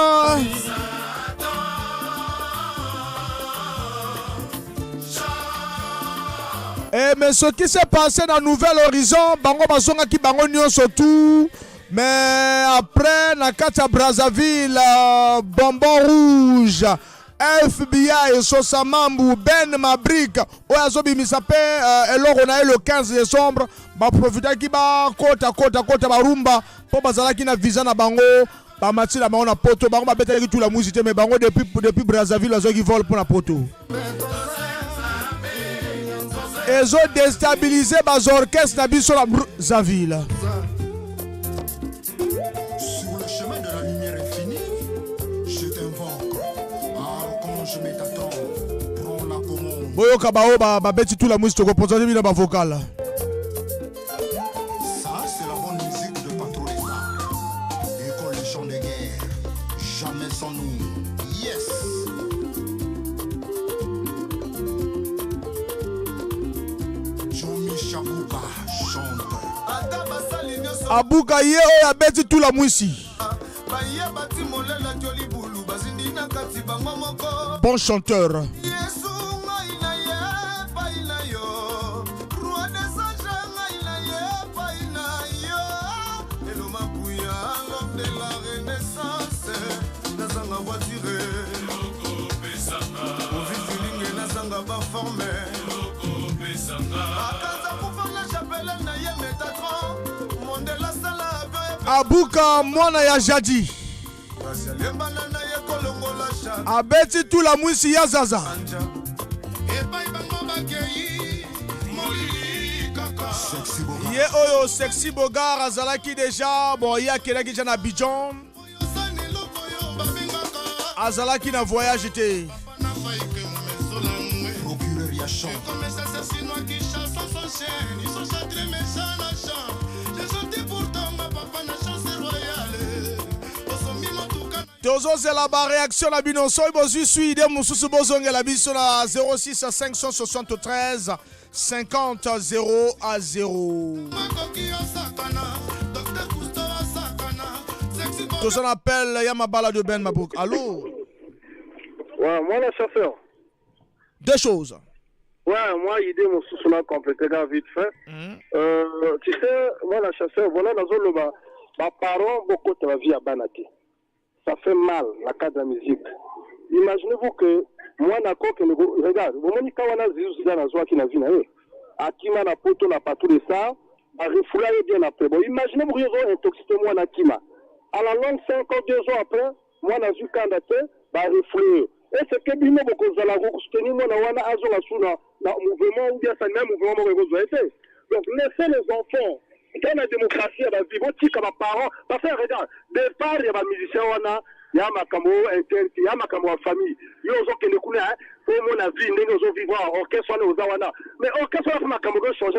Eh, mais ce qui s'est passé dans Nouvel Horizon, bango bazongaki bango nyonso tout. Mais après, na kati ya Brazzaville, euh, Bonbon Rouge, FBI, Sosamambu, Ben Mabrik, oyo azobimisa pe euh, eloko na ye le 15 décembre, baprofitaki bakota kota kota barumba mpo bazalaki na visa na bango. Bamati na bango na poto, bango babetalaki tula mwisi te, mais bango depuis Brazzaville bazwaki vol mpo na poto. Ezo destabiliser ba orchestre na biso na Brazzaville. Sur le chemin de la lumière infinie, je t'invoque. Archange Métatron, prends la commande. Boyoka bao ba babeti tula mwisi tokopoza bino ba vocal. Ça, c'est la bonne musique de Patro des Stars. École des champs de guerre, jamais sans nous. Yes! Jomi Chabouka chante. Abuka ye oyo abeti tula mwisi. Baye batimolela libulu bazindi na kati bango moko. Bon chanteur. Yesu ngai na ye epai na yo, roi des anges ngai na ye epai na yo, eloma puya l'homme de la renaissance, nazanga voiture ovifilinge, nazanga baforme, akanza kufa na chapele na ye Metatron mondela sala avion. Abuka mwana ya Jadi. Kasi alembana na ye kolongola chaque Abeti tula mwisi ya Zaza. Epai bango bakei molili kaka. Ye oyo Sexy Bogar azalaki déjà, bon, ye akendaki déjà na Abidjan. Azalaki na voyage te. Procureur ya chant. Tozozela baréaction na bino. Soki bozwi su idée mosusu, bozongela biso na 06 573 50 0 à 0. Toza na appel ya mabala de Ben Mabouk. Allo? Ouais, moi le chauffeur. Deux choses. Ouais, moi, idée, mon sous là, complété vite fait. Tu sais, moi, la chasseur, voilà, dans le bas, ba parents, beaucoup de la vie à bana te. Ça fait mal, la cadre de la musique. Imaginez-vous que moi, na ko, que regarde, bomoni ka wana Zizu Zidane azwaki na vie na ye. Akima na poto na partout de ça, barefoula ye bien après. Bon, imaginez-vous que ils ont intoxiqué moi na kima. À la longue, 5 ans, 2 ans après, moi nazwi kanda te, barefoulé ye. Est-ce que bino bokozala kosoutenir mwana wana azonga su na mouvement ou bien ça même mouvement moko ekozwa ye te? Donc laissez les enfants dans la démocratie ya bavie, botika baparents, parce que regarde, départ ya bamusicien wana ya makambo interne, ya makambo ya famille. Yo ozokende kuna omona vie ndenge ozovivre, orchestre wana oza wana, mais orchestre wana makambo ekochange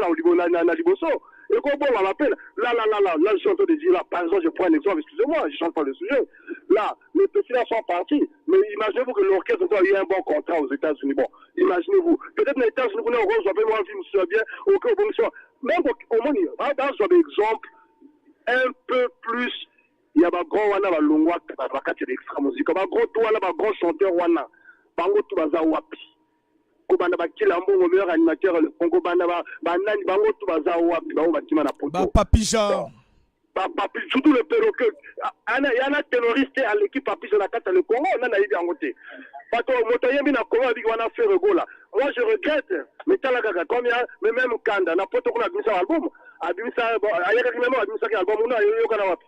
na liboso ekobongama mpe. Là là là là là, je suis en train de dire là, par exemple, je prends un exemple, excusez-moi, je change pas le sujet là, les petits là sont partis, mais imaginez-vous que l'orchestre a eu un bon contrat aux États-Unis. Bon, imaginez-vous, peut-être aux États-Unis kuna okozwa mpe mwa vie mosusu ya bien, oke obongisi même omoni bazwa baexemple un peu plus ya bagrand wana balongwa bakati ya extra musique, bagrand to wana, bagrand chanteur wana, bango tu baza wapi? Kobanda bakila mbongo, meilleur animateur le Congo, banda banani, bango tu baza wapi? Bango bakima na poto. Bapapi Jean. Papi, surtout le perroquet ana yana terroriste à l'équipe Papi Jean na kati ya le Congo, nani ayebi yango te? Bato moto ayembi na Congo abiki wana Ferre Gola. Moi je regrette, mais tala kaka combien, mais même kanda na poto kuna abimisa album, abimisa ayakaki même abimisaki album kuna, ayoyoka na wapi?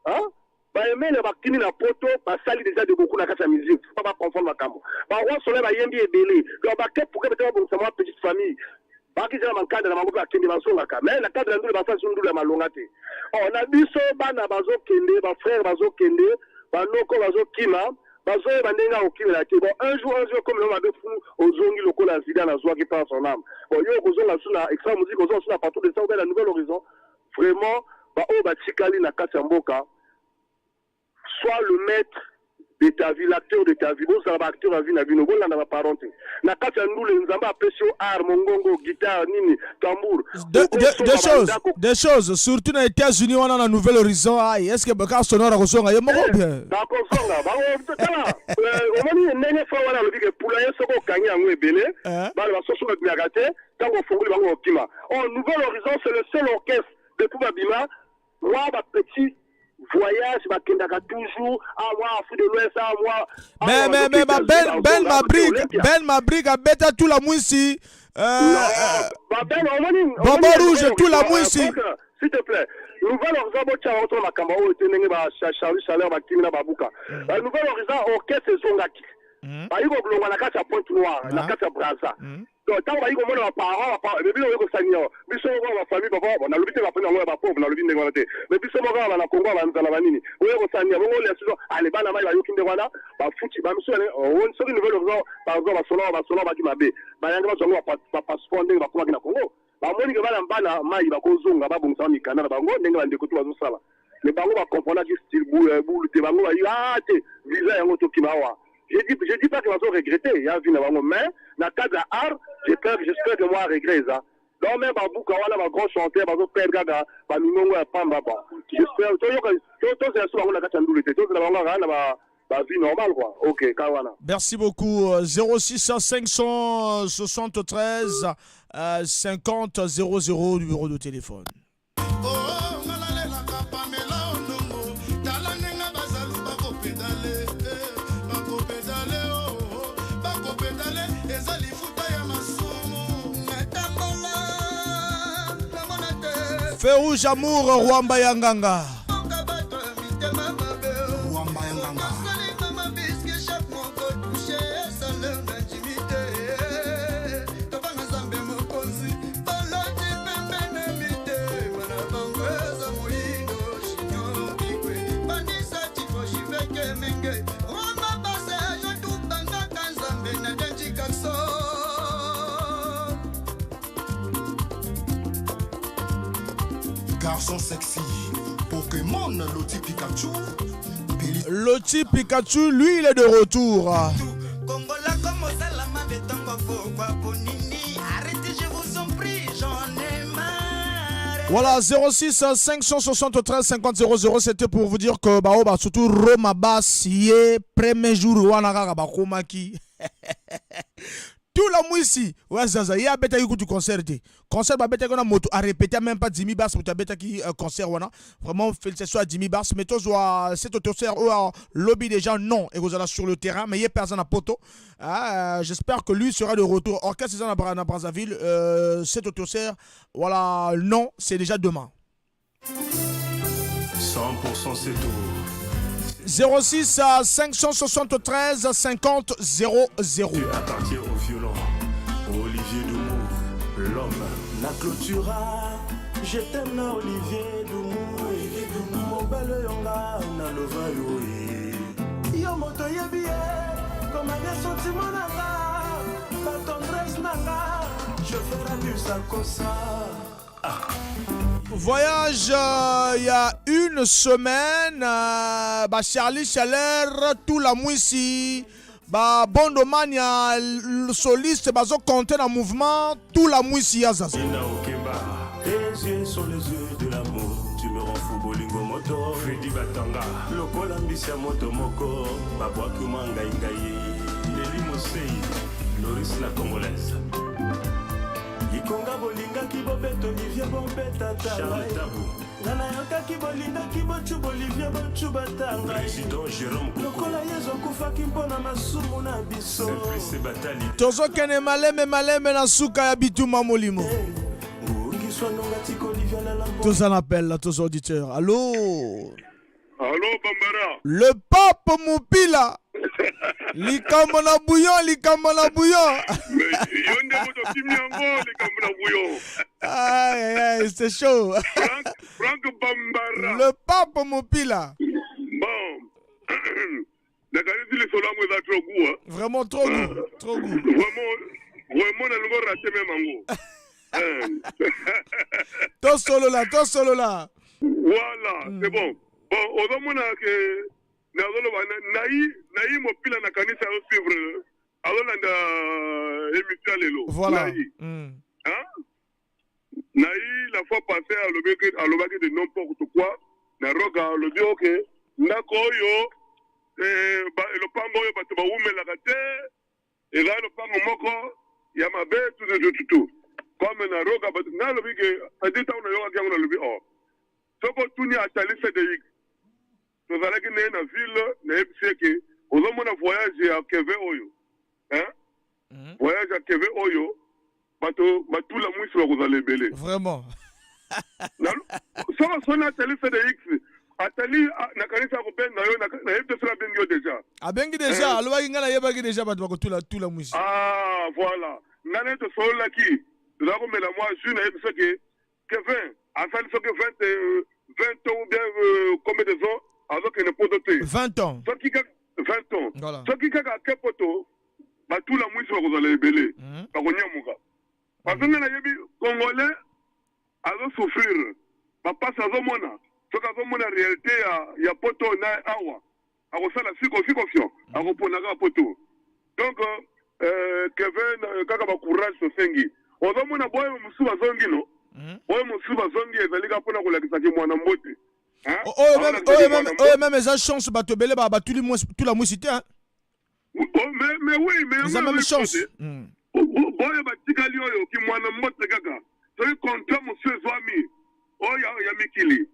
Hein, bayemele bakimi na poto, basali déjà de beaucoup na kati ya musique, faut pas baconfondre makambo. Baroi Soleil bayembi ebele, donc bake pourquoi peut-être babongisa mwa petite famille, bakizela mankanda na bango mpe bakende bazongaka, mais na cadre ya ndule basali so ndule ya malonga te. Or na biso bana bazokende, bafrère bazokende, banoko bazokima, bazoyeba ndenge akokimela te. Bon, un jour, un jour, comme lelo mabe fu ozongi lokola Zidane azwaki par son âme. Bon, yo okozonga su na extra musique, ozonga su na partout de ça ou bien na Nouvel Horizon. Vraiment, baoyo batikali na kati ya mboka, sois le maître de ta vie, l'acteur de ta vie. Bozala baacteur ya vie na bino, bolanda baparent te. Na kati ya ndule, Nzambe apesi yo art, mongongo, guitare, nini, tambour. Deux choses, deux choses, surtout na États-Unis wana na Nouvel Horizon. Ai, est ce que baka sonore akozonga ye moko bien? Bakozonga bango. Tala, omoni ndenge fa wana alobi ke pula ye soki okangi yango ebele, bana basoso babimaka te. Ntango ofungoli bango okima. Or Nouvel Horizon, c'est le seul orchestre depuis babima mwa bapetit voyage bakendaka toujours a mwa Afrique de l'Ouest, a mwa Mais ba Ben Mabrik, Ben Mabrik abeta tula mwisi. Omoni Bonbon Rouge, tula mwisi. S'il te plaît. Nouvel Horizon botya bango to makambo oyo te ndenge ba Charlie Chaleur bakimi na babuka. Ba Nouvel Horizon orchestre ezongaki. Bayi kolongwa na kati ya Pointe Noire, na kati ya Brazza. Donc ntango bayi komona ba parents, ba bino oyo kosani yo. Biso moko ba famille papa, bon nalobi te ba famille yango ya ba pauvre, nalobi ndenge wana te. Mais biso moko ba na Congo ba nzala ba nini. Oyo kosani ya bongo les allez bana mai bayoki ndenge wana, ba futi ba misu soki Nouvel Horizon bazwa basolo basolo baki mabe. Bayangi bazwa yango ba passeport ndenge bakomaki na Congo. Bamoni ke bana bana mai bakozonga babongisa mikanda na bango ndenge bandeko to bazosala. Mais bango ba comprendaki style boule te, bango bayi ah te visa yango tokima awa. Je dis pas que bazo regretter ya vie na bango, mais na cadre ya art, j'espère que moi regret eza. Donc même babuka wana ba grand chanteur bazo perdre kaka ba mingongo ya pamba ba. J'espère toyoka tozela so bango na kati ya ndulu te, tozela bango kaka na ba ba vie normale quoi. OK, ka wana. Merci beaucoup. 06 573 50 00 numéro de téléphone. Feu rouge amour Rwamba Yanganga. Rwamba Yanganga. Garçon sexy, Pokémon, Loti Pikachu. Loti Pikachu, lui, il est de retour. Voilà, 06 573 50 00, c'était pour vous dire que, bah, oh, bah, surtout Roma Bass, yé, premier jour, wana kaka bakomaki. Tout la mwisi, ouais, zaza, yé abetaki kutu concert te. Concert babetaki na moto a répété même pas Jimmy Bass, moto abetaki concert wana. Vraiment, félicitations à Jimmy Bass, mais tozwa cet autosphère oyo lobby déjà non, et vous allez sur le terrain, mais yé personne à poto. Ah, j'espère que lui sera de retour. Orchestre eza na Brazzaville, cet autosphère, voilà, non, c'est déjà demain. 100% c'est tout. 06 573 50 00. Tu appartiens au violon. Olivier Doumou, l'homme. La clôtura, je t'aime na Olivier Doumou. Mobile yonga na lova yo. Yo moto yebi ye, comme un sentiment na nga, ba tendresse na nga, je ferai du sakosa. Ah. Voyage il y a une semaine, bah Charlie Chaleur, tout la mwisi, bah Bondomania, le soliste, bah zo compter dans mouvement, tout la mwisi ya zaza. Ina Okemba, tes yeux sont les yeux de l'amour, tu me rends fou bolingo moto. Freddy Batanga, lokola mbisi ya moto moko, babwaki mwa ngai ngai. Nelly Mosei, Loris la Congolaise. Ikonga bolingaki bobeta Olivier bobeta Charles Tabu. Nga nayokaki bolingaki bocuba Olivier bocuba tanga. Président Jérôme Koko. Lokola Yezu akufaki mpo na masumu na biso. Simplice Batali. Tozokende maleme maleme na suka ya bituma molimo. Toza na appel, toza auditeur. Allô? Allô, Bambara. Le pape Mupila. Likambo na bouillon, likambo na bouillon. Mais yo nde moto okimi yango, likambo na bouillon. Aïe, aïe, aïe, c'est chaud. Franck Bambara. Le pape Mupila. Bon. Nakanisi lisolo yango eza trop goût, hein. Vraiment trop goût, trop goût. Vraiment, vraiment nalingo rater même yango. Tosolola, tosolola. Voilà, c'est bon. Bon, ozomona ke nazoloba nayi nayi mopila na kanisa azo suivre azolanda émission lelo. Voilà. Nayi. Hein? Nayi la fois passée alobaki alobaki de n'importe quoi na roga alobi ok ndako oyo lopango oyo bato bawumelaka te eza lopango moko ya mabe tutututu comme na roga bato ngai alobi ke c'est-à-dire ntango nayokaki yango nalobi oh soki otuni atali CDX tozalaki naye na ville nayebisi ye ke ozomona voyage ya Keve oyo hein? Voyage ya Keve oyo bato batula mwisi bakozala ebele. Vraiment. Soki osoni atali fdx atali nakanisi akobenga yo, nayebi te soki abengi yo deja. Abengi deja. Alobaki ngai nayebaki deja bato bakotula tula mwisi. Ah voilà, ngai naye tosololaki, tozala komela mwa jus, nayebi soki Kevin asali soki 20 20 ans ou bien combien de ans azokende poto te. 20 ans. Soki kaka 20 ans. Voilà. Soki kaka ake poto, batula mwisi bakozala ebele, bakonyamuka. Parce que ngai nayebi congolais azosouffrir, bapasi azomona, soki azomona réalité ya poto na awa, akosala siko siko akopona kaka poto. Donc Kevin, kaka bacourage tosengi. Ozomona boye mosusu bazongi no, oyo mosusu bazongi ezali kaka mpona kolakisaki mwana mbote. Oyo même eza chance, bato ebele batuli tula mwisi te. Mais oui, mais eza même chance. Boyo batikali oyo ki mwana mbote kaka, soki contrat mosusu ezwami oyo ya mikili,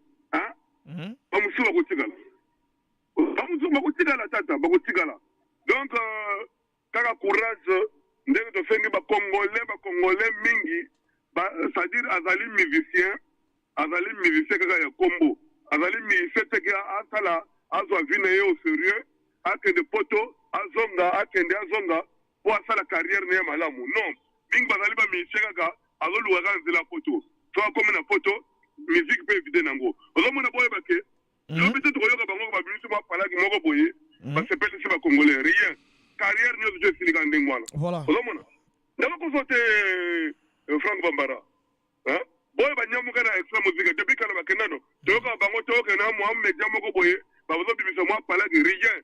bamosusu bakotikala, bamosusu bakotikala, tata, bakotikala. Donc kaka courage ndenge tosengi bacongolais, bacongolais mingi, c'est-à-dire azali musicien, azali musicien kaka ya kombo, azali musicien teke asala azwa vie na ye au sérieux, akende poto azonga, akende azonga mpo asala carrière na ye malamu. Non, mingi bazali bamusicien kaka azoluka kaka nzela ya poto. So akomi na poto, musique mpe evide nango. Ozomona, boyeba ke lobi te tokoyoka bango babimisi mwa palaki moko boye, basepelisi bacongolais, rien, carrière nyonso to esilika ndenge wana. Ozomona ndako koso te, Frank Bambara, boyo banyamuka na Extra Musique depuis kala, bakenda no toyokaka bango, toyokenda mwa média moko boye, bazobimisa mwa palaki, rien.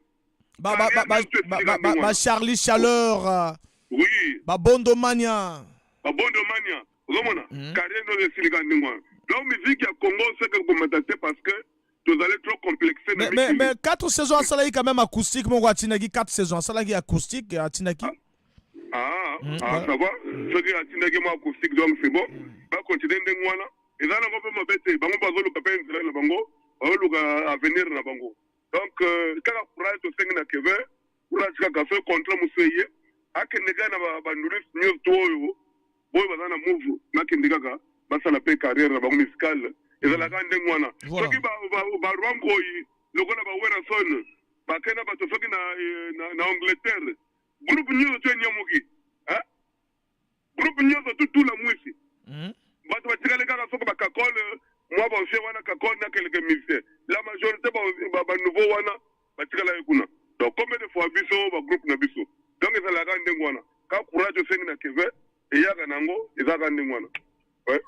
Ba Charlie Chaleur. Oui. Babondo Mania. Babondo Mania, ozomona carrière nyonso esilika ndenge wana. Donc musique ya Congo seke komata te parce que tozali trop complexe. Mais quatre saisons asalaki quand même acoustique moko, atindaki quatre saisons, asalaki acoustique, atindaki. Ah, ah, ça va, soki atindaki mwa acoustique, donc c'est bon, bacontinue ndenge wana, eza nango mpe mabe te. Bango bazoluka mpe nzela na bango, bazoluka avenir na bango. Donc kaka courage tosengi na Kevin, courage kaka. Soki contrat mosusu eye, akende kaka na banduliste nyonso to oyo boyo baza na move, nakende kaka basala mpe carrière na bango musicale. Ezalaka ndenge wana. Soki barwankoi lokola baWerason bakenda bato soki na Angleterre, groupe nyonso to enyamuki, groupe nyonso tutula mwisi, bato batikali kaka soki bakakole mwa bavieux wana, kakole na quelques musiciens, la majorité banouveau wana batikala ye kuna. Donc combien de fois biso bagroupe na biso? Donc ezalaka ndenge wana, ka courage osengi na Kevin, eyaka nango, ezalaka ndenge wana, ouais.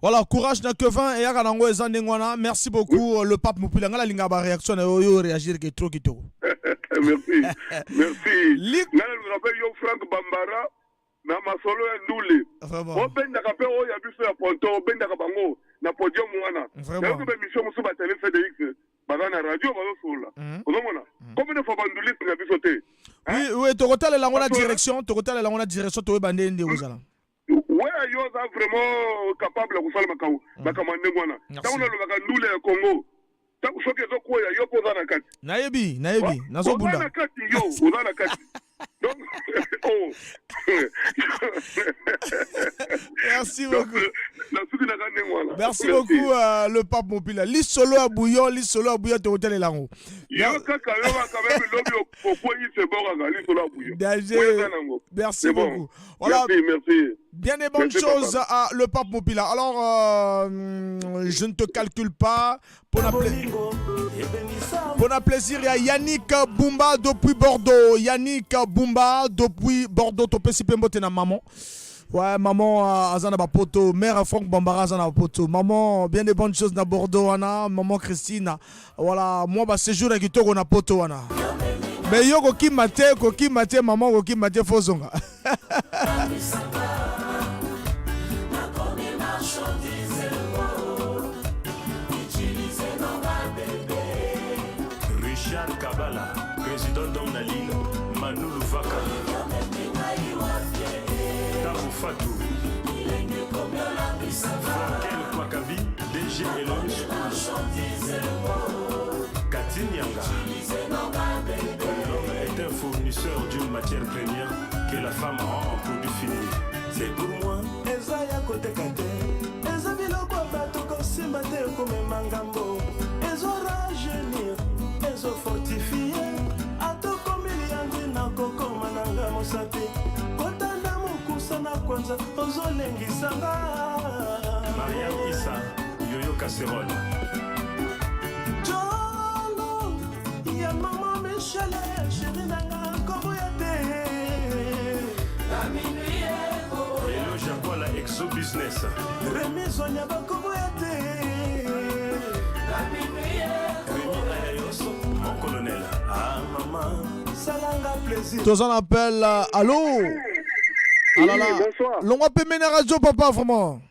Voilà, courage na Kevin eyaka nango, eza ndenge wana. Merci beaucoup, oui. Le pape Mopila, nga nalinga ba réaction na yo, réagir ke trop kitoko. Merci, merci. Nga nalingaka mpe yo Frank Bambara na masolo ya ndule. Obendaka mpe oyo ya biso ya ponto, obendaka bango na podium wana. Nayoki baémission mosusu, batele CDX baza na radio, bazosolola. Ozomona combien de fois banduliste na biso te? Oui, tokotalela yango na direction, tokotalela yango na direction, toyeba nde nde kozala. We, yo oza vraiment capable ya kosala makambo ya ndenge wana. Ntango nalobaka ndule ya Congo, ntango soki ezokwea, yo mpo oza na kati. Nayebi, nayebi, nazobunda. Oza na kati, yo oza na kati. Donc oh. Merci beaucoup. Nasuki naka ndenge wana. Merci beaucoup, le pape Mopila. Lisolo ya bouillon, lisolo ya bouillon, tokotalela yango. Yo kaka, yo kaka même lobi okwei, c'est bon, kaka lisolo ya bouillon. Danger. Merci beaucoup. Voilà. Merci, merci. Bien des bonnes, merci, choses à le pape Mopila. Alors, je ne te calcule pas. Pour un plaisir, il y a Yannick Bumba depuis Bordeaux. Yannick Bumba depuis Bordeaux. Topesi pe mbote na maman. Ouais, maman aza na bapoto, mère Franck Bambara aza na bapoto. Maman, bien des bonnes choses na Bordeaux wana, maman Christine. Voilà, moi ba séjour ya kitoko na poto wana. Mais yo kokima te, kokima te, maman, kokima te, faut zonga. Richard Kabala, président d'homme na Lille, Manu Luvaka, Tabu Fatou, Frankel Kwakabi, DG Elohim School, Katin Yanga. L'homme est un fournisseur d'une matière première que la femme rend en produit fini. C'est pour moi. Eza ya koteka te, eza biloko ya bato. mosapi kotanda mokusa na kwanza ozolengisa nga Mariam Issa, Yoyo Casserole. Jolo ya mama Michele chéri nanga koboya te Lelo Jaguar Exo Business. Remi Zonya bakoboya te Remi Ayayoso, mon colonel. Ah maman, salanga plaisir Toza na appel allô Ah là là. bonsoir. Longwa pembeni ya radio papa vraiment.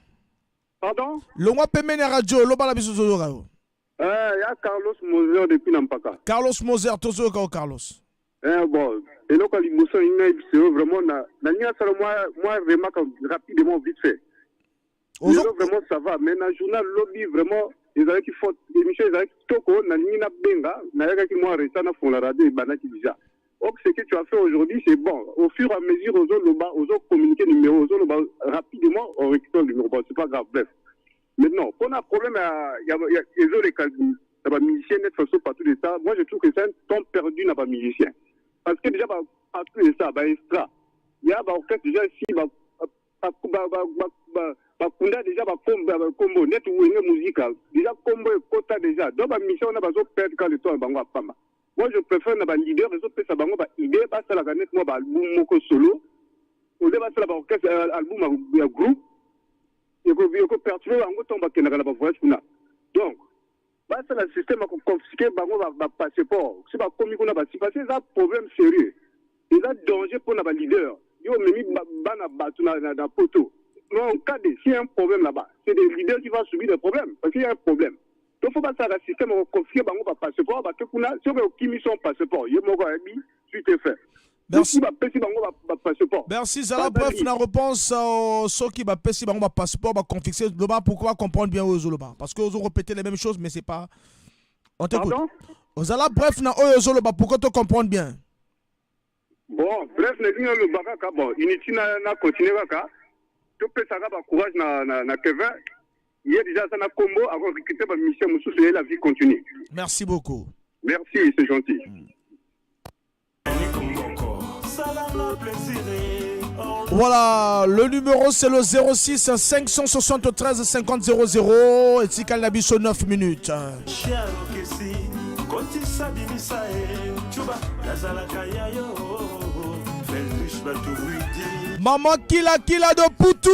Pardon Longwa pembeni ya radio loba na biso tozoyoka yo. Ya Carlos Moser depuis Nampaka. Carlos Moser tozoyoka yo Carlos. Eh, bon, eloko ya liboso nalingi nayebisa yo vraiment na nalingi nasala mwa mwa remarque rapidement vite fait. Lelo vraiment ça va mais na journal lobi vraiment ezalaki faute émission ezalaki kitoko nalingi nabenga nayakaki mwa retard nafongola radio ebandaki déjà. Ok, ce que tu as fait aujourd'hui, c'est bon. Au fur et à mesure, ozoloba, ozo communiquer numéro, ozoloba rapidement, on récupère le numéro. Bon, c'est pas grave, bref. Maintenant, qu'on a problème à, y a, y a, ezoleka na ba musicien net façon partout de ça, moi je trouve que c'est un temps perdu na ba musicien. Parce que déjà, ba, partout de ça, ba extra, il y a ba orchestre déjà ici, ba, ba, ba, ba, ba, ba, bakunda déjà bakombo net wenge musica déjà kombo ekota déjà donc bamission wana bazoperdre ka le temps na bango ya pamba. Moi je préfère na baleader ezopesa bango baidée basalaka net mwa baalbum moko solo olie basala baorchestre album ya groupe ekoperturbe bango ntango bakendaka na bavoyage kuna. Donc basala système ya koconfisque bango bapasseport si bakomi kuna basi parce que eza problème sérieux, eza danger mpona baleader. Yo omemi bana bato na poto, mais en cas de s'il y a un problème là-bas, c'est des leaders qui vont subir des problèmes parce qu'il y a un problème. Donc faut basala système ya koconfisque bango bapasseport bake kuna. Soki okimi son passeport, ye moko ayebi suite fait. Merci. Bapesi bango bapasseport. Merci Zala bref na réponse soki bapesi bango bapasseport baconfisque loba pourquoi comprendre bien oyo ozoloba parce que ozo répéter les mêmes choses mais c'est pas on t'écoute. Pardon? Ozala bref na oyo ozoloba pourquoi te comprendre bien. Bon, bref, nalingi naloba kaka bon inutile na continue kaka topesaka bacourage na Kevin ye déjà aza na kombo akorecrute bamission mosusu ye la vie continue. Merci beaucoup. Merci, c'est gentil. Salanga plaisir. Voilà, le numéro c'est le 06 573 50 00 et tikali na biso 9 minutes. Chiarokesi kotisa bimisa ye cuba nazalaka ya yo Feldush Batuwidi Maman Kila Kila de Poutou.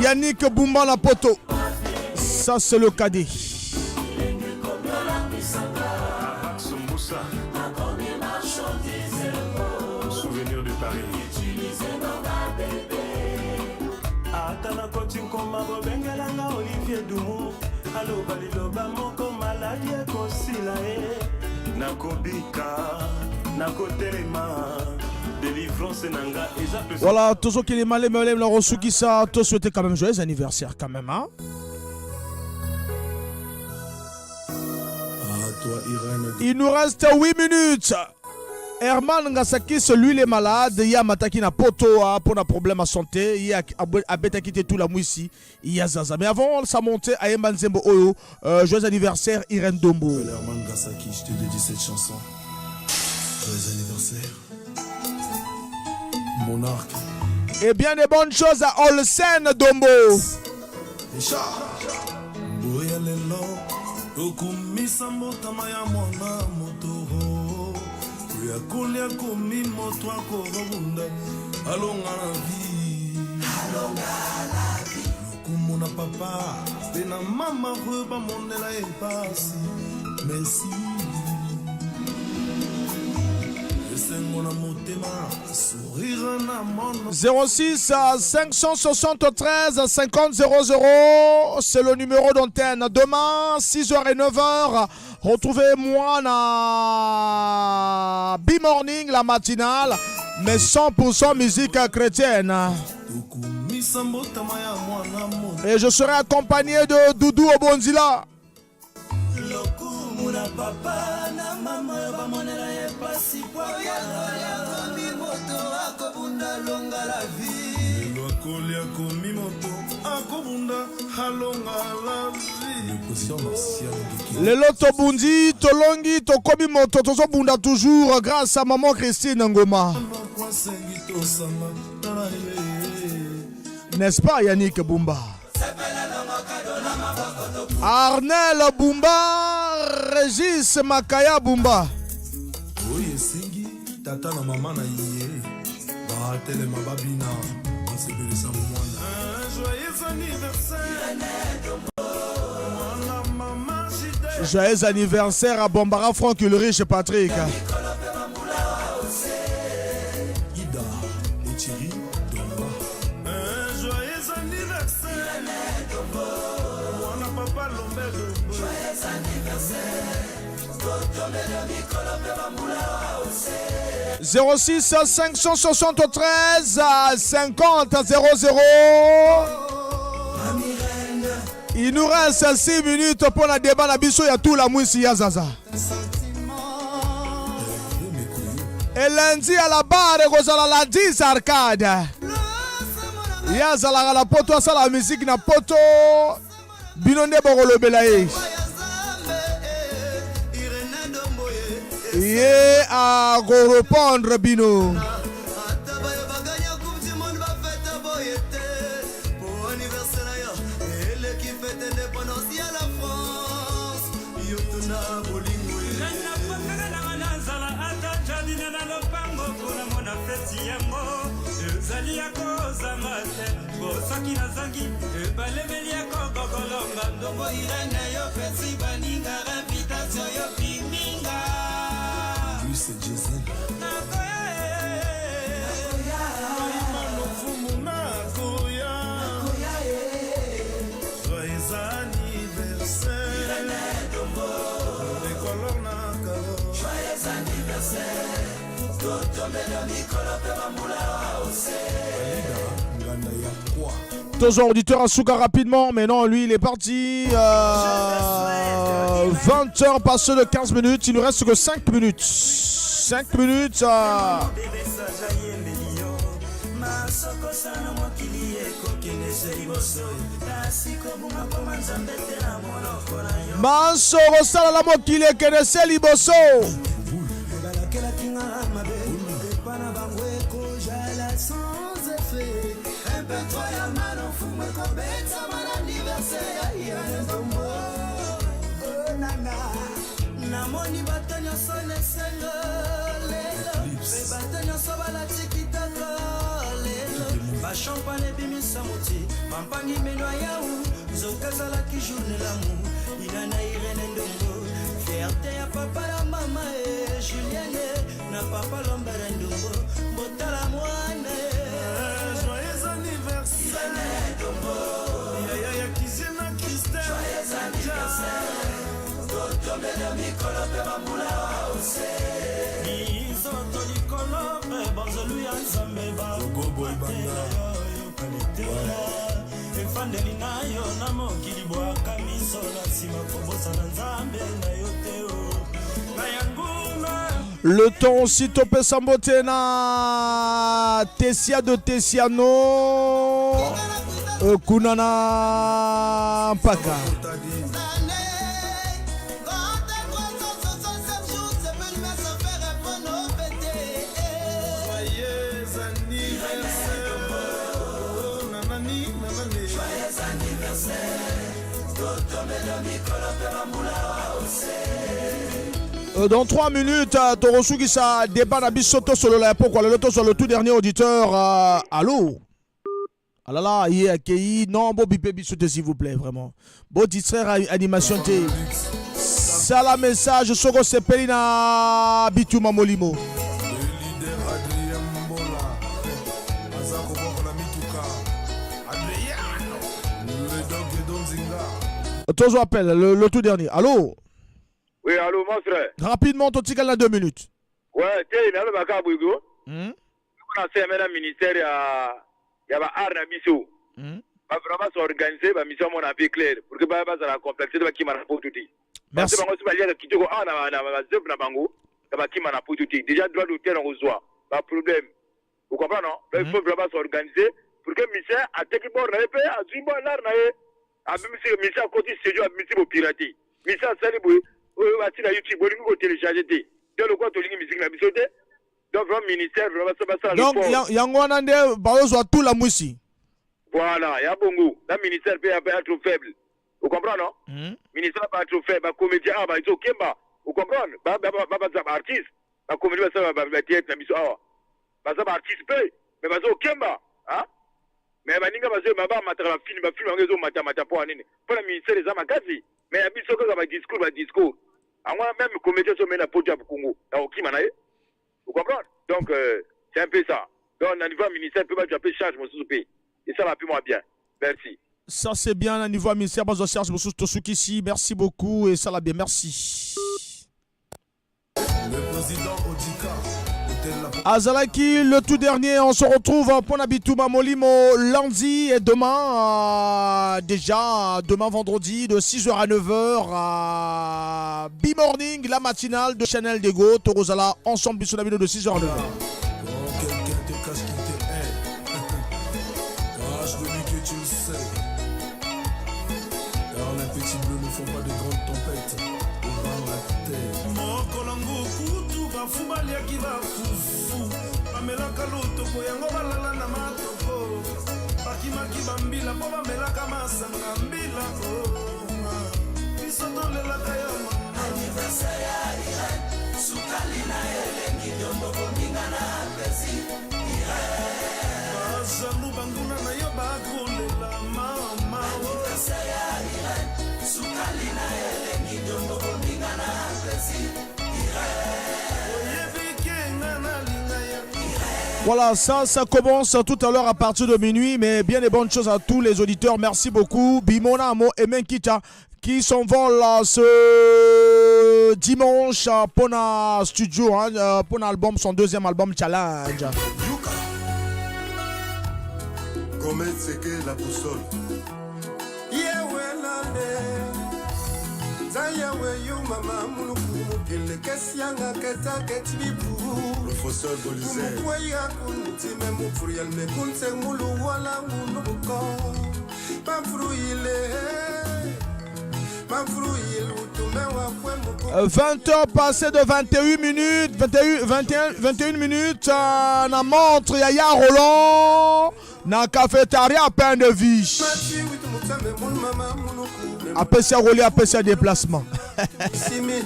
Yannick Boumba la poto. Ça c'est le cadet. Abak Sumbusa. Souvenir de Paris. Ata nakoti nkoma bobengelanga Olivier Dumu aloba liloba moko maladi ekosila ye nakobika nakotelema délivrance na nga eza mpe Voilà, tozokende maleme maleme na kosukisa to souhaiter quand même joyeux anniversaire quand même hein. Ah, toi, Irène. Il nous reste 8 minutes. Herman Ngasakis, lui, il est malade. Il y a Mataki na poto hein, pour un problème à santé. Il y a abetaki te tout la mouissi. Il y a Zaza. Mais avant sa montée à Nzembo Oyo, joyeux anniversaire Irène Dombo. Herman Ngasaki, je te dédie cette chanson. Joyeux anniversaire. Monarque. Et bien des bonnes choses à Olsen Dombo. Boya lelo tokumisa mbotama ya mwana moto oyo akolia komi moto akobunda alonga na vie lokumu na papa mpe na mama oyo bamonela ye pasi merci esengo na motema sourire na mono 06 573 50 00, c'est le numéro d'antenne. Demain, 6h et 9h, retrouvez-moi na B-Morning, la matinale, mais 100% musique chrétienne. tokumisa mbotama ya mwana moto Et je serai accompagné de Doudou Obonzila. Lokumu na papa na mama oyo bamonela ye pasi po akomi moto akobunda longa la vie. Lelo akolia komi moto akobunda alonga la vie. Le président Martial Ngeki. Lelo tobundi, tolongi, tokomi moto, tozobunda toujours grâce à maman Christine Ngoma. Moko asengi tosanga tala ye. N'est-ce pas Yannick Bumba? Arnel Bumba, Régis Makaya Bumba. Oyo esengi tata na mama na ye batelema babina basepelisa mwana. Joyeux anniversaire mwana mama Jide. Joyeux anniversaire à Bombara Franck Ulrich Patrick. Ida et Thierry Domba. Un joyeux anniversaire mwana papa Lombe Domba. Joyeux anniversaire totombela mikolo mpe bambula ose. 06 573 50 00. Il nous reste 6 minutes pour la débat na biso ya tout la mwisi ya Zaza. Et lundi à la barre ekozala la 10 arcade. Ye azalaka na poto, asala musique na poto, bino nde bokolobela ye. Ye akorépondre bino. Napakaka nanga nazala ata jardine na lopango mpona mona feti yango ezali ya kozanga te, po soki nazangi ebalemeli ya kogokolonga ndongo. Irene, yo pesi baninga invitation, yo piminga. Luis Gisèle. Nakoya. Mfumu nakoya. Joyeux anniversaire Tricolore na karo. Joyeux anniversaire totombela mikolo mpe bambula ose. Nganda ya kwa. Deux auditeurs à Souka rapidement, mais non, lui il est parti. 20h passées de 15 minutes, il nous reste que 5 minutes. 5 minutes. Masokosana mokili ekokende se liboso kasi kobunga koma Nzambe te na monoko na yo. Manso kosala na mokili ekende se liboso. Balakelaki nga mabe epa na bango ekozala sans effet. Un peu trop ya malofumu ekobetama na anniversaire ya Irene Ndombo. Oh, nana namoni bato nyonso na esengo lelo mpe bato nyonso balati kitoko lelo, bachampagne ebimisa moti bampangi meno yau nzoka ezalaki journée lamu ina na Irene Ndongo, fierté ya papa na mama e Julienne na papa Lombere Ndongo, botala mwana e. Joyeux anniversaire Yaya ya Kizie na Christelle. Joyeux anniversaire totombela mikolo mpe bambula ose. Bizoto likolo mpe banzelu ya Nzambe bakobatela yo, yokaletela efandeli na yo na mokili, bwaka miso na nsima, kobosana Nzambe na yo te o na yango na Le temps aussi topesa mbote na Tessia de Tessiano kuna na mpaka. Joyeux anniversaire Oh, nanani, nanani. Joyeux anniversaire totombela mikolo mpe bambula ose. Dans 3 minutes, torosukisa débat na biso tosolola ya pokwa lelo, tozwa le tout dernier auditeur. Allô? Ah là là, il est accueilli. Non, bon, bipé biso te, s'il vous plaît, vraiment. Bon, distraire animation te. Sala message, soko sepeli na bituma molimo. Leader Adrien Mbola aza kobokola mituka Adriano le dog Donzinga. Tozo appel, le tout dernier. Allô? Oui, allô, mon frère. Rapidement, totikala na 2 minutes. Ouais, te nalobaka boyeko mpona seme na ministère ya baart na biso bavraiment s'organiser, bamission mona mpe claire pour que baya bazala complexe te, bakima na poto te. Merci. Parce bango so baliaka kitoko awa na baœuvre na bango na bakima na poto te. Déjà droit d'auteur nakozwa baproblème, vous comprenez, non? Donc il faut vraiment s'organiser pour que musicien ateki bord na ye mpe azwi bo l'art na ye, abimisi, musicien akoti studio, abimisi bopirate, musicien asali boye oyo bati na YouTube, bolingi kotélécharge te te lokola tolingi musique na biso te. Donc vraiment ministère vraiment basala Donc yango wana nde baozwa tout la mwisi. Voilà, ya bongo. Na ministère pe ya trop faible. Vous comprenez non? Ministère ba trop faible, ba comédien ah ba izo kemba. Vous comprenez? Ba ba ba ba ba artiste. Ba comédien ba ba ba théâtre na biso awa. Baza ba artiste pe, mais bazo kemba, hein? Mais baninga bazo ba ba mataka ba film, ba film yango ezo mata mata po nini? Po na ministère eza makasi. Mais ya biso kaka ba discours ba discours. Yango même comédien so mena poto ya Congo, na okima na ye. Vous comprenez? Donc c'est un peu ça. Donc na niveau ministère pe ba tu charge mosusu pe. Et ça va plus moi bien. Merci. Ça c'est bien, na niveau ministère bazwa charge mosusu tosukisi. Merci beaucoup et ça la bien. Merci. Le président Odika. Azalaki le tout dernier, on se retrouve pour Bitouma Molimo lundi et demain, déjà demain vendredi de 6h à 9h à B-Morning, la matinale de Chanel Dego, Torozala, ensemble biso na bino de 6h à 9h. Quelqu'un te cache qu'il te hait. Cache de lui que tu le sais. Car les petits bleus ne font pas de grandes tempêtes au la terre. Mokolo kutu bafu baliaki bafufu bamelaka lotoko yango balala na matoko bakimaki bambila mpo bamelaka masanga mbila oh, biso tolelaka ya mama Anniversaire ya Irene, sukali na elengi dombo bominga na plaisir Irene. Bajalu banguna na yo bakolela mama oh. Anniversaire ya Irene, sukali na elengi dombo bominga na plaisir Irene. Oyebi ke nga nalinga ya Voilà, ça commence tout à l'heure à partir de minuit, mais bien des bonnes choses à tous les auditeurs. Merci beaucoup. Bimona Amo et Menkita qui s'envolent ce dimanche pour un studio, hein, pour un album, son deuxième album Challenge. Gomez Seke la boussole. Yewelande zayawe yo mama muluku mokele kesianga ketake tibipu. Professeur Bolizer. Kumukwaya kuntime mufuriel me kunse mulu wala ngulubuko pamfruile pamfruile utume wakwe muku. 20h passées de 21 minutes, 21, 21, 21 minutes, na montre Yaya Roland, na cafétéria pain de vie. Apesi roli, apesi déplacement. Simi.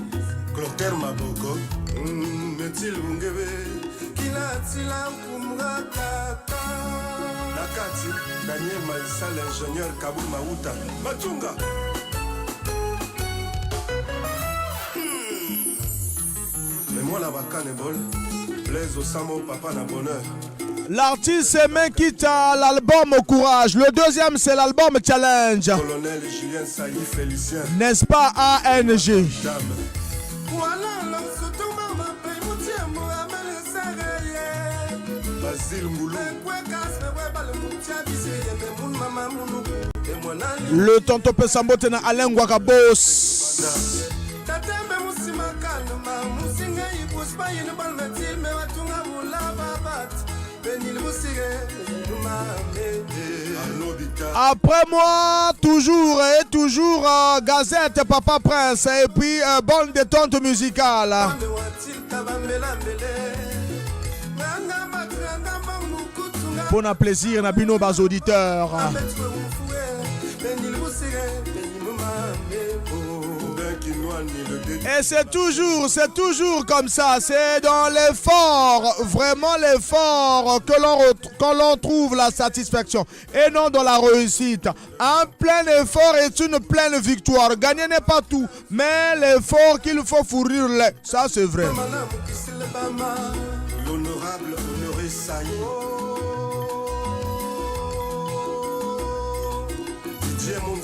Clotaire Maboko, Metil Bungebe. Kila kumra kaka. Nakati, Daniel Maïssa, l'ingénieur Kabul Maouta. Matunga. Mais moi, la bacane bol, Blaise Osamo, papa na bonheur. L'artiste quitte l'album Courage. Le deuxième, c'est l'album Challenge. Colonel Julien Saï Félicien. N'est-ce pas ANG? Dame. Voilà l'homme surtout mama paye mutiamo amele sereye. Basile Ngoulou. Le tonton Pesambote na Alain Guakabos. Tatembe musima kanuma musinga ibusba yinu balmetil me watunga mula babat. Benil musire mame. Après moi, toujours et toujours Gazette Papa Prince et puis bonne détente musicale. Bon à plaisir, Nabino bas auditeurs. Et c'est toujours comme ça. C'est dans l'effort, vraiment l'effort que l'on trouve la satisfaction et non dans la réussite. Un plein effort est une pleine victoire. Gagner n'est pas tout, mais l'effort qu'il faut fournir, ça c'est vrai. L'honorable Honoré Saï.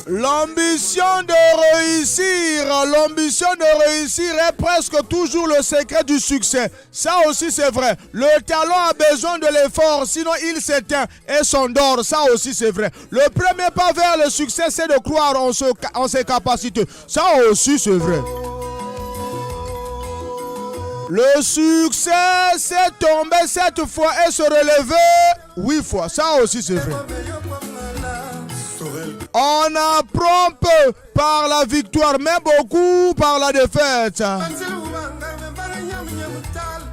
L'ambition de réussir, l'ambition de réussir est presque toujours le secret du succès. Ça aussi c'est vrai. Le talent a besoin de l'effort, sinon il s'éteint et s'endort. Ça aussi c'est vrai. Le premier pas vers le succès, c'est de croire en ses capacités. Ça aussi c'est vrai. Le succès, c'est tomber 7 fois et se relever 8 fois. Ça aussi c'est vrai. On apprend peu par la victoire, mais beaucoup par la défaite.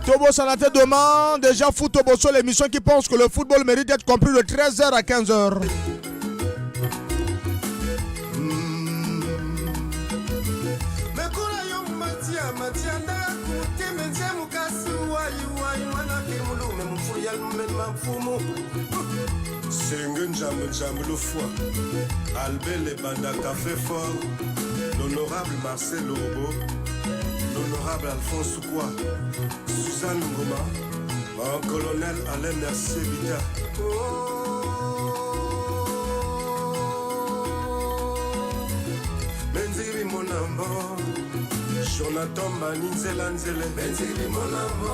Tobosana te demain, déjà Foot Bosso, l'émission qui pense que le football mérite d'être compris de 13h à 15h. Mekula yo matia matia ndaku teme nzemu kasi wai wai mwana ke mulume mfuya lume mfumu. Senge Njambe Njambe le foie. Albert Lebanda Café Fort. L'honorable Marcel Lobo. L'honorable Alphonse Soukwa. Suzanne Ngoma. Un colonel Alain Mercier Bita. Benziri Monambo. Jonathan Mani Nzela Nzele. Benziri Monambo.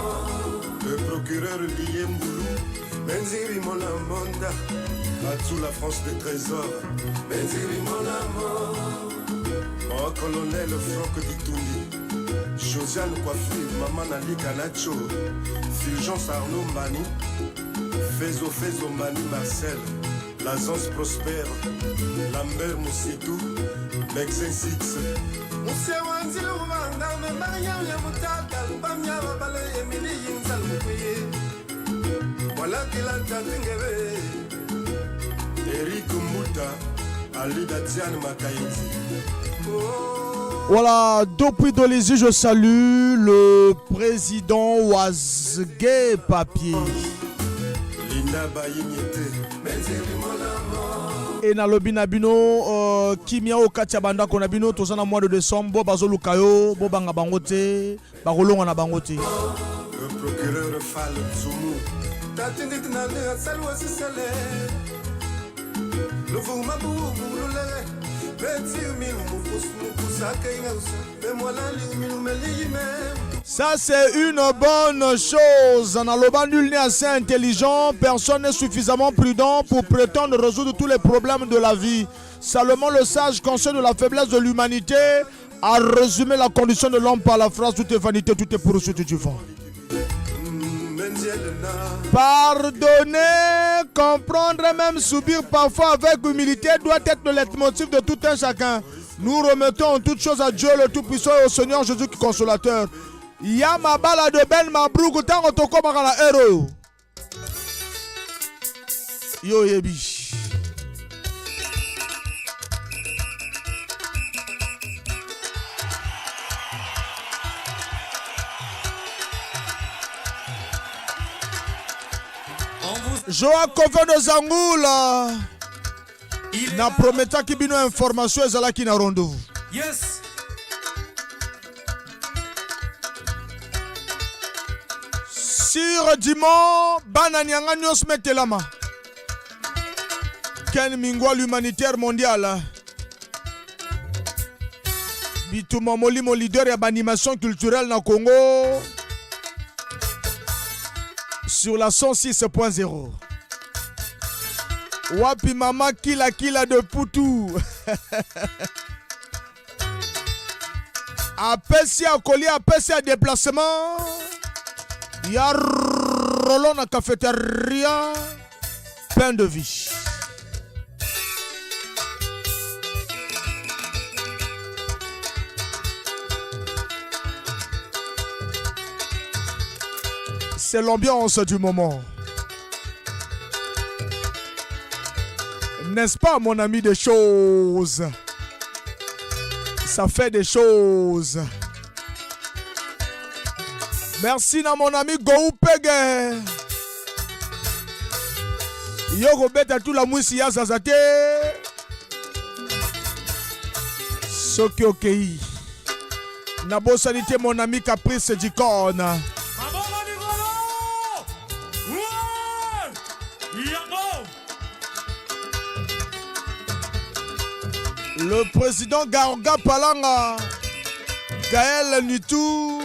Le procureur Lié Mboulou. Benziri Monambonda. Atsou la France des trésors. Benziri Monambo. Oh, colonel Franck Ditundi. Josiane Coiffure, Maman Nalika Nacho. Fulgence Arnaud Mbani. Fezo Fezo Mbani Marcel. Lazance Prosper. Lambert Moussitou. Mexin Six. Musia wanzili ubanga me Mariam ya mutata lubamya babale Emily yinzal mukwiye. Wala kila tatingebe. Eric Mbuta. Alida Diane Makayenzi. Voilà, depuis Dolisie, je salue le président Wazge Papier. Linda Bayimiete. Benziri Monambo. E nalobi na bino kimia oyo kati ya bandako na bino, toza na mois de décembre, bo bazoluka yo, bobanga bango te, bakolonga na bango te. Le procureur Fall Nzumu. Tatinditi na ndinga salwa sisele. Luvuma bubu lulele. Beti milu mukus mukusaka ingarusa. Bemwala li milu meliyime. Ça, c'est une bonne chose. Naloba, nul n'est assez intelligent, personne n'est suffisamment prudent pour prétendre résoudre tous les problèmes de la vie. Salomon le sage, conscient de la faiblesse de l'humanité, a résumé la condition de l'homme par la phrase: tout est vanité, tout est poursuite du vent. Pardonner, comprendre et même subir parfois avec humilité doit être le leitmotiv de tout un chacun. Nous remettons toutes choses à Dieu le Tout-Puissant et au Seigneur Jésus qui est consolateur. Yamabala de Ben Mabrouk, tango tokomaka na hero. Yo yebi. Joa Kofo de Zangoula. Na prometaki bino information ezalaki na rendez-vous. Yes. Sur Dimon, bana nyanga nyonso metelama. Ken Mingwa, l'humanitaire mondial. Bituma Molimo, leader ya animation culturelle na Congo. Sur la 106.0. Wapi mama kila kila de Poutou. Apesi ya kolia, apesi ya déplacement. Ya Roland na cafétéria. Pain de vie. C'est l'ambiance du moment. N'est-ce pas, mon ami, des choses? Ça fait des choses. Merci na mon ami Goupege. Yoko beta tout la mwisi ya zazate. Soki okei. Nabosani te mon ami Caprice Dicone. Le président Garga Palanga, Gaël Nutou,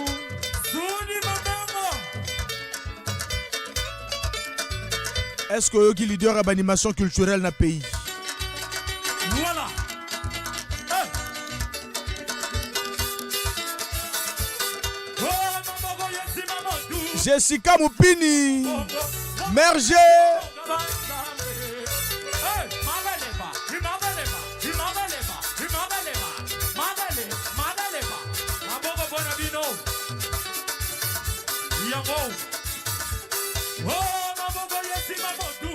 est-ce que qui leader de l'animation culturelle dans le pays? Voilà. Hey. Jessica Mupini, Merger. Yango. Oh, maboko yesima motu,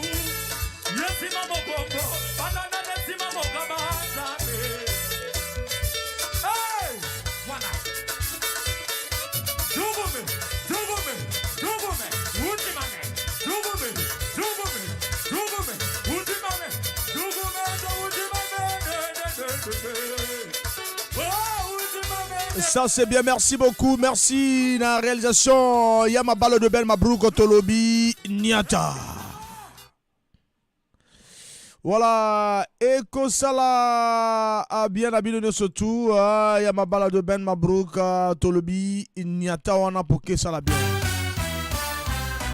yesima mokongo, banana nesima mokaba nzambe. Hey, voilà. Tugume, tugume, tugume, utimame, tugume, tugume, tugume, utimame, tugume, utimame, ne, ne, ne, ne, ne. Oh, utimame. Ça c'est bien, merci beaucoup, merci na réalisation Yama Balo de Ben Mabrouk Tolobi Niata. Voilà, ekosala a bien na bino nyonso tu ah, ya mabala de Ben Mabrouk ah, Tolobi Niata wana pour que ça la bien.